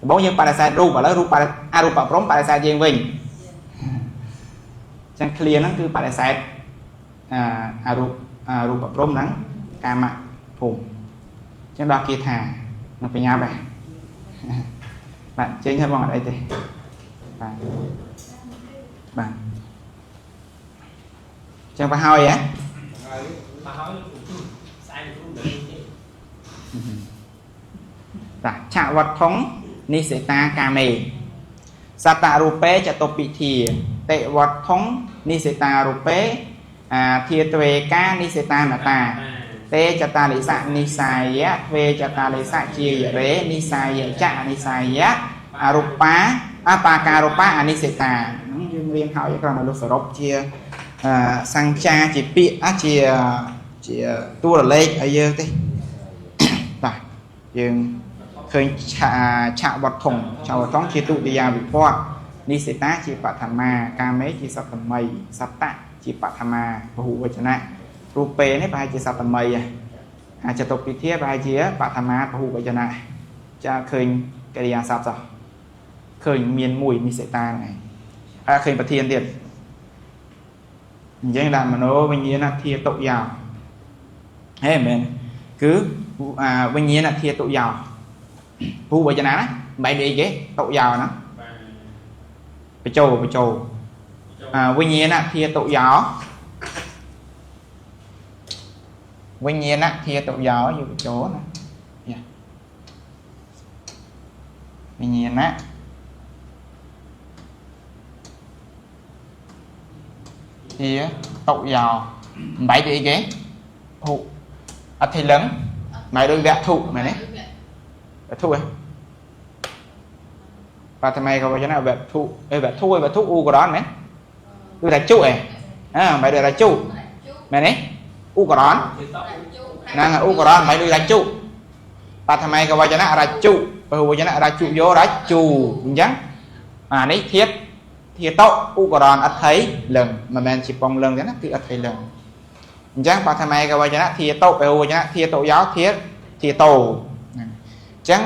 ដំបូងយើងបដិសេធរូបឥឡូវរូបអរូបព្រំបដិសេធយើងវិញអញ្ចឹងឃ្លាហ្នឹងគឺបដិសេធអរូបព្រំហ្នឹងកាមភូមិអញ្ចឹងដល់គេថានឹងបញ្ញាប់ដែរបាទចេញហើយបងអត់អីទេបាទបាទចឹងបើហើយហ៎បើហើយស្អែកគ្រូដល់ទេបាទឆវត្ថុងនិសេតាកាមេសតរូបេចតុពិធាតិវត្ថុងនិសេតារូបេធាទ្វេកានិសេតានតាទេចតាលិសៈនិសាយៈទ្វេចតាលិសៈជាយរេនិសាយចៈនិសាយៈអរូបាអបាការូបាអនិសេតាហ្នឹងយើងរៀនហើយគ្រាន់តែលោកសរុបជាសង្ចាជាពាក្យជាតួលេខឲ្យយើងទេបាទយើងឃើញឆវត្ថុងឆវត្ថុងជាទុតិយាវិពតនិសេតាជាបឋមាកាមេជាសតមីសតៈជាបឋមាពហុវចនៈរូបេនេះប្រហែលជាសតមីអាចតុពិធាប្រហែលជាបឋមាពហុវចនៈចាឃើញកិរិយាសព្ទសោះឃើញមានមួយនិសេតាហ្នឹងឯងហើយឃើញប្រធានទៀតអញ្ចឹងដាក់មโนវិញ្ញាណធាតុយោហេមែនគឺវិញ្ញាណធាតុយោពហុវចនៈណាមិនបែរអីគេតុយោណាបញ្ចូលវិញ្ញាណធាតុយោវិញ្ញាណធាតុយោយកបញ្ចូលណាវិញ្ញាណធាតុយោមិនបែរអីគេហុអធិលឹងម៉ែដូចវត្ថុមែនទេវត្ថុហ៎ បឋមេកវចនៈវត្ថុអេវត្ថុអេវត្ថុឧករណមែនដូចថាជុឯអើមិនដូចថាជុមែនទេឧករណហ្នឹងឧករណមិនដូចថាជុបឋមេកវចនៈរជុពហុវចនៈរជុយោរជូអញ្ចឹងអានេះធាតុធាតុឧករណអថៃលឹងមិនមែនជាពងលឹងទេណាគឺអថៃលឹងអញ្ចឹងបឋមេកវចនៈធាតុពហុវចនៈធាតុយោធាធាតុអញ្ចឹង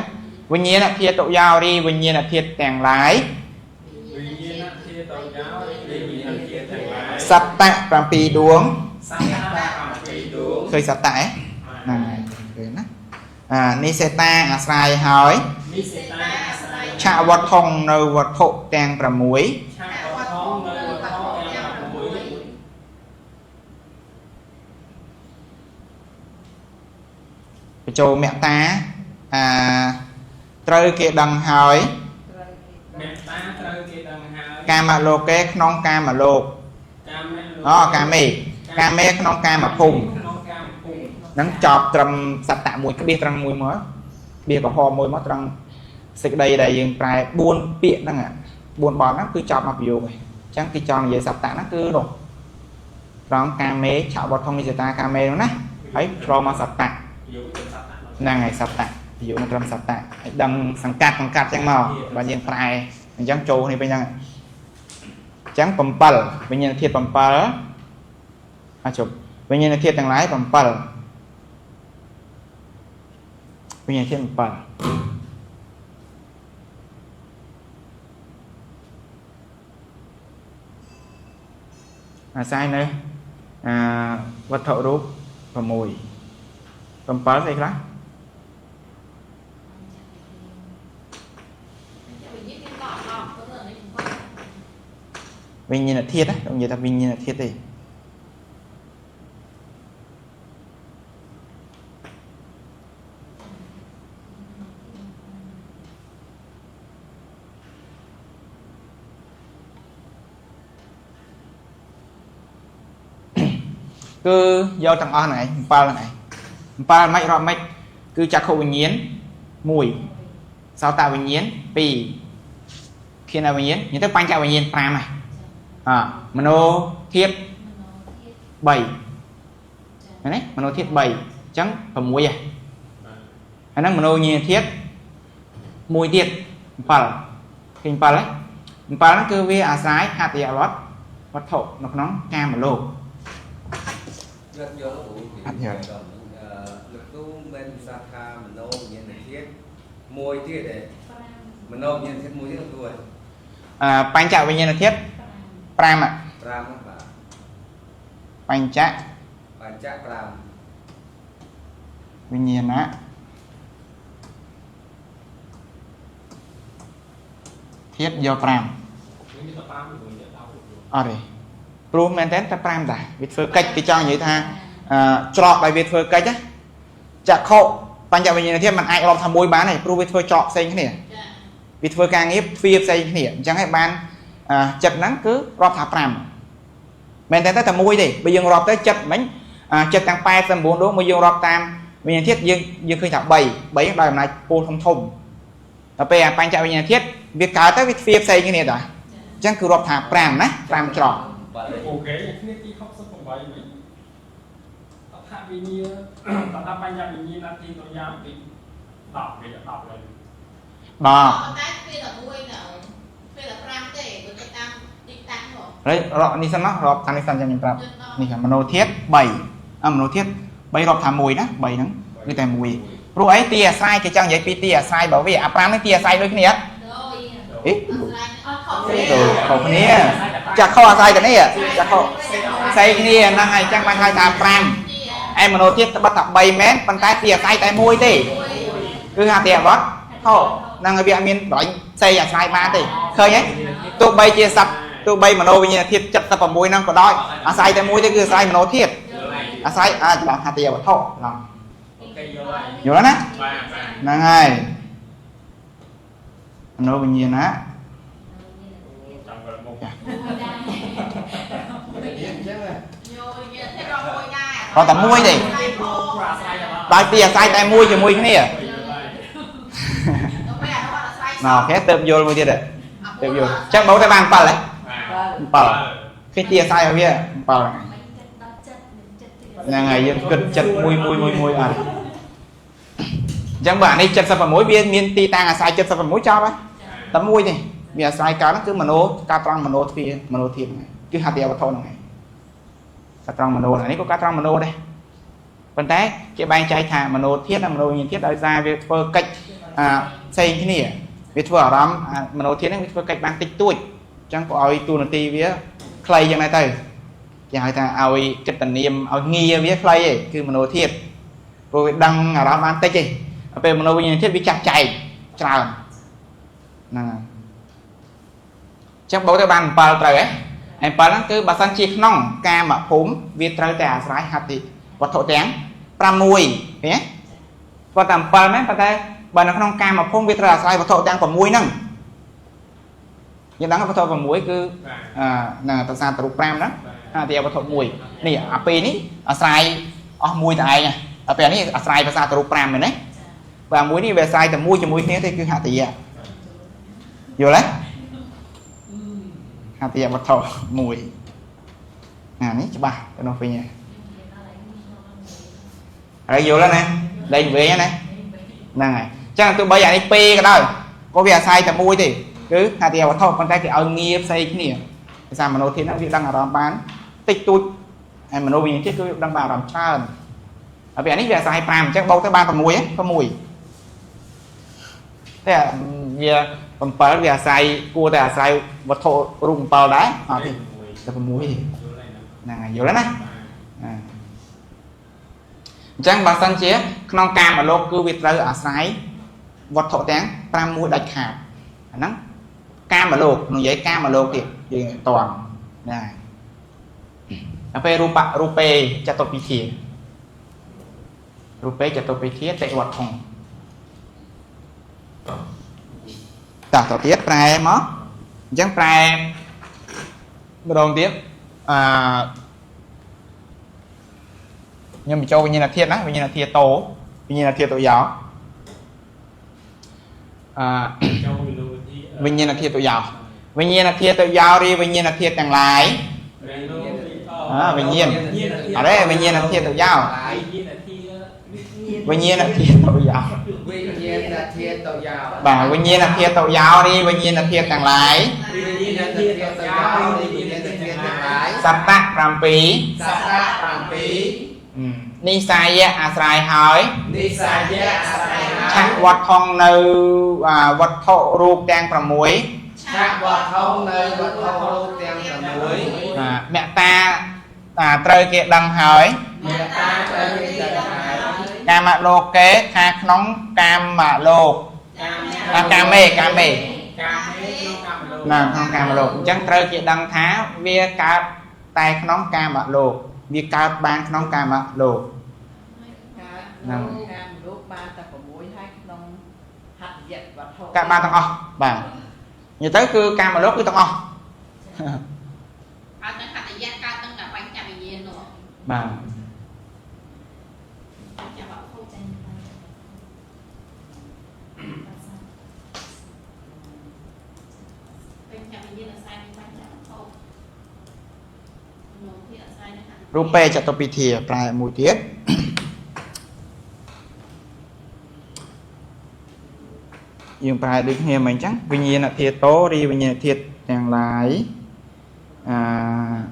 វិញ្ញាណធាតុយោរីវិញ្ញាណធាតុទាំងឡាយវិញ្ញាណធាតុយោរីវិញ្ញាណធាតុទាំងឡាយសត្តៈ7ដួងសត្តៈ7ដួងឃើញសត្តៈឯហ្នឹងហើយឃើញណាអានិសេតាអាស្រ័យហើយនិសេតាអាស្រ័យឆវត្ថុងនៅវត្ថុទាំង6ឆវត្ថុនៅវត្ថុទាំង6បញ្ចូលមត្តាអាត្រូវគេដឹងហើយមត្តាត្រូវគេដឹងហើយកាមលោកេក្នុងកាមលោកអូកាមេកាមេក្នុងកាមភូមិក្នុងកាមភូមិហ្នឹងចប់ត្រឹមសត្តៈមួយក្បៀសត្រង់មួយមកក្បៀសក្រហមមួយមកត្រង់សេចក្តីដែលយើងប្រែ4ពាក្យហ្នឹង4បទហ្នឹងគឺចប់មកប្រយោគហើយអញ្ចឹងគេចង់និយាយសត្តៈហ្នឹងគឺនោះត្រង់កាមេឆវត្ថុនិសតាកាមេនោះណាហើយឆ្លងមកសត្តៈហ្នឹងហើយសត្តៈប្រយោគត្រឹមសត្តៈឲ្យដឹងសង្កាត់សង្កាត់ចឹងមកបើយើងប្រែអញ្ចឹងចូលគ្នាវិញហ្នឹងអញ្ចឹង7វិញ្ញាណធាតុ7អាចប់វិញ្ញាណធាតុទាំងឡាយ7វិញ្ញាណធាតុ7អាស្រ័យនៅអាវត្ថុរូប6 7ស្អីខ្លះវិញ្ញាណធាតុខ្ញុំនិយាយថាវិញ្ញាណធាតុទេគឺយកទាំងអស់ហ្នឹងឯង7ហ្នឹងឯង7មិនរាប់មិនគឺចក្ខុវិញ្ញាណ1សោតវិញ្ញាណ2ខេនវិញ្ញាណនិយាយទៅបញ្ចវិញ្ញាណ5ហ្នឹងអមโนធាតុ3ហ្នឹងណាមโนធាតុ3អញ្ចឹង6ហ៎អាហ្នឹងមโนញាធាតុ1ទៀត7ឃើញ7ហ៎7ហ្នឹងគឺវាអាស្រ័យហត្ថយវត្ថវត្ថុនៅក្នុងកាមលោកយកយកអត់យកលោកគ្រូមានសាខាមโนវិញ្ញាណធាតុមួយទៀតទេមโนវិញ្ញាណធាតុមួយទៀតគ្រូអបញ្ចវិញ្ញាណធាតុ5 5បាទបញ្ច5វិញ្ញាណធាតុយក5អត់ទេព្រោះមែនតើតែ5តាវាធ្វើកិច្ចគេចង់និយាយថាច្រកដែលវាធ្វើកិច្ចណាចក្ខុបញ្ចវិញ្ញាណធាតុมันអាចរាប់ថាមួយបានទេព្រោះវាធ្វើច្រកផ្សេងគ្នាវាធ្វើការងារទ្វាផ្សេងគ្នាអញ្ចឹងហើយបានចិត្តហ្នឹងគឺរាប់ថា5មែនតើតែមួយទេបើយើងរាប់ទៅចិត្តមិញចិត្តទាំង89ដួងមកយើងរាប់តាមវិញ្ញាណធាតុយើងឃើញថា3 3ដោយអំណាចពូលធំធំដល់ពេលអាបញ្ចវិញ្ញាណធាតុវាកើតទៅវាទ្វាផ្សេងគ្នាតាអញ្ចឹងគឺរាប់ថា5ណា5ច្រកអូខេគ្នាទី68វិញតថាវិញ្ញាតថាបញ្ញវិញ្ញាណទីតយ៉ាងទី10វា10ហើយបាទតែទ្វាតែមួយណាទ្វាតែ5ទេបើទៅតាមទីតាំងហ៎ហើយរាប់នេះសិនណារាប់តាមនេះសិនចាំខ្ញុំប្រាប់នេះមโนធាតុ3អមโนធាតុ3រាប់ថា1ណា3ហ្នឹងគឺតែ1ព្រោះអីទីអាស្រ័យគេចង់និយាយពីទីអាស្រ័យបើវាអា5នេះទីអាស្រ័យដូចគ្នាអត់អេខុសគ្នាចាក់ខុសអាស្រ័យតែនេះចាក់ខុសផ្សេងគ្នាហ្នឹងហើយអញ្ចឹងបានហៅថា5ឯមโนធាតុត្បិតថា3មែនប៉ុន្តែទីអាស្រ័យតែមួយទេគឺហៅទីអវត្តខុសហ្នឹងហើយវាអត់មានបាញ់ផ្សេងអាស្រ័យបានទេឃើញទេទោះបីជាសត្វទោះបីមโนវិញ្ញាណធាតុ76ហ្នឹងក៏ដោយអាស្រ័យតែមួយទេគឺអាស្រ័យមโนធាតុអាស្រ័យអាចច្រឡំហតិយវត្ថុច្រឡំយល់ណាហ្នឹងហើយមโนវិញ្ញាណ គាត់តែមួយទេដោយពីអាស្រ័យតែមួយជាមួយគ្នា ណោះគេទៅយល់មួយទៀតទៅយល់ចឹងបោកទៅបាន7ហ៎7គេទីអាស្រ័យឲ្យវា7ហ្នឹងហើយយើងគិតចិត្តមួយមួយមួយមួយអត់អញ្ចឹងបើអានេះ76វាមានទីតាំងអាស្រ័យ76ចប់ហើយតែមួយទេវាអាស្រ័យកើតហ្នឹងគឺមโนកើតត្រង់មโนទ្វាមโนធាតុហ្នឹងគឺហតិយវត្ថុហ្នឹងឯងកើតត្រង់មโนអានេះក៏កើតត្រង់មโนដែរប៉ុន្តែគេបែងចែកថាមโนធាតុនិងមโนវិញ្ញាណធាតុដោយសារវាធ្វើកិច្ចផ្សេងគ្នាវាធ្វើអារម្មណ៍មโนធាតុហ្នឹងវាធ្វើកិច្ចបានតិចតួចអញ្ចឹងក៏ឲ្យតួនាទីវាខ្លីយ៉ាងណាទៅគេហៅថាឲ្យកិត្តនាមឲ្យងារវាខ្លីឯងគឺមโนធាតុព្រោះវាដឹងអារម្មណ៍បានតិចឯងពេលមโนវិញ្ញាណធាតុវាចាស់ចែកច្រើនហ្នឹងហើយអញ្ចឹងបូកទៅបាន7ត្រូវហ៎ហើយ7ហ្នឹងគឺបើសិនជាក្នុងកាមភូមិវាត្រូវតែអាស្រ័យហតិវត្ថុទាំង6ឃើញទេគាត់តែ7មែនប៉ុន្តែបើនៅក្នុងកាមភូមិវាត្រូវអាស្រ័យវត្ថុទាំង6ហ្នឹងយើងដឹងវត្ថុ6គឺហ្នឹងប្រសាទរូប5ហ្នឹងហតិវត្ថុ1នេះអាពីរនេះអាស្រ័យអស់មួយតែឯងដល់ពេលនេះអាស្រ័យប្រសាទរូប5មែនទេបើមួយនេះវាអាស្រ័យតែមួយជាមួយគ្នាទេគឺហតិយៈយល់ទេហតិយវត្ថុមួយអានេះច្បាស់ទៅនោះវិញហើយយល់ហើយណាលែងវិញណាហ្នឹងហើយអញ្ចឹងទោះបីអានេះ2ក៏ដោយក៏វាអាស្រ័យតែមួយទេគឺហតិយវត្ថុប៉ុន្តែគេឲ្យងារផ្សេងគ្នាភាសាមโนធាតុហ្នឹងវាដឹងអារម្មណ៍បានតិចតួចហើយមโนវិញ្ញាណទៀតគឺដឹងបានអារម្មណ៍ច្រើនហើយពេលនេះវាអាស្រ័យ5អញ្ចឹងបូកទៅបាន6ហ៎6តែវា7វាអាស្រ័យគួរតែអាស្រ័យវត្ថុរូប7ដែរអត់ទេតែ6ហ្នឹងហើយយល់ហើយណាអញ្ចឹងបើសិនជាក្នុងកាមលោកគឺវាត្រូវអាស្រ័យវត្ថុទាំង5មួយដាច់ខាតអាហ្នឹងកាមលោកនិយាយកាមលោកទៀតយើងតន់ណាដល់ពេលរូបរូបេចតុពិធារូបេចតុពិធាតិវត្ថុតោះតទៀតប្រែមកអញ្ចឹងប្រែម្ដងទៀតអឺខ្ញុំបញ្ចូលវិញ្ញាណធាតុណាវិញ្ញាណធាតុតោវិញ្ញាណធាតុតយោអឺវិញ្ញាណធាតុតយោវិញ្ញាណធាតុតយោឬវិញ្ញាណធាតុទាំងឡាយវិញ្ញាណអរេវិញ្ញាណធាតុតយោវិញ្ញាណធាតុតយោវិញ្ញាណធាតុតយោបាទវិញ្ញាណធាតុតយោឬវិញ្ញាណធាតុទាំងឡាយវិញ្ញាណធាតុតយោឬវិញ្ញាណធាតុទាំងឡាយសត្តៈ7សត្តៈ7និស័យៈអាស្រ័យហើយនិស័យៈអាស្រ័យហើយឆវត្ថុនៅវត្ថុរូបទាំង6ឆវត្ថុនៅវត្ថុរូបទាំង6មគ្តាត្រូវគេដឹងហើយមគ្តាត្រូវគេដឹងហើយកាមលោកេថាក្នុងកាមលោកកាមេកាមេកាមេក្នុងកាមលោកណាក្នុងកាមលោកអញ្ចឹងត្រូវគេដឹងថាវាកើតតែក្នុងកាមលោកវាកើតបានក្នុងកាមលោកហ្នឹងកាមលោកបានតែ6ហើយក្នុងហត្ថយវត្ថុកើតបានទាំងអស់បាទនិយាយទៅគឺកាមលោកគឺទាំងអស់ហើយនឹងហត្ថយៈកើតនឹងដល់បញ្ចវិញ្ញាណនោះបាទរូបេចតុពិធាប្រែមួយទៀតយើងប្រែដូចគ្នាមិនអញ្ចឹងវិញ្ញាណធាតុតោឬវិញ្ញាណធាតុទាំងឡាយ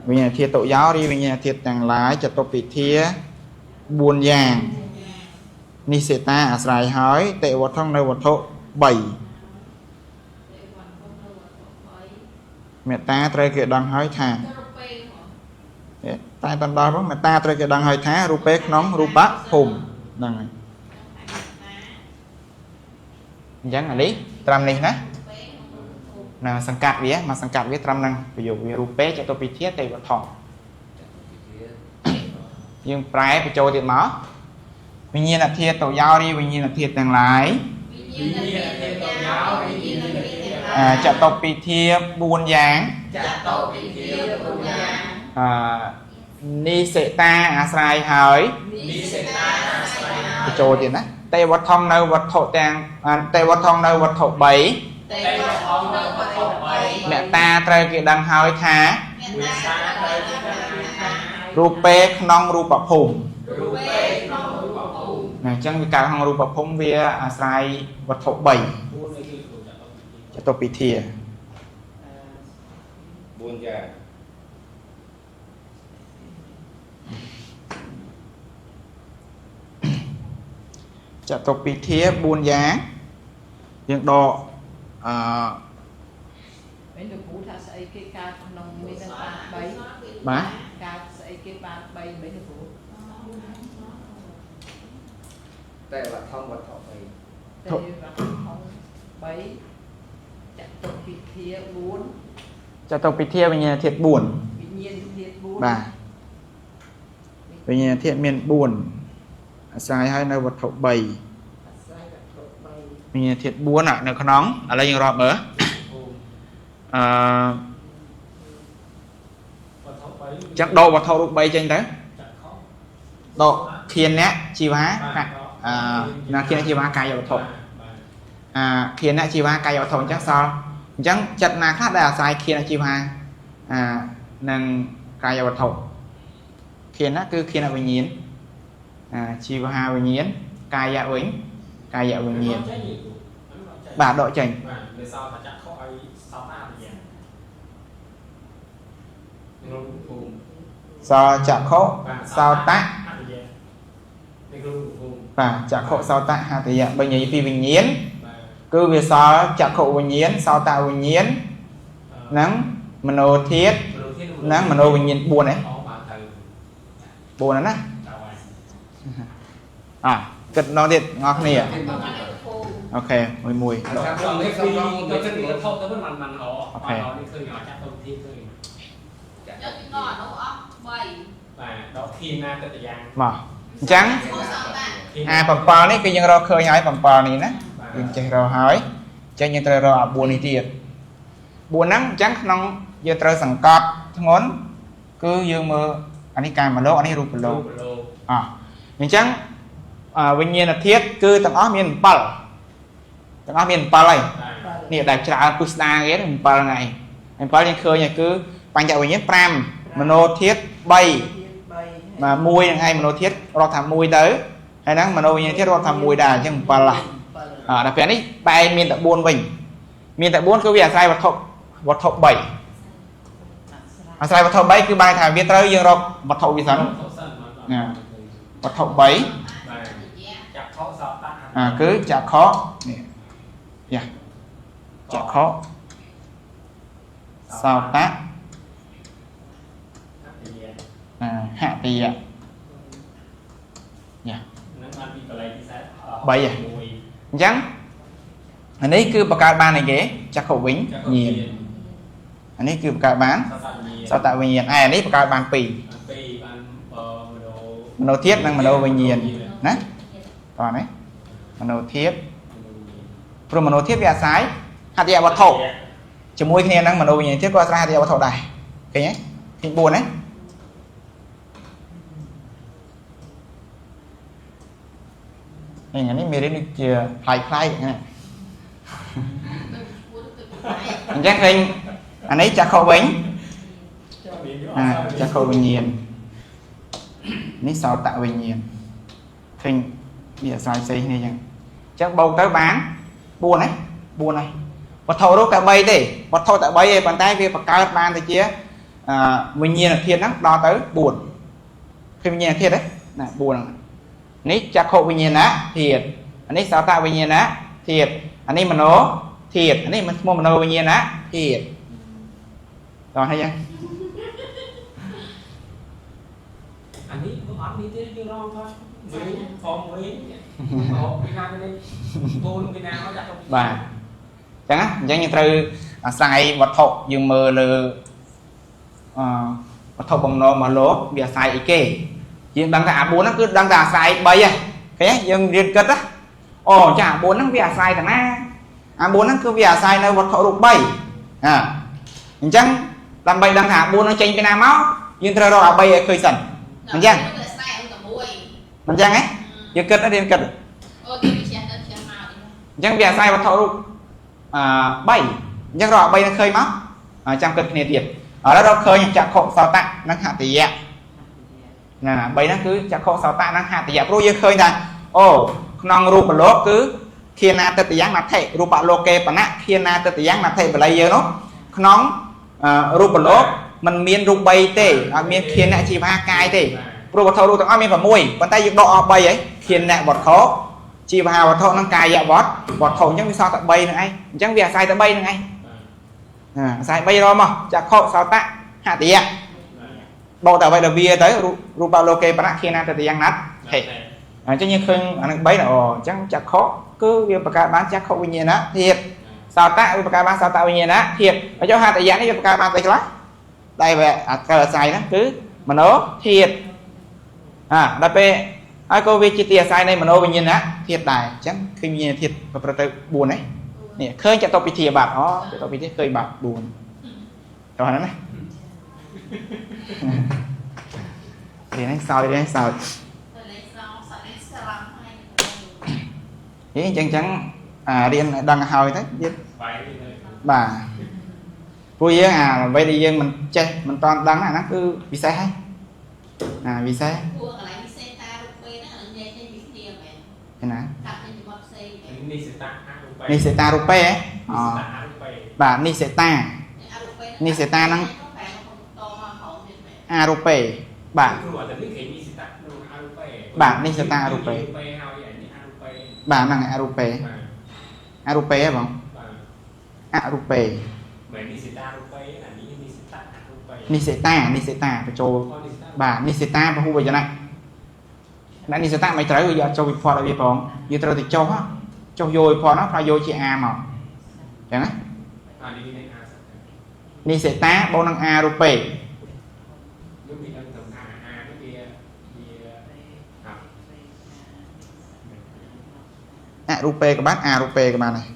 វិញ្ញាណធាតុតយោឬវិញ្ញាណធាតុទាំងឡាយចតុពិធា4យ៉ាងនិសេតាអាស្រ័យហើយតិវត្ថុនៅវត្ថុ3មេត្តាត្រូវគេដឹងហើយថាតែតដល់ផងមេត្តាត្រូវគេដឹងហើយថារូបេក្នុងរូបភូមិហ្នឹងហើយអញ្ចឹងអានេះត្រឹមនេះណាណាសង្កាត់វាមកសង្កាត់វាត្រឹមហ្នឹងប្រយោគវារូបេចតុពិធាតិវត្ថុយើងប្រែបញ្ចូលទៀតមកវិញ្ញាណធាតុតយោឬវិញ្ញាណធាតុទាំងឡាយវិញ្ញាណធាតុតយោវិញ្ញាណធាតុទាំងឡាយចតុពិធា4យ៉ាងចតុពិធា4យ៉ាងនិសេតាអាស្រ័យហើយនិសេតាអាស្រ័យបញ្ចូលទៀតណាតេវត្ថុនៅវត្ថុទាំងតេវត្ថុនៅវត្ថុ3 អ្នកតាត្រូវគេដឹងហើយថារូបេក្នុងរូបភូមិណាអញ្ចឹងវាកើតក្នុងរូបភូមិវាអាស្រ័យវត្ថុ3ចតុពិធា4យ៉ាងចតុពិធា4យ៉ាងយើងដកអឺវិញលោកគ្រូថាស្អីគេកើតក្នុងមាននឹងបាន3បាទកើតស្អីគេបាន3មិនលោកគ្រូតែវត្ថុវត្ថុ3តែវត្ថុ3ចតុពិធា4ចតុពិធាវិញ្ញាណធាតុ4វិញ្ញាណធាតុ4បាទវិញ្ញាណធាតុមាន4អាស្រ័យហើយនៅវត្ថុ3អាស្រ័យវត្ថុ3វិញ្ញាណធាតុ4នៅក្នុងឥឡូវយើងរាប់មើលអឺវត្ថុ3ចឹងដកវត្ថុរូប3ចេញទៅដកធានៈជីវ៉ាអឺណាធានៈជីវ៉ាកាយវត្ថុអាធានៈជីវ៉ាកាយវត្ថុអញ្ចឹងសល់អញ្ចឹងចិត្តណាខ្លះដែលអាស្រ័យធានៈជីវ៉ាអានិងកាយវត្ថុធានៈគឺធានវិញ្ញាណអាជីវហាវិញ្ញាណកាយវិញកាយវិញ្ញាណបាទដកចេញបាទវាសល់តែចក្ខុឲ្យសោតអរិយក្នុងភូមិសល់ចក្ខុសោតៈអរិយនៅក្នុងភូមិបាទចក្ខុសោតៈហតយៈបើនិយាយពីវិញ្ញាណគឺវាសល់ចក្ខុវិញ្ញាណសោតវិញ្ញាណនិងមโนធាតុនិងមโนវិញ្ញាណ4ហ៎4ហ្នឹងណាអ่ะគិតម្ដងទៀតងអស់គ្នាអូខេមួយមួយ តាមនេះពីទៅទៅថតទៅមិនមិនអអត់នេះឃើញអត់ចាក់ទៅធាតុឃើញយកពីងអនោះអស់3បាទដកធាណាទៅយ៉ាងមកអញ្ចឹងអា7នេះគឺយើងរកឃើញហើយ7នេះណាយើងចេះរកហើយអញ្ចឹងយើងត្រូវរកអា4នេះទៀត4ហ្នឹងអញ្ចឹងក្នុងយើងត្រូវសង្កត់ធ្ងន់គឺយើងមើលអានេះកាមលោកអានេះរូបលោកអអញ្ចឹងវិញ្ញាណធាតុគឺទាំងអស់មាន7ទាំងអស់មាន7ហើយនេះដែលច្រើនពុស្ដាគេ7ថ្ងៃ7យើងឃើញហើយគឺបញ្ចវិញ្ញាណ5មโนធាតុ3បាទ1ហ្នឹងឯងមโนធាតុរាប់ថា1ទៅហើយហ្នឹងមโนវិញ្ញាណធាតុរាប់ថា1ដែរអញ្ចឹង7ហ่ะអដល់ពេលនេះបែរមានតែ4វិញមានតែ4គឺវាអាស្រ័យវត្ថុ3អាស្រ័យវត្ថុ3គឺបែរថាវាត្រូវយើងរកវត្ថុវាសិនណាវត្ថុ3ចក្ខុសោតៈអាគឺចក្ខុនេះយ៉ាចក្ខុសោតៈអាហតិយៈយ៉ានឹងបានពីកន្លែងពិសេស3ហ៎អញ្ចឹងអានេះគឺបង្កើតបានអីគេចក្ខុវិញ្ញាណអានេះគឺបង្កើតបានសតវិញ្ញាណឯអានេះបង្កើតបាន2 បានមโนធាតុនិងមโนវិញ្ញាណណាតោះនេះមโนធាតុព្រោះមโนធាតុវាអាស្រ័យហតិយវត្ថុជាមួយគ្នានឹងមโนវិញ្ញាណធាតុក៏អាស្រ័យហតិយវត្ថុដែរឃើញទេឃើញ4ណានេះមេរៀននេះជាប្លែកហ្នឹងអញ្ចឹងឃើញអានេះចក្ខុវិញចក្ខុវិញ្ញាណនេះសោតវិញ្ញាណឃើញវាអាស្រ័យផ្សេងគ្នាអញ្ចឹងបូកទៅបាន4ណា4ហើយវត្ថុរូបតែ3ទេវត្ថុតែ3ទេប៉ុន្តែវាបង្កើតបានទៅជាវិញ្ញាណធាតុហ្នឹងដល់ទៅ4ឃើញវិញ្ញាណធាតុទេណា4ហ្នឹងនេះចក្ខុវិញ្ញាណធាតុអានេះសោតវិញ្ញាណធាតុអានេះមโนធាតុអានេះមិនឈ្មោះមโนវិញ្ញាណធាតុតោះហើយយ៉ាងអានេះអត់នេះទេយើងរងថតវិញផងវិញអត់ពីណានេះគោលពីណាមកចាក់ទៅបាទអញ្ចឹងណាអញ្ចឹងយើងត្រូវអាស្រ័យវត្ថុយើងមើលលើអវត្ថុបំណងរបស់លោកវាអាស្រ័យអីគេយើងដឹងថាអា4ហ្នឹងគឺដឹងថាអាស្រ័យ3ហ៎ឃើញទេយើងរៀនគិតណាអូចាអា4ហ្នឹងវាអាស្រ័យតាណាអា4ហ្នឹងគឺវាអាស្រ័យនៅវត្ថុរូប3អាអញ្ចឹងដើម្បីដឹងថាអា4ហ្នឹងចេញពីណាមកយើងត្រូវរកអា3ឲ្យឃើញសិនអញ្ចឹងអញ្ចឹងហ៎យើងគិតរៀនគិតអូគេវាចេះទៅចេះមកអញ្ចឹងវាអាស្រ័យវត្ថុរូប 3អញ្ចឹងរក3នឹងឃើញមកចាំគិតគ្នាទៀតឥឡូវរកឃើញចក្ខុសោតៈនិងហតិយៈណា3ហ្នឹងគឺចក្ខុសោតៈនិងហតិយៈព្រោះយើងឃើញថាអូក្នុងរូបលោកគឺធានាទិតយ៉ាងណដ្ឋិរូបលោកេបណៈធានាទិតយ៉ាងណដ្ឋិបល័យយើងនោះក្នុងរូបលោកมันមានរូប3ទេអត់មានធានៈជីវៈកាយទេព្រោះវត្ថុរូបទាំងអស់មាន6ប៉ុន្តែយើងដកអស់3ហើយធានៈវត្ថុជីវៈវត្ថុនិងកាយវត្ថុអញ្ចឹងវាសល់តែ3ហ្នឹងឯងអញ្ចឹងវាអាស្រ័យតែ3ហ្នឹងឯងអាស្រ័យ3រមកចក្ខុសោតៈហតិយៈបកតែអ្វីដែលវាទៅរូបលោកេបណៈធានាទិតយ៉ាងណដ្ឋិអញ្ចឹងយើងឃើញអានឹង3អូអញ្ចឹងចក្ខុគឺវាបង្កើតបានចក្ខុវិញ្ញាណធាតុសោតៈវាបង្កើតបានសោតវិញ្ញាណធាតុហើយចុះហតិយៈនេះវាបង្កើតបានស្អីខ្លះដែលវាអាត្រូវអាស្រ័យហ្នឹងគឺមโนធាតុដល់ពេលហើយក៏វាជាទីអាស្រ័យនៃមโนវិញ្ញាណធាតុដែរអញ្ចឹងឃើញវិញ្ញាណធាតុប្រព្រឹត្តទៅ4នេះនេះឃើញចតុពិធីបាត់អូចតុពិធីឃើញបាត់4តោះហ្នឹងណារៀននេះសោយរៀននេះសោយអញ្ចឹងរៀនដឹងហើយទៅទៀតបាទព្រោះយើងអាអ្វីដែលយើងមិនចេះមិនតាន់ដឹងអាហ្នឹងគឺពិសេសហើយអាពិសេសពួកកន្លែងពិសេសតារូបហ្នឹងអានឹងញែកចេញពីគ្នាមែនណាកាត់ចេញពីបទផ្សេងនិសេតាអរូបេនិសេតារូបេអូបាទនិសេតានិសេតាហ្នឹងអរូបេបាទបាទនិសេតាអរូបេបាទហ្នឹងអរូបេអរូបេហ៎បងអរូបេមែននិសេតារូបេអានេះនិសេតាអរូបេនិសេតានិសេតាបញ្ចូលបាទនិសេតាពហុវចនៈណានិសេតាមិនត្រូវយកអត់ចូលវិភ័តឲ្យវាផងយើងត្រូវតែចុះចុះយកវិភ័តហ្នឹងផ្លាយកជាអាមកអញ្ចឹងណានិសេតាបូកនឹងអារូបេអរូបេក៏បានអារូបេក៏បានដែរ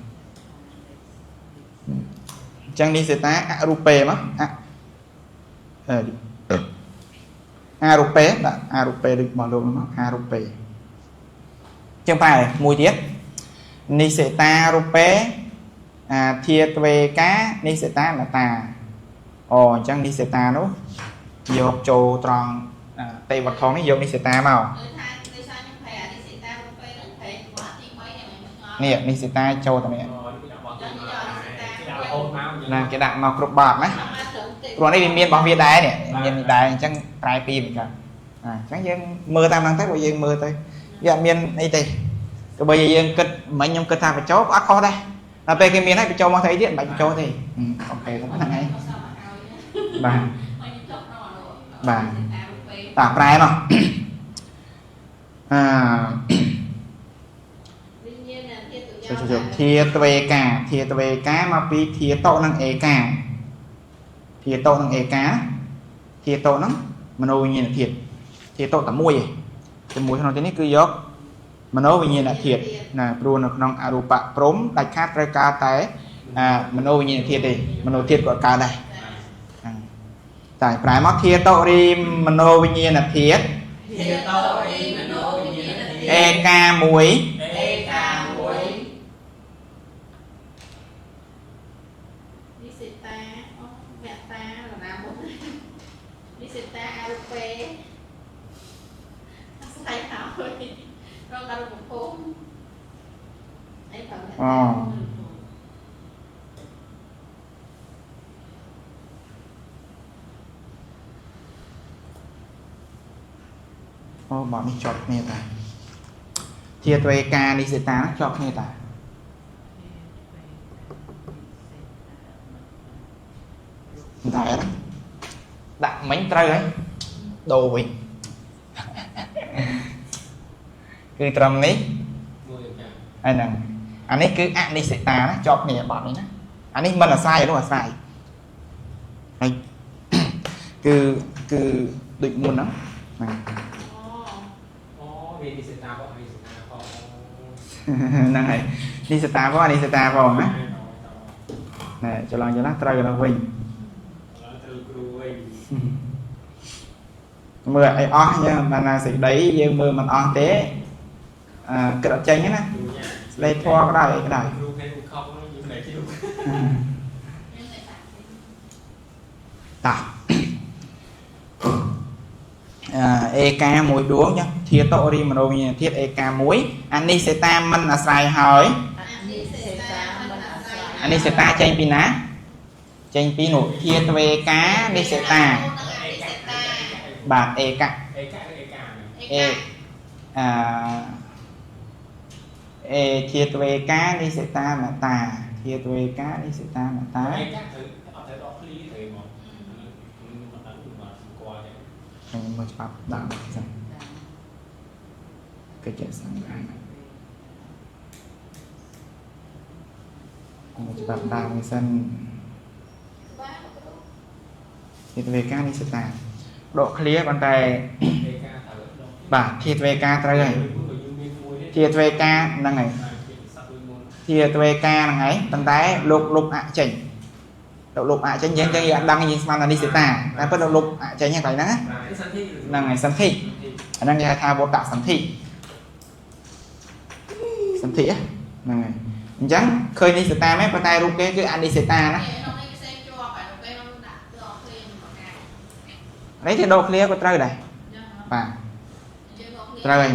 អញ្ចឹងនេះសេតាអរូបេមកអរូបេបាទអរូបេដូចរបស់លោកមកអរូបេអញ្ចឹងប្រែមួយទៀតនិសេតារូបេអាធាទ្វេកានិសេតានតាអូអញ្ចឹងនិសេតានោះយកចូលត្រង់តេវត្ថុនេះយកនិសេតាមកនេះនិសេតាចូលតែនេះណាគេដាក់មកគ្រប់បាតណាព្រោះនេះវាមានរបស់វាដែរនេះមាននេះដែរអញ្ចឹងប្រែពីរវិញកើតអញ្ចឹងយើងមើលតាមហ្នឹងទៅព្រោះយើងមើលទៅវាអត់មានអីទេទោះបីយើងគិតមិញខ្ញុំគិតថាបញ្ចូលអត់ខុសដែរដល់ពេលគេមានហើយបញ្ចូលមកស្អីទៀតមិនបាច់បញ្ចូលទេអូខេហ្នឹងឯងបាទបាទតាប្រែមកធាទ្វេកាធាទ្វេកាមកពីធាតុនិងឯកាធាតុនិងឯកាធាតុហ្នឹងមโนវិញ្ញាណធាតុធាតុតែមួយឯងជាមួយក្នុងទីនេះគឺយកមโนវិញ្ញាណធាតុណាព្រោះនៅក្នុងអរូបព្រំដាច់ខាតត្រូវការតែមโนវិញ្ញាណធាតុទេមโนធាតុក៏កើតដែរតែប្រែមកធាតុរីមโนវិញ្ញាណធាតុធាតុរីមโนវិញ្ញាណធាតុឯកាមួយអូបងនេះជាប់គ្នាតាធាទ្វេកានិសេតាជាប់គ្នាតាតែដាក់មិញត្រូវហើយដូរវិញគឺត្រឹមនេះហើយហ្នឹងអានេះគឺអនិសេតាណាជាប់គ្នាបាត់នេះណាអានេះមិនអាស្រ័យនោះអាស្រ័យហើយគឺដូចមុនហ្នឹងអូវានិសេតាផងអនិសេតាផងហ្នឹងហើយនិសេតាផងអនិសេតាផងណាណែច្រឡំត្រូវកណ្ដោះវិញត្រូវគ្រូវិញមើលអីអស់យើងបានណាសេចក្តីយើងមើលមិនអស់ទេគិតអត់ចេញណាស្លេធွာក៏ដោយអីក៏ដោយគ្រូគេខំយើងមិនជឿ តោះអេកាមួយដួងចឹងធាតុរីមនោវិញ្ញាណធាតុអេកាមួយអានិសេតាមិនអាស្រ័យហើយអានិសេតាចេញពីណាចេញពីនោះធាតុវេកានិសេតាបាទអេកាអេអេធាតុវេកានិសេតាមតាធាតុវេកានិសេតាមតាអេកាត្រូវអត់ត្រូវដកឃ្លីត្រូវមកមិនដឹងមកស្គាល់ទេខ្ញុំមើលច្បាប់ដើមសិនកិច្ចសង្ឃមើលច្បាប់ដើមសិនធាតុវេកានិសេតាដកឃ្លាប៉ុន្តែបាទធាតុវេកាត្រូវហើយធាតុវេកាហ្នឹងហើយធាតុវេកាហ្នឹងហើយប៉ុន្តែលោកលុបអចេញលោកលុបអចេញយើងចឹងយើងអត់ដឹងយើងស្មានថានិសេតាតែពិតលោកលុបអចេញហ្នឹងកន្លែងហ្នឹងហ្នឹងហើយសន្ធិអាហ្នឹងគេហៅថាវត្តសន្ធិសន្ធិហ្នឹងហើយអញ្ចឹងឃើញនិសេតាមែនប៉ុន្តែរូបគេគឺអនិសេតាណានេះគេដកឃ្លាក៏ត្រូវដែរបាទត្រូវហើយ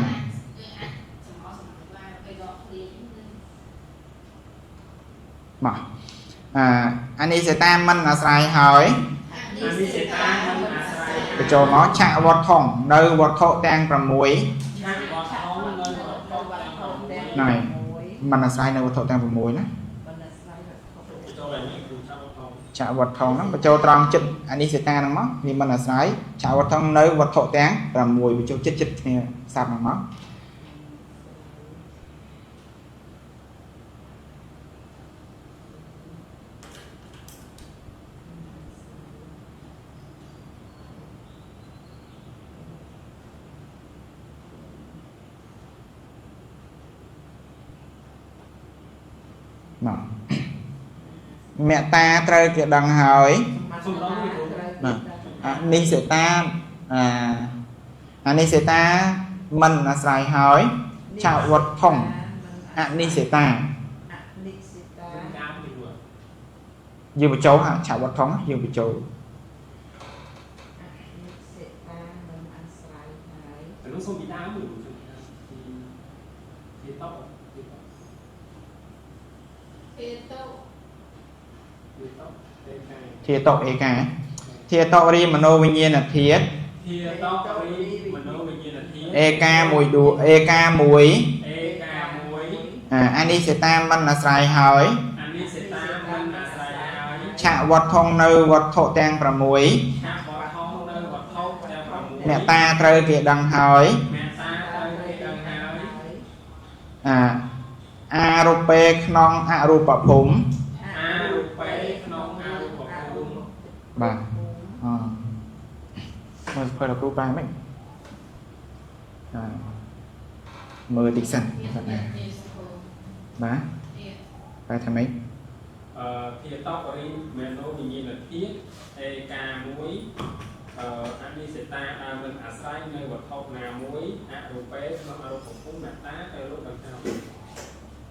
មកអានិសេតាមិនអាស្រ័យហើយអានិសេតាមិនអាស្រ័យបញ្ចូលមកឆវត្ថុនៅវត្ថុទាំង6ឆវត្ថុនៅវត្ថុទាំង6ហ្នឹងហើយមិនអាស្រ័យនៅវត្ថុទាំង6ណាឆវត្ថុហ្នឹងបញ្ចូលត្រង់ចិត្តអានិសេតាហ្នឹងមកវាមិនអាស្រ័យឆវត្ថុនៅវត្ថុទាំង6បញ្ចូលចិត្តចិត្តគ្នាសាប់ហ្នឹងមកមតាត្រូវគេដឹងហើយបាទអនិសេតាអនិសេតាមិនអាស្រ័យហើយឆវត្ថុអនិសេតាយើងបញ្ចូលឆវត្ថុយើងបញ្ចូលធាតុអេកាធាតុរីមនោវិញ្ញាណធាតុធាតុរីមនោវិញ្ញាណធាតុអេកាមួយដួអេកាមួយអេកាមួយអានិសេតាមិនអាស្រ័យហើយអានិសេតាមិនអាស្រ័យហើយឆវត្ថុនៅវត្ថុទាំង6ឆវត្ថុនៅវត្ថុទាំង6អ្នកតាត្រូវគេដឹងហើយអ្នកតាត្រូវគេដឹងហើយអារូបេក្នុងអរូបភូមិអារូបេក្នុងអរូបភូមិបាទអមើលធ្វើដល់គ្រូប្រែមិនមើលតិចសិនបាទបែរថាម៉េចធាតុរិមនោវិញ្ញាណធាតុអេកាមួយអនិសេតាដែលមិនអាស្រ័យនៅវត្ថុណាមួយអរូបេក្នុងអរូបភូមិអ្នកតាទៅលោកដឹងហើយ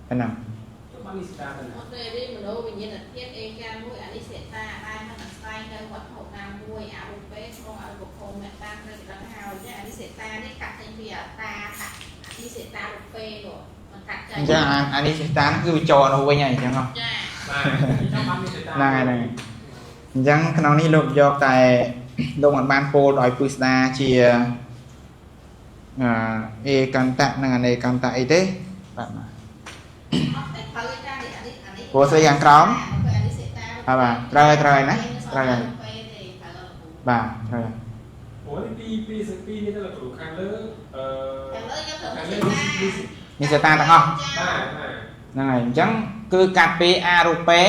ប៉ុណ្ណាអនិសេតាទៅណាទេរិមនោវិញ្ញាណធាតុអេកាមួយអនិសេតាដែលមិនអាស្រ័យនៅវត្ថុណាមួយអរូបេក្នុងអរូបភូមិអ្នកតាត្រូវដឹងហើយអនិសេតានេះកាត់ចេញពីអតាអនិសេតារូបេនោះมันកាត់ចេញអញ្ចឹងអនិសេតាគឺវាចូលនោះវិញហើយអញ្ចឹងហ៎ចាបាទចាំអនិសេតាហ្នឹងហើយអញ្ចឹងក្នុងនេះលោកយកតែលោកមិនបានពោលដោយពិស្ដាជាអេកន្តៈនិងអនេកន្តៈអីទេបាទព្រោះស្អីខាងក្រោមបាទត្រូវហើយត្រូវហើយណាត្រូវហើយបាទត្រូវហើយអូនេះពីពីនេះទៅលោកគ្រូខាងលើខាងលើនិសេតាទាំងអស់បាទហ្នឹងហើយអញ្ចឹងគឺកាត់ពីអារូបេ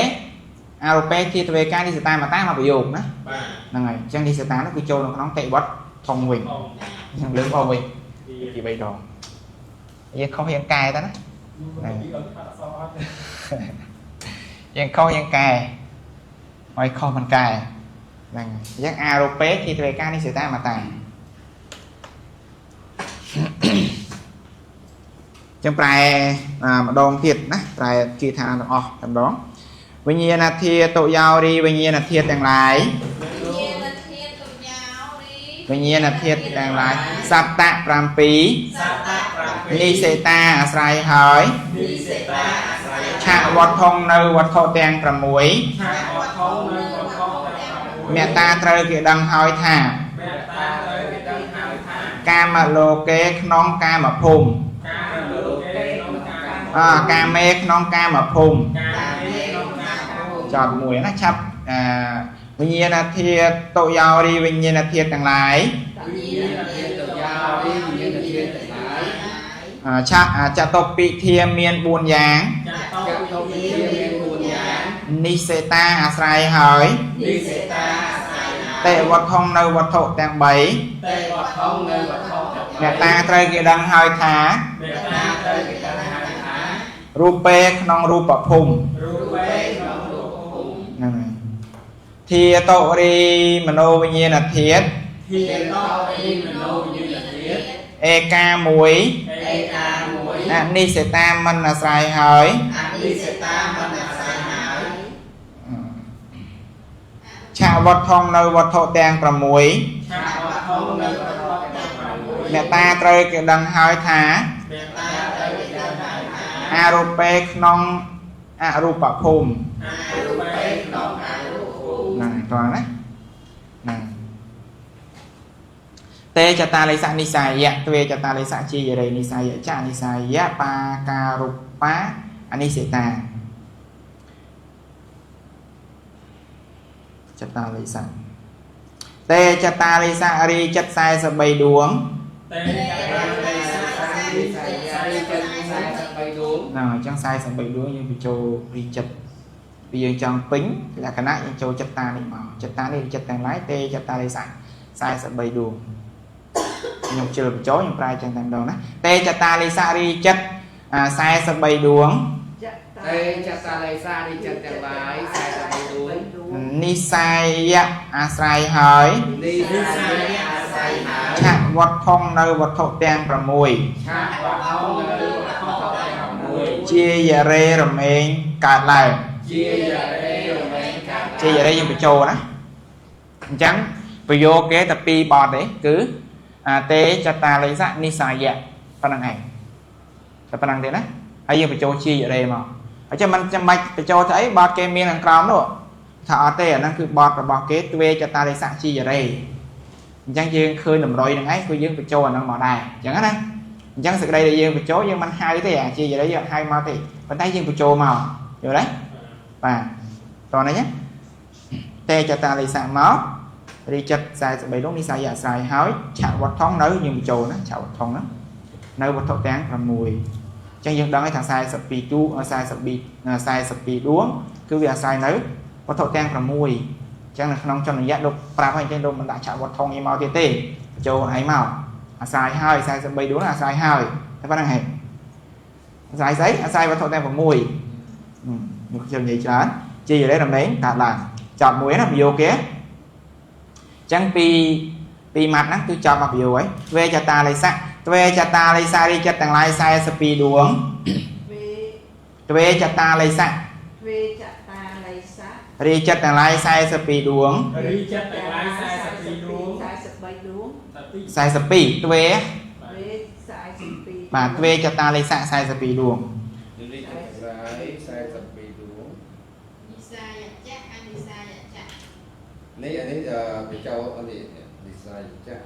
អារូបេធាតុវេកានិសេតាមកតាមកប្រយោគណាបាទហ្នឹងហើយអញ្ចឹងនិសេតានោះគឺចូលនៅក្នុងតិវត្តធំវិញអញ្ចឹងលើកអស់វិញពី3ដងយើងខុសយើងកែទៅណាយើងខុសយើងកែឲ្យខុសមិនកែហ្នឹងអញ្ចឹងអារូបេធាតុវេកានិសេតាមកតាចឹងប្រែម្ដងទៀតណាប្រែគេថាទាំងអស់តែម្ដង វិញ្ញាណធាតុយោរីវិញ្ញាណធាតុទាំងឡាយវិញ្ញាណធាតុទាំងឡាយសត្តៈ7និសេតាអាស្រ័យហើយឆាវត្ថុនៅវត្ថុទាំង6មេត្តាត្រូវគេដឹងហើយថាកាមលោកេក្នុងកាមភូមិកាមេក្នុងកាមភូមិចតមួយណាឆាប់វិញ្ញាណធាតុតុយោរីវិញ្ញាណធាតុទាំងឡាយឆាចតុពិធាមាន4យ៉ាងនិសេតាអាស្រ័យហើយតេវត្ថុនៅវត្ថុទាំង3អ្នកតាត្រូវគេដឹងហើយថារូបេក្នុងរូបភូមិហ្នឹងហើយធាតុរីមโนវិញ្ញាណធាតុឯកាមួយអនិសេតាមិនអាស្រ័យហើយឆាវត្ថុនៅវត្ថុទាំង6អ្នកតាត្រូវគេដឹងហើយថាអរូបេក្នុងអរូបភូមិហ្នឹងតោះណាហ្នឹងតេចតាលិសៈនិសាយៈទ្វេចតាលិសៈជាយរិនិសាយៈចនិសាយៈបាការូបាអនិសេតាចតាលិសៈតេចតាលិសៈរីចិត្ត43ដួងតេចតាលិសៈរីចិត្ត43ដួងណាអញ្ចឹង43ដួងយើងបញ្ចូលរីចិត្តពីយើងចង់ពេញលក្ខណៈយើងចូលចិត្តតានេះមកចិត្តតានេះចិត្តទាំងឡាយតេចតាលិសៈ43ដួងខ្ញុំជិលបញ្ចូលខ្ញុំប្រែចឹងតែម្ដងណាតេចតាលិសៈរីចិត្ត43ដួងតេចតាលិសៈរីចិត្តទាំងឡាយ43ដួងនិសាយៈអាស្រ័យហើយនិសាយៈអាស្រ័យហើយឆវត្ថុនៅវត្ថុទាំង6ឆវត្ថុនៅវត្ថុទាំង6ជាយរេរមែងកើតឡើងជាយរេរមែងកើតជាយរេយើងបញ្ចូលណាអញ្ចឹងប្រយោគគេតែពីរបទទេគឺតេចតាលិសៈនិសាយៈប៉ុណ្្នឹងឯងតែប៉ុណ្្នឹងទេណាហើយយើងបញ្ចូលជាយរេមកអញ្ចឹងមិនចាំបាច់បញ្ចូលទៅអីបទគេមានខាងក្រោមនោះថាអត់ទេអាហ្នឹងគឺបទរបស់គេទ្វេចតាលិសៈជាយរេអញ្ចឹងយើងឃើញតម្រុយហ្នឹងឯងគឺយើងបញ្ចូលអាហ្នឹងមកដែរអញ្ចឹងណាអញ្ចឹងសេចក្តីដែលយើងបញ្ចូលយើងមិនហៅទេអាជាយរេយើងអត់ហៅមកទេប៉ុន្តែយើងបញ្ចូលមកយល់ទេបាទតោះនេះណាតេចតាលិសៈមករីចិត្ត43ដងនិស័យអាស្រ័យហើយឆវត្ថុនៅយើងបញ្ចូលណាឆវត្ថុហ្នឹងនៅវត្ថុទាំង6អញ្ចឹងយើងដឹងហើយថា42ទូ42ដួងគឺវាអាស្រ័យនៅវត្ថុទាំង6អញ្ចឹងនៅក្នុងចន្ទយៈលោកប្រាប់ហើយអញ្ចឹងលោកមិនដាក់ឆវត្ថុនេះមកទៀតទេបញ្ចូលឯងមកអាស្រ័យហើយ43ដួងអាស្រ័យហើយតែប៉ុណ្្នឹងហេអាស្រ័យស្អីអាស្រ័យវត្ថុទាំង6ខ្ញុំខ្ញុំនិយាយច្រើនជាយរេរមែងកើតឡើងចប់មួយណាប្រយោគគេអញ្ចឹងពីម៉ាត់ហ្នឹងគឺចប់មកប្រយោគហើយទ្វេចតាលិសៈទ្វេចតាលិសារីចិត្តទាំងឡាយ42ដួងទ្វេចតាលិសៈទ្វេចតាលិសៈរីចិត្តទាំងឡាយ42ដួងរីចិត្តទាំងឡាយ42ដួង 43ដួង 42ទ្វេ 42បាទទ្វេចតាលិសៈ42ដួងរីចិត្តទាំងឡាយ42ដួងនិសាយចៈអនិសាយចៈនេះអានេះបញ្ចូលនេះនិសាយចៈ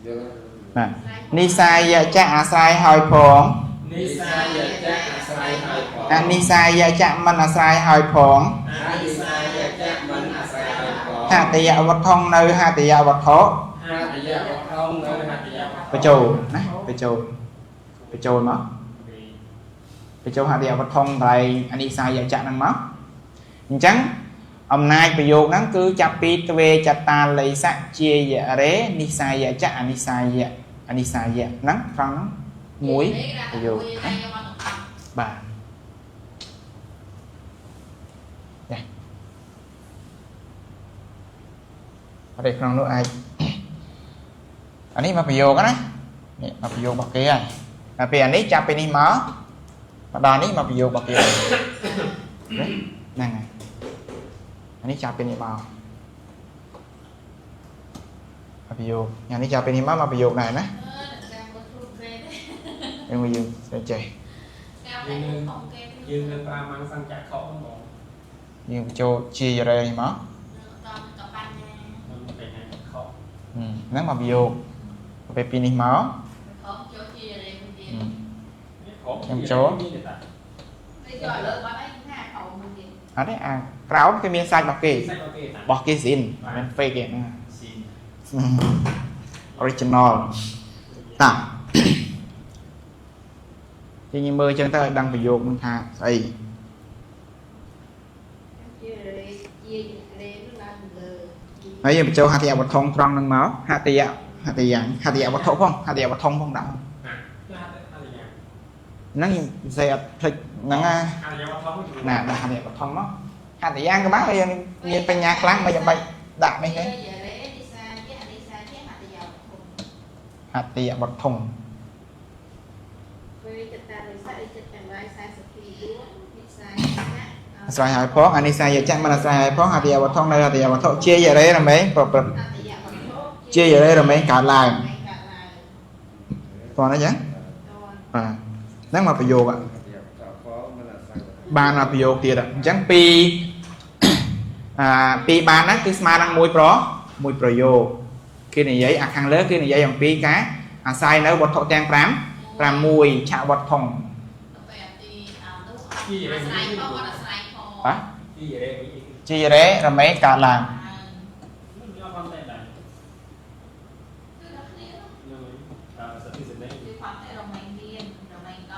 យល់បាទនិសាយចៈអាស្រ័យហើយផងនិសាយចៈអាស្រ័យហើយផងអនិសាយចៈមិនអាស្រ័យហើយផងអនិសាយចៈមិនអាស្រ័យហើយផងហតយវត្ថុនៅហតយវត្ថុហតយវត្ថុនៅហតយបញ្ចូលណាបញ្ចូលបញ្ចូលមកបញ្ចូលហតយវត្ថុកន្លែងអនិសាយចៈហ្នឹងមកអញ្ចឹងអំណាចប្រយោគហ្នឹងគឺចាប់ពីទ្វេចតាលិសៈជាយរេនិសាយចៈអនិសាយៈអនិសាយៈហ្នឹងត្រង់ហ្នឹងមួយប្រយោគណាបាទចាអត់ទេក្នុងនោះអាចអានេះមកប្រយោគណានេះមកប្រយោគរបស់គេហើយដល់ពេលអានេះចាប់ពីនេះមកដល់នេះមកប្រយោគរបស់គេណា ហ្នឹងហើយអានេះចាប់ពីនេះមកអភិយោគអានេះចាប់ពីនេះមកមកប្រយោគដែរណាយើងយើងចេះ យើងនៅប្រើម៉ាំងសង្ចខហ្នឹងបង យើងបញ្ចូលជារ៉េនេះមកហ្នឹងមកប្រយោគពេលពីនេះមកខ្ញុំចូលអត់ទេអាក្រោមគេមានសាច់របស់គេរបស់គេស៊ីនមិន fake ទេណា original តាយើងមើលអញ្ចឹងទៅឲ្យដឹងប្រយោគនឹងថាស្អីហើយយើងបញ្ចូលហត្ថយវត្ថុត្រង់នឹងមកហត្ថយហត្ថយ៉ាងហត្ថយវត្ថុផងហត្ថយវត្ថុផងដាក់ហ្នឹងយើងស្អីអត់ភ្លេចហ្នឹងណាណាដាក់ហត្ថយវត្ថុមកហត្ថយ៉ាងក៏បានយើងមានបញ្ញាខ្លាំងមិនចាំបាច់ដាក់នេះទេហត្ថយវត្ថុអាស្រ័យហើយផងអានិស័យចៈមិនអាស្រ័យហើយផងហត្ថយវត្ថុនៅហត្ថយវត្ថុជាយរេរមែងប្រព្រឹត្តជាយរេរមែងកើតឡើងតោះណាចឹងបាទហ្នឹងមកប្រយោគបានមកប្រយោគទៀតអញ្ចឹងពីពីបានហ្នឹងគឺស្មើនឹងមួយប្រយោគគេនិយាយអាខាងលើគេនិយាយអំពីការអាស្រ័យនៅវត្ថុទាំង5 6ឆវត្ថុបាទជារេរមែងកើតឡើង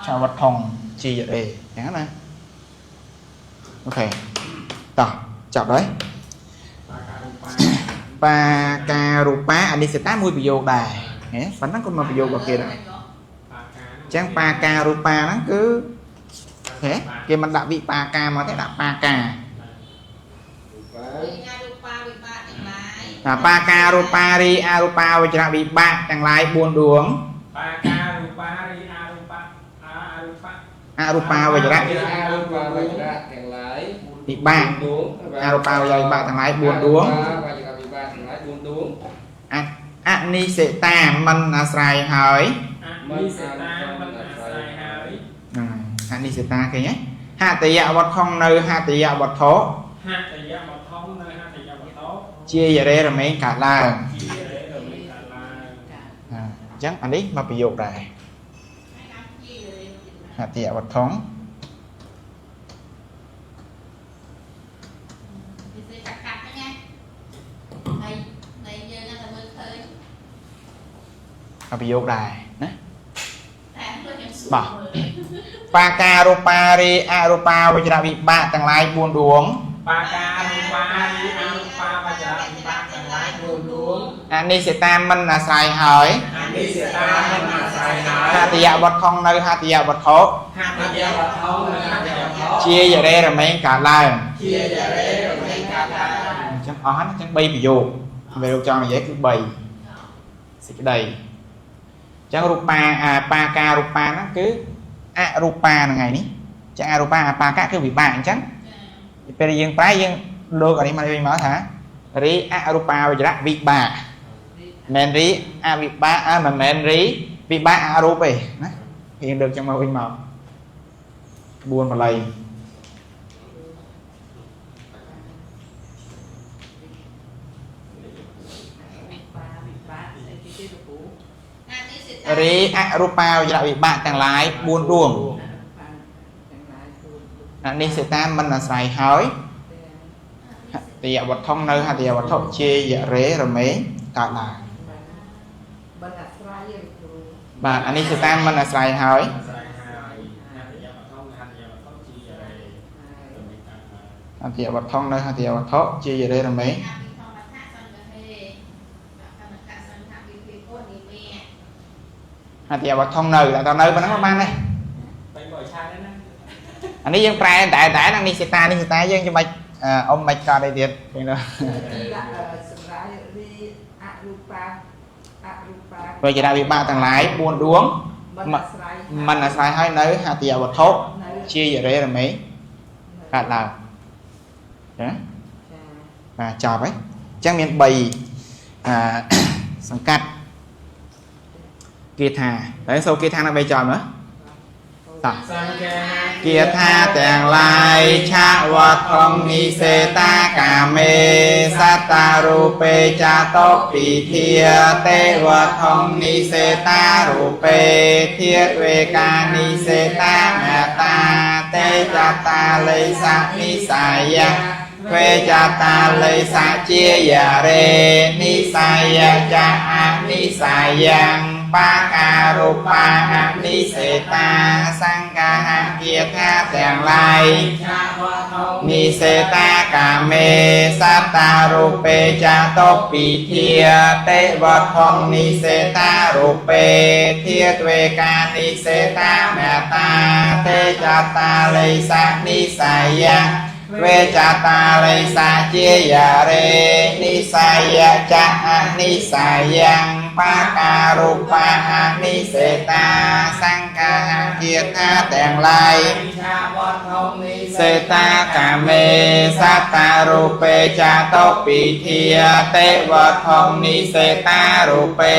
ឆវត្ថុជារេអញ្ចឹងណាអូខេតោះចាប់ហើយបាការរូបាអនិស្សតាមួយប្រយោគដែរហ៎ប៉ុណ្ណឹងក៏មកប្រយោគរបស់គេដែរអញ្ចឹងបាការរូបាហ្នឹងគឺហេគេមិនដាក់វិបាកាមកទេដាក់បាកាបាការរូបារីអរូបាវចរវិបាកទាំងឡាយ4ដួងបាការរូបារីអរូបាអរូបាវចរៈអរូបាវចរៈទាំងឡាយវិបាកអរូបាវចរៈវិបាកទាំងឡាយ4ដួងវចរៈវិបាកទាំងឡាយ4ដួងអនិសិតាមិនអាស្រ័យហើយអនិសិតាមិនអាស្រ័យហើយអនិស្សតាគេហ៎ហតយវត្ថុនៅហតយវត្ថុហតយវត្ថុនៅហតយវត្ថុជាយរេរមែងកើតឡើងជាយរេរមែងកើតឡើងអញ្ចឹងអានេះមកប្រយោគដែរហតយវត្ថុប្រយោគដែរណាបាទបាការរូបារីអរូបាវចរវិបាកទាំងឡាយ4ដួងបាការរូបារីអរូបាវចរវិបាកទាំងឡាយ4ដួងអនិស្សតាមិនអាស្រ័យហើយអនិស្សតាមិនអាស្រ័យហើយហតយវត្ថុនៅហតយវត្ថុហតយវត្ថុនៅហតយវត្ថុជាយរេរមែងកើតឡើងជាយរេរមែងកើតឡើងអញ្ចឹងអស់ហ្នឹងអញ្ចឹង3ប្រយោគពេលលោកចង់និយាយគឺ3សេចក្តីអញ្ចឹងរូបាបាការរូបាហ្នឹងគឺអរូបាហ្នឹងឯនេះចឹងអរូបាអបាកៈគឺវិបាកអញ្ចឹងពេលយើងប្រែយើងលើកអានេះមកវិញមកថារីអរូបាវចរៈវិបាកមិនរីអវិបាកមិនមែនរីវិបាកអរូបទេណាយើងលើកចឹងមកវិញមក4បល័យរីអរូបាវចរៈវិបាកទាំងឡាយ4ដួងអនិស្សតាមិនអាស្រ័យហើយហតយវត្ថុនៅហតយវត្ថុជាយរេរមែងកើតឡើងបាទអនិស្សតាមិនអាស្រ័យហើយហតយវត្ថុនៅហតយវត្ថុជាយរេរមែងហត្ថយវត្ថុនៅតែនៅប៉ុណ្ណឹងបានទេអានេះយើងប្រែតែតែនេះសេតានេះសេតាយើងចាំបាច់អ៊ំមិនកត់អីទៀតគេនោះសម្រាប់រីអរូបាអរូបាវចរវិបាកទាំងឡាយ4ដួងមិនអាស្រ័យហើយនៅហត្ថយវត្ថុជាយរេរមែងកើតឡើង ចាបាទចប់ហើយអញ្ចឹងមាន3អាសង្កាត់គាថាតែសូគាថាដើម្បីចប់មើលតោះ សង្ឃា គាថាទាំងឡាយឆាវត្ថុងនិសេតាកាមេសត្តារូបេចាតោពិធាទេវត្ថុងនិសេតារូបេធាតវេកានិសេតាមតាទេចតាលិសនិសាយៈវេចតាលិសជាយារេនិសាយចាអនិសាយ៉ាងបាការូបាអនិសេតាសង្កាហគាថាទាំងឡាយ ឆាវត្ថុង និសេតាកាមេសត្តារូបេចាតោពិធាទេវត្ថុងនិសេតារូបេធាទ្វេកានិសេតាមតាទេចតាលិសនិសាយៈវេចតាលិសជាយារេនិសាយចាអនិសាយ៉ាងបាការូបាអនិសេតាសង្កាគាថាទាំងឡាយ ឆាវត្ថុងនិ សេតាកាមេសត្តារូបេចាតោពិធាទេវត្ថុងនិសេតារូបេ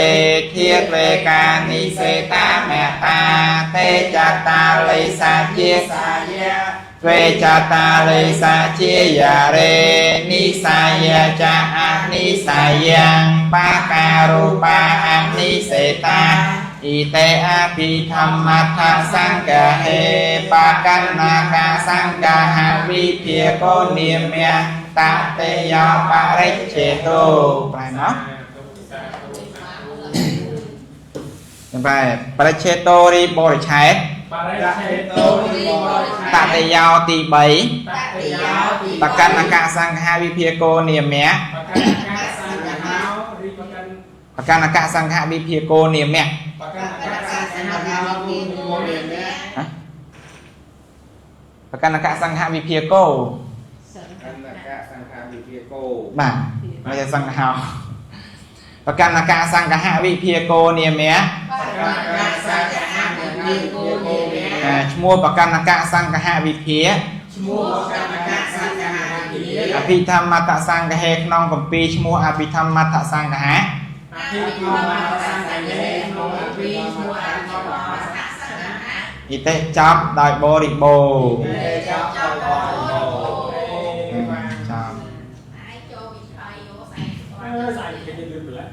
ធាតវេកានិសេតាមតាទេចតាលិសាជា សាយៈ វេចតាលិសាជាយារេនិសាយចាអនិសាយ៉ាងបាការូបាអនិសេតាអ៊ីតេអភិធម្មដ្ឋសង្កហេបាកណ្ណាកាសង្កហវិភាកោនិមៈតតេយោបរិច្ឆេតោប្រែមកប្រែបរិច្ឆេតោរីបរិឆេត បរិច្ឆេតោរិបរិ តតេយោទី3 តតិយោទី បកណ្ណកសង្ឃាវិភាកោនិមៈ បកណ្ណកសង្ឃោរិបកណ្ណ បកណ្ណកសង្ឃវិភាកោនិមៈ បកណ្ណកសង្ឃោវិភាកោនិមៈ ហ៎បកណ្ណកសង្ឃវិភាកោ កណ្ណកសង្ឃវិភាកោ បាទមិនใช่សង្ឃោបកណ្ណកសង្ឃវិភាកោនិមៈ បកណ្ណសង្ឃវិភាកោនិមៈ ឈ្មោះបកណ្ណកសង្ឃវិភា ឈ្មោះបកណ្ណកសង្ឃវិភា អភិធម្មតសង្ឃហេក្នុងគម្ពីរឈ្មោះអភិធម្មតសង្ឃហៈ អភិធម្មសង្ឃហេក្នុងអភិឈ្មោះអភិធម្ម សង្ឃហៈ អ៊ីតេចប់ដោយបរិបូរណ៍ ទេចប់ដោយបរិបូរណ៍ ចប់ ឯងចូលវិថីយោស្អែក អឺស្អែកគេលឿនម្ល៉េះ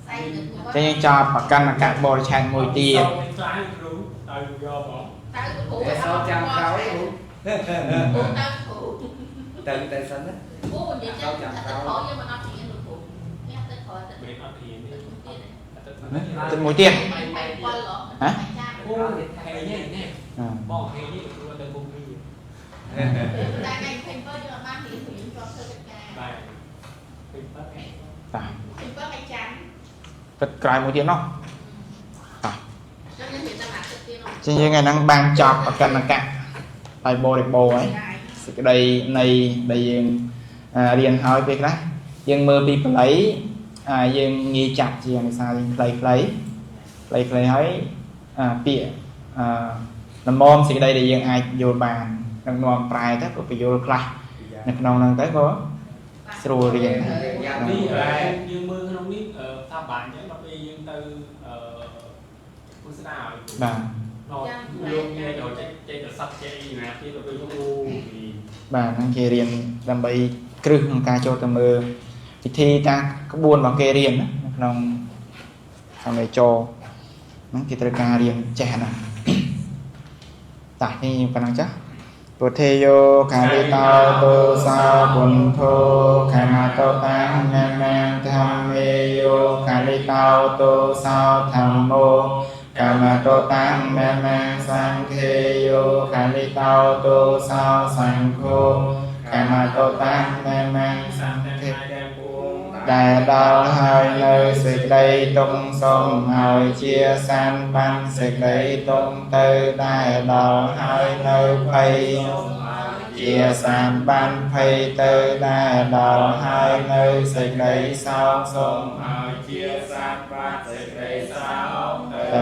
ស្អែកទៅ ចឹងយើងចប់បកណ្ណកបរិឆេទមួយទៀត ខ្លាំងគ្រូទៅយកហ្មង ទៅគ្រូ តែសោចាំក្រោយគ្រូ ទៅគ្រូ ទៅតែសិនណា អូនិយាយចឹងទៅក្រោយយើងមិនអត់រៀនលោកគ្រូនេះទៅក្រោយទៅ មិនអត់រៀនទេ ទៀត ទឹកមួយទៀត បែបពលហ៎ចា អូហេនេះនេះបងហេនេះគ្រូទៅគុំនេះ តែថ្ងៃ27យើងអត់បានរៀនព្រោះយើងជាប់ធ្វើកិច្ចការ បាទពេលបាត់ តា 27ថ្ងៃច័ន្ទ ទឹកក្រោយមួយទៀតនោះ ចឹងយើងរៀនតាមអាទិត្យទៀតនោះ ចឹងយើងថ្ងៃហ្នឹងបានចប់បកណ្ណកដោយបរិបូរណ៍ហើយសេចក្តីនៃដែលយើងរៀនហើយពេលខ្លះយើងមើលពីបល័យយើងងាយចាប់ជាងភាសាយើងខ្លីៗខ្លីៗហើយពាក្យល្មមសេចក្តីដែលយើងអាចយល់បាននឹងនាំប្រែទៅក៏បញ្យល់ខ្លះនៅក្នុងហ្នឹងទៅក៏ស្រួលរៀន យ៉ាង នេះ នេះ យើងមើលក្នុងនេះថាបានអញ្ចឹងដល់ពេលយើងទៅអឺពុស្ដាឲ្យ បាទ លោកញែកឲ្យចេះចេះទៅសັດចេះអីណាទៀតដល់ពេលអូ បាទហ្នឹងគេរៀនដើម្បីគ្រឹះក្នុងការចូលទៅមើលពិធីតាក្បួនរបស់គេរៀនណានៅក្នុងសម័យចរហ្នឹងគេត្រូវការរៀនចេះហ្នឹងតានេះប៉ុណ្ណឹងចាស់ពុទ្ធេយោខារិតោទោសោបុន្ធោខមតោតាំងនំធម្មេយោខារិតោទោសោធម្មោកមតោតាំងនំសង្ឃេយោខារិតោទោសោសង្ឃោកមតោតាំងនំសង្ឃេដែលដល់ហើយនៅសេចក្តីទុំសូមហើយជាសានបានសេចក្តីទុំទៅដែលដល់ហើយនៅភ័យជាសានបានភ័យទៅដែលដល់ហើយនៅសេចក្តីសោកសូម ហើយជាសានបានសេចក្តីសោក ទៅ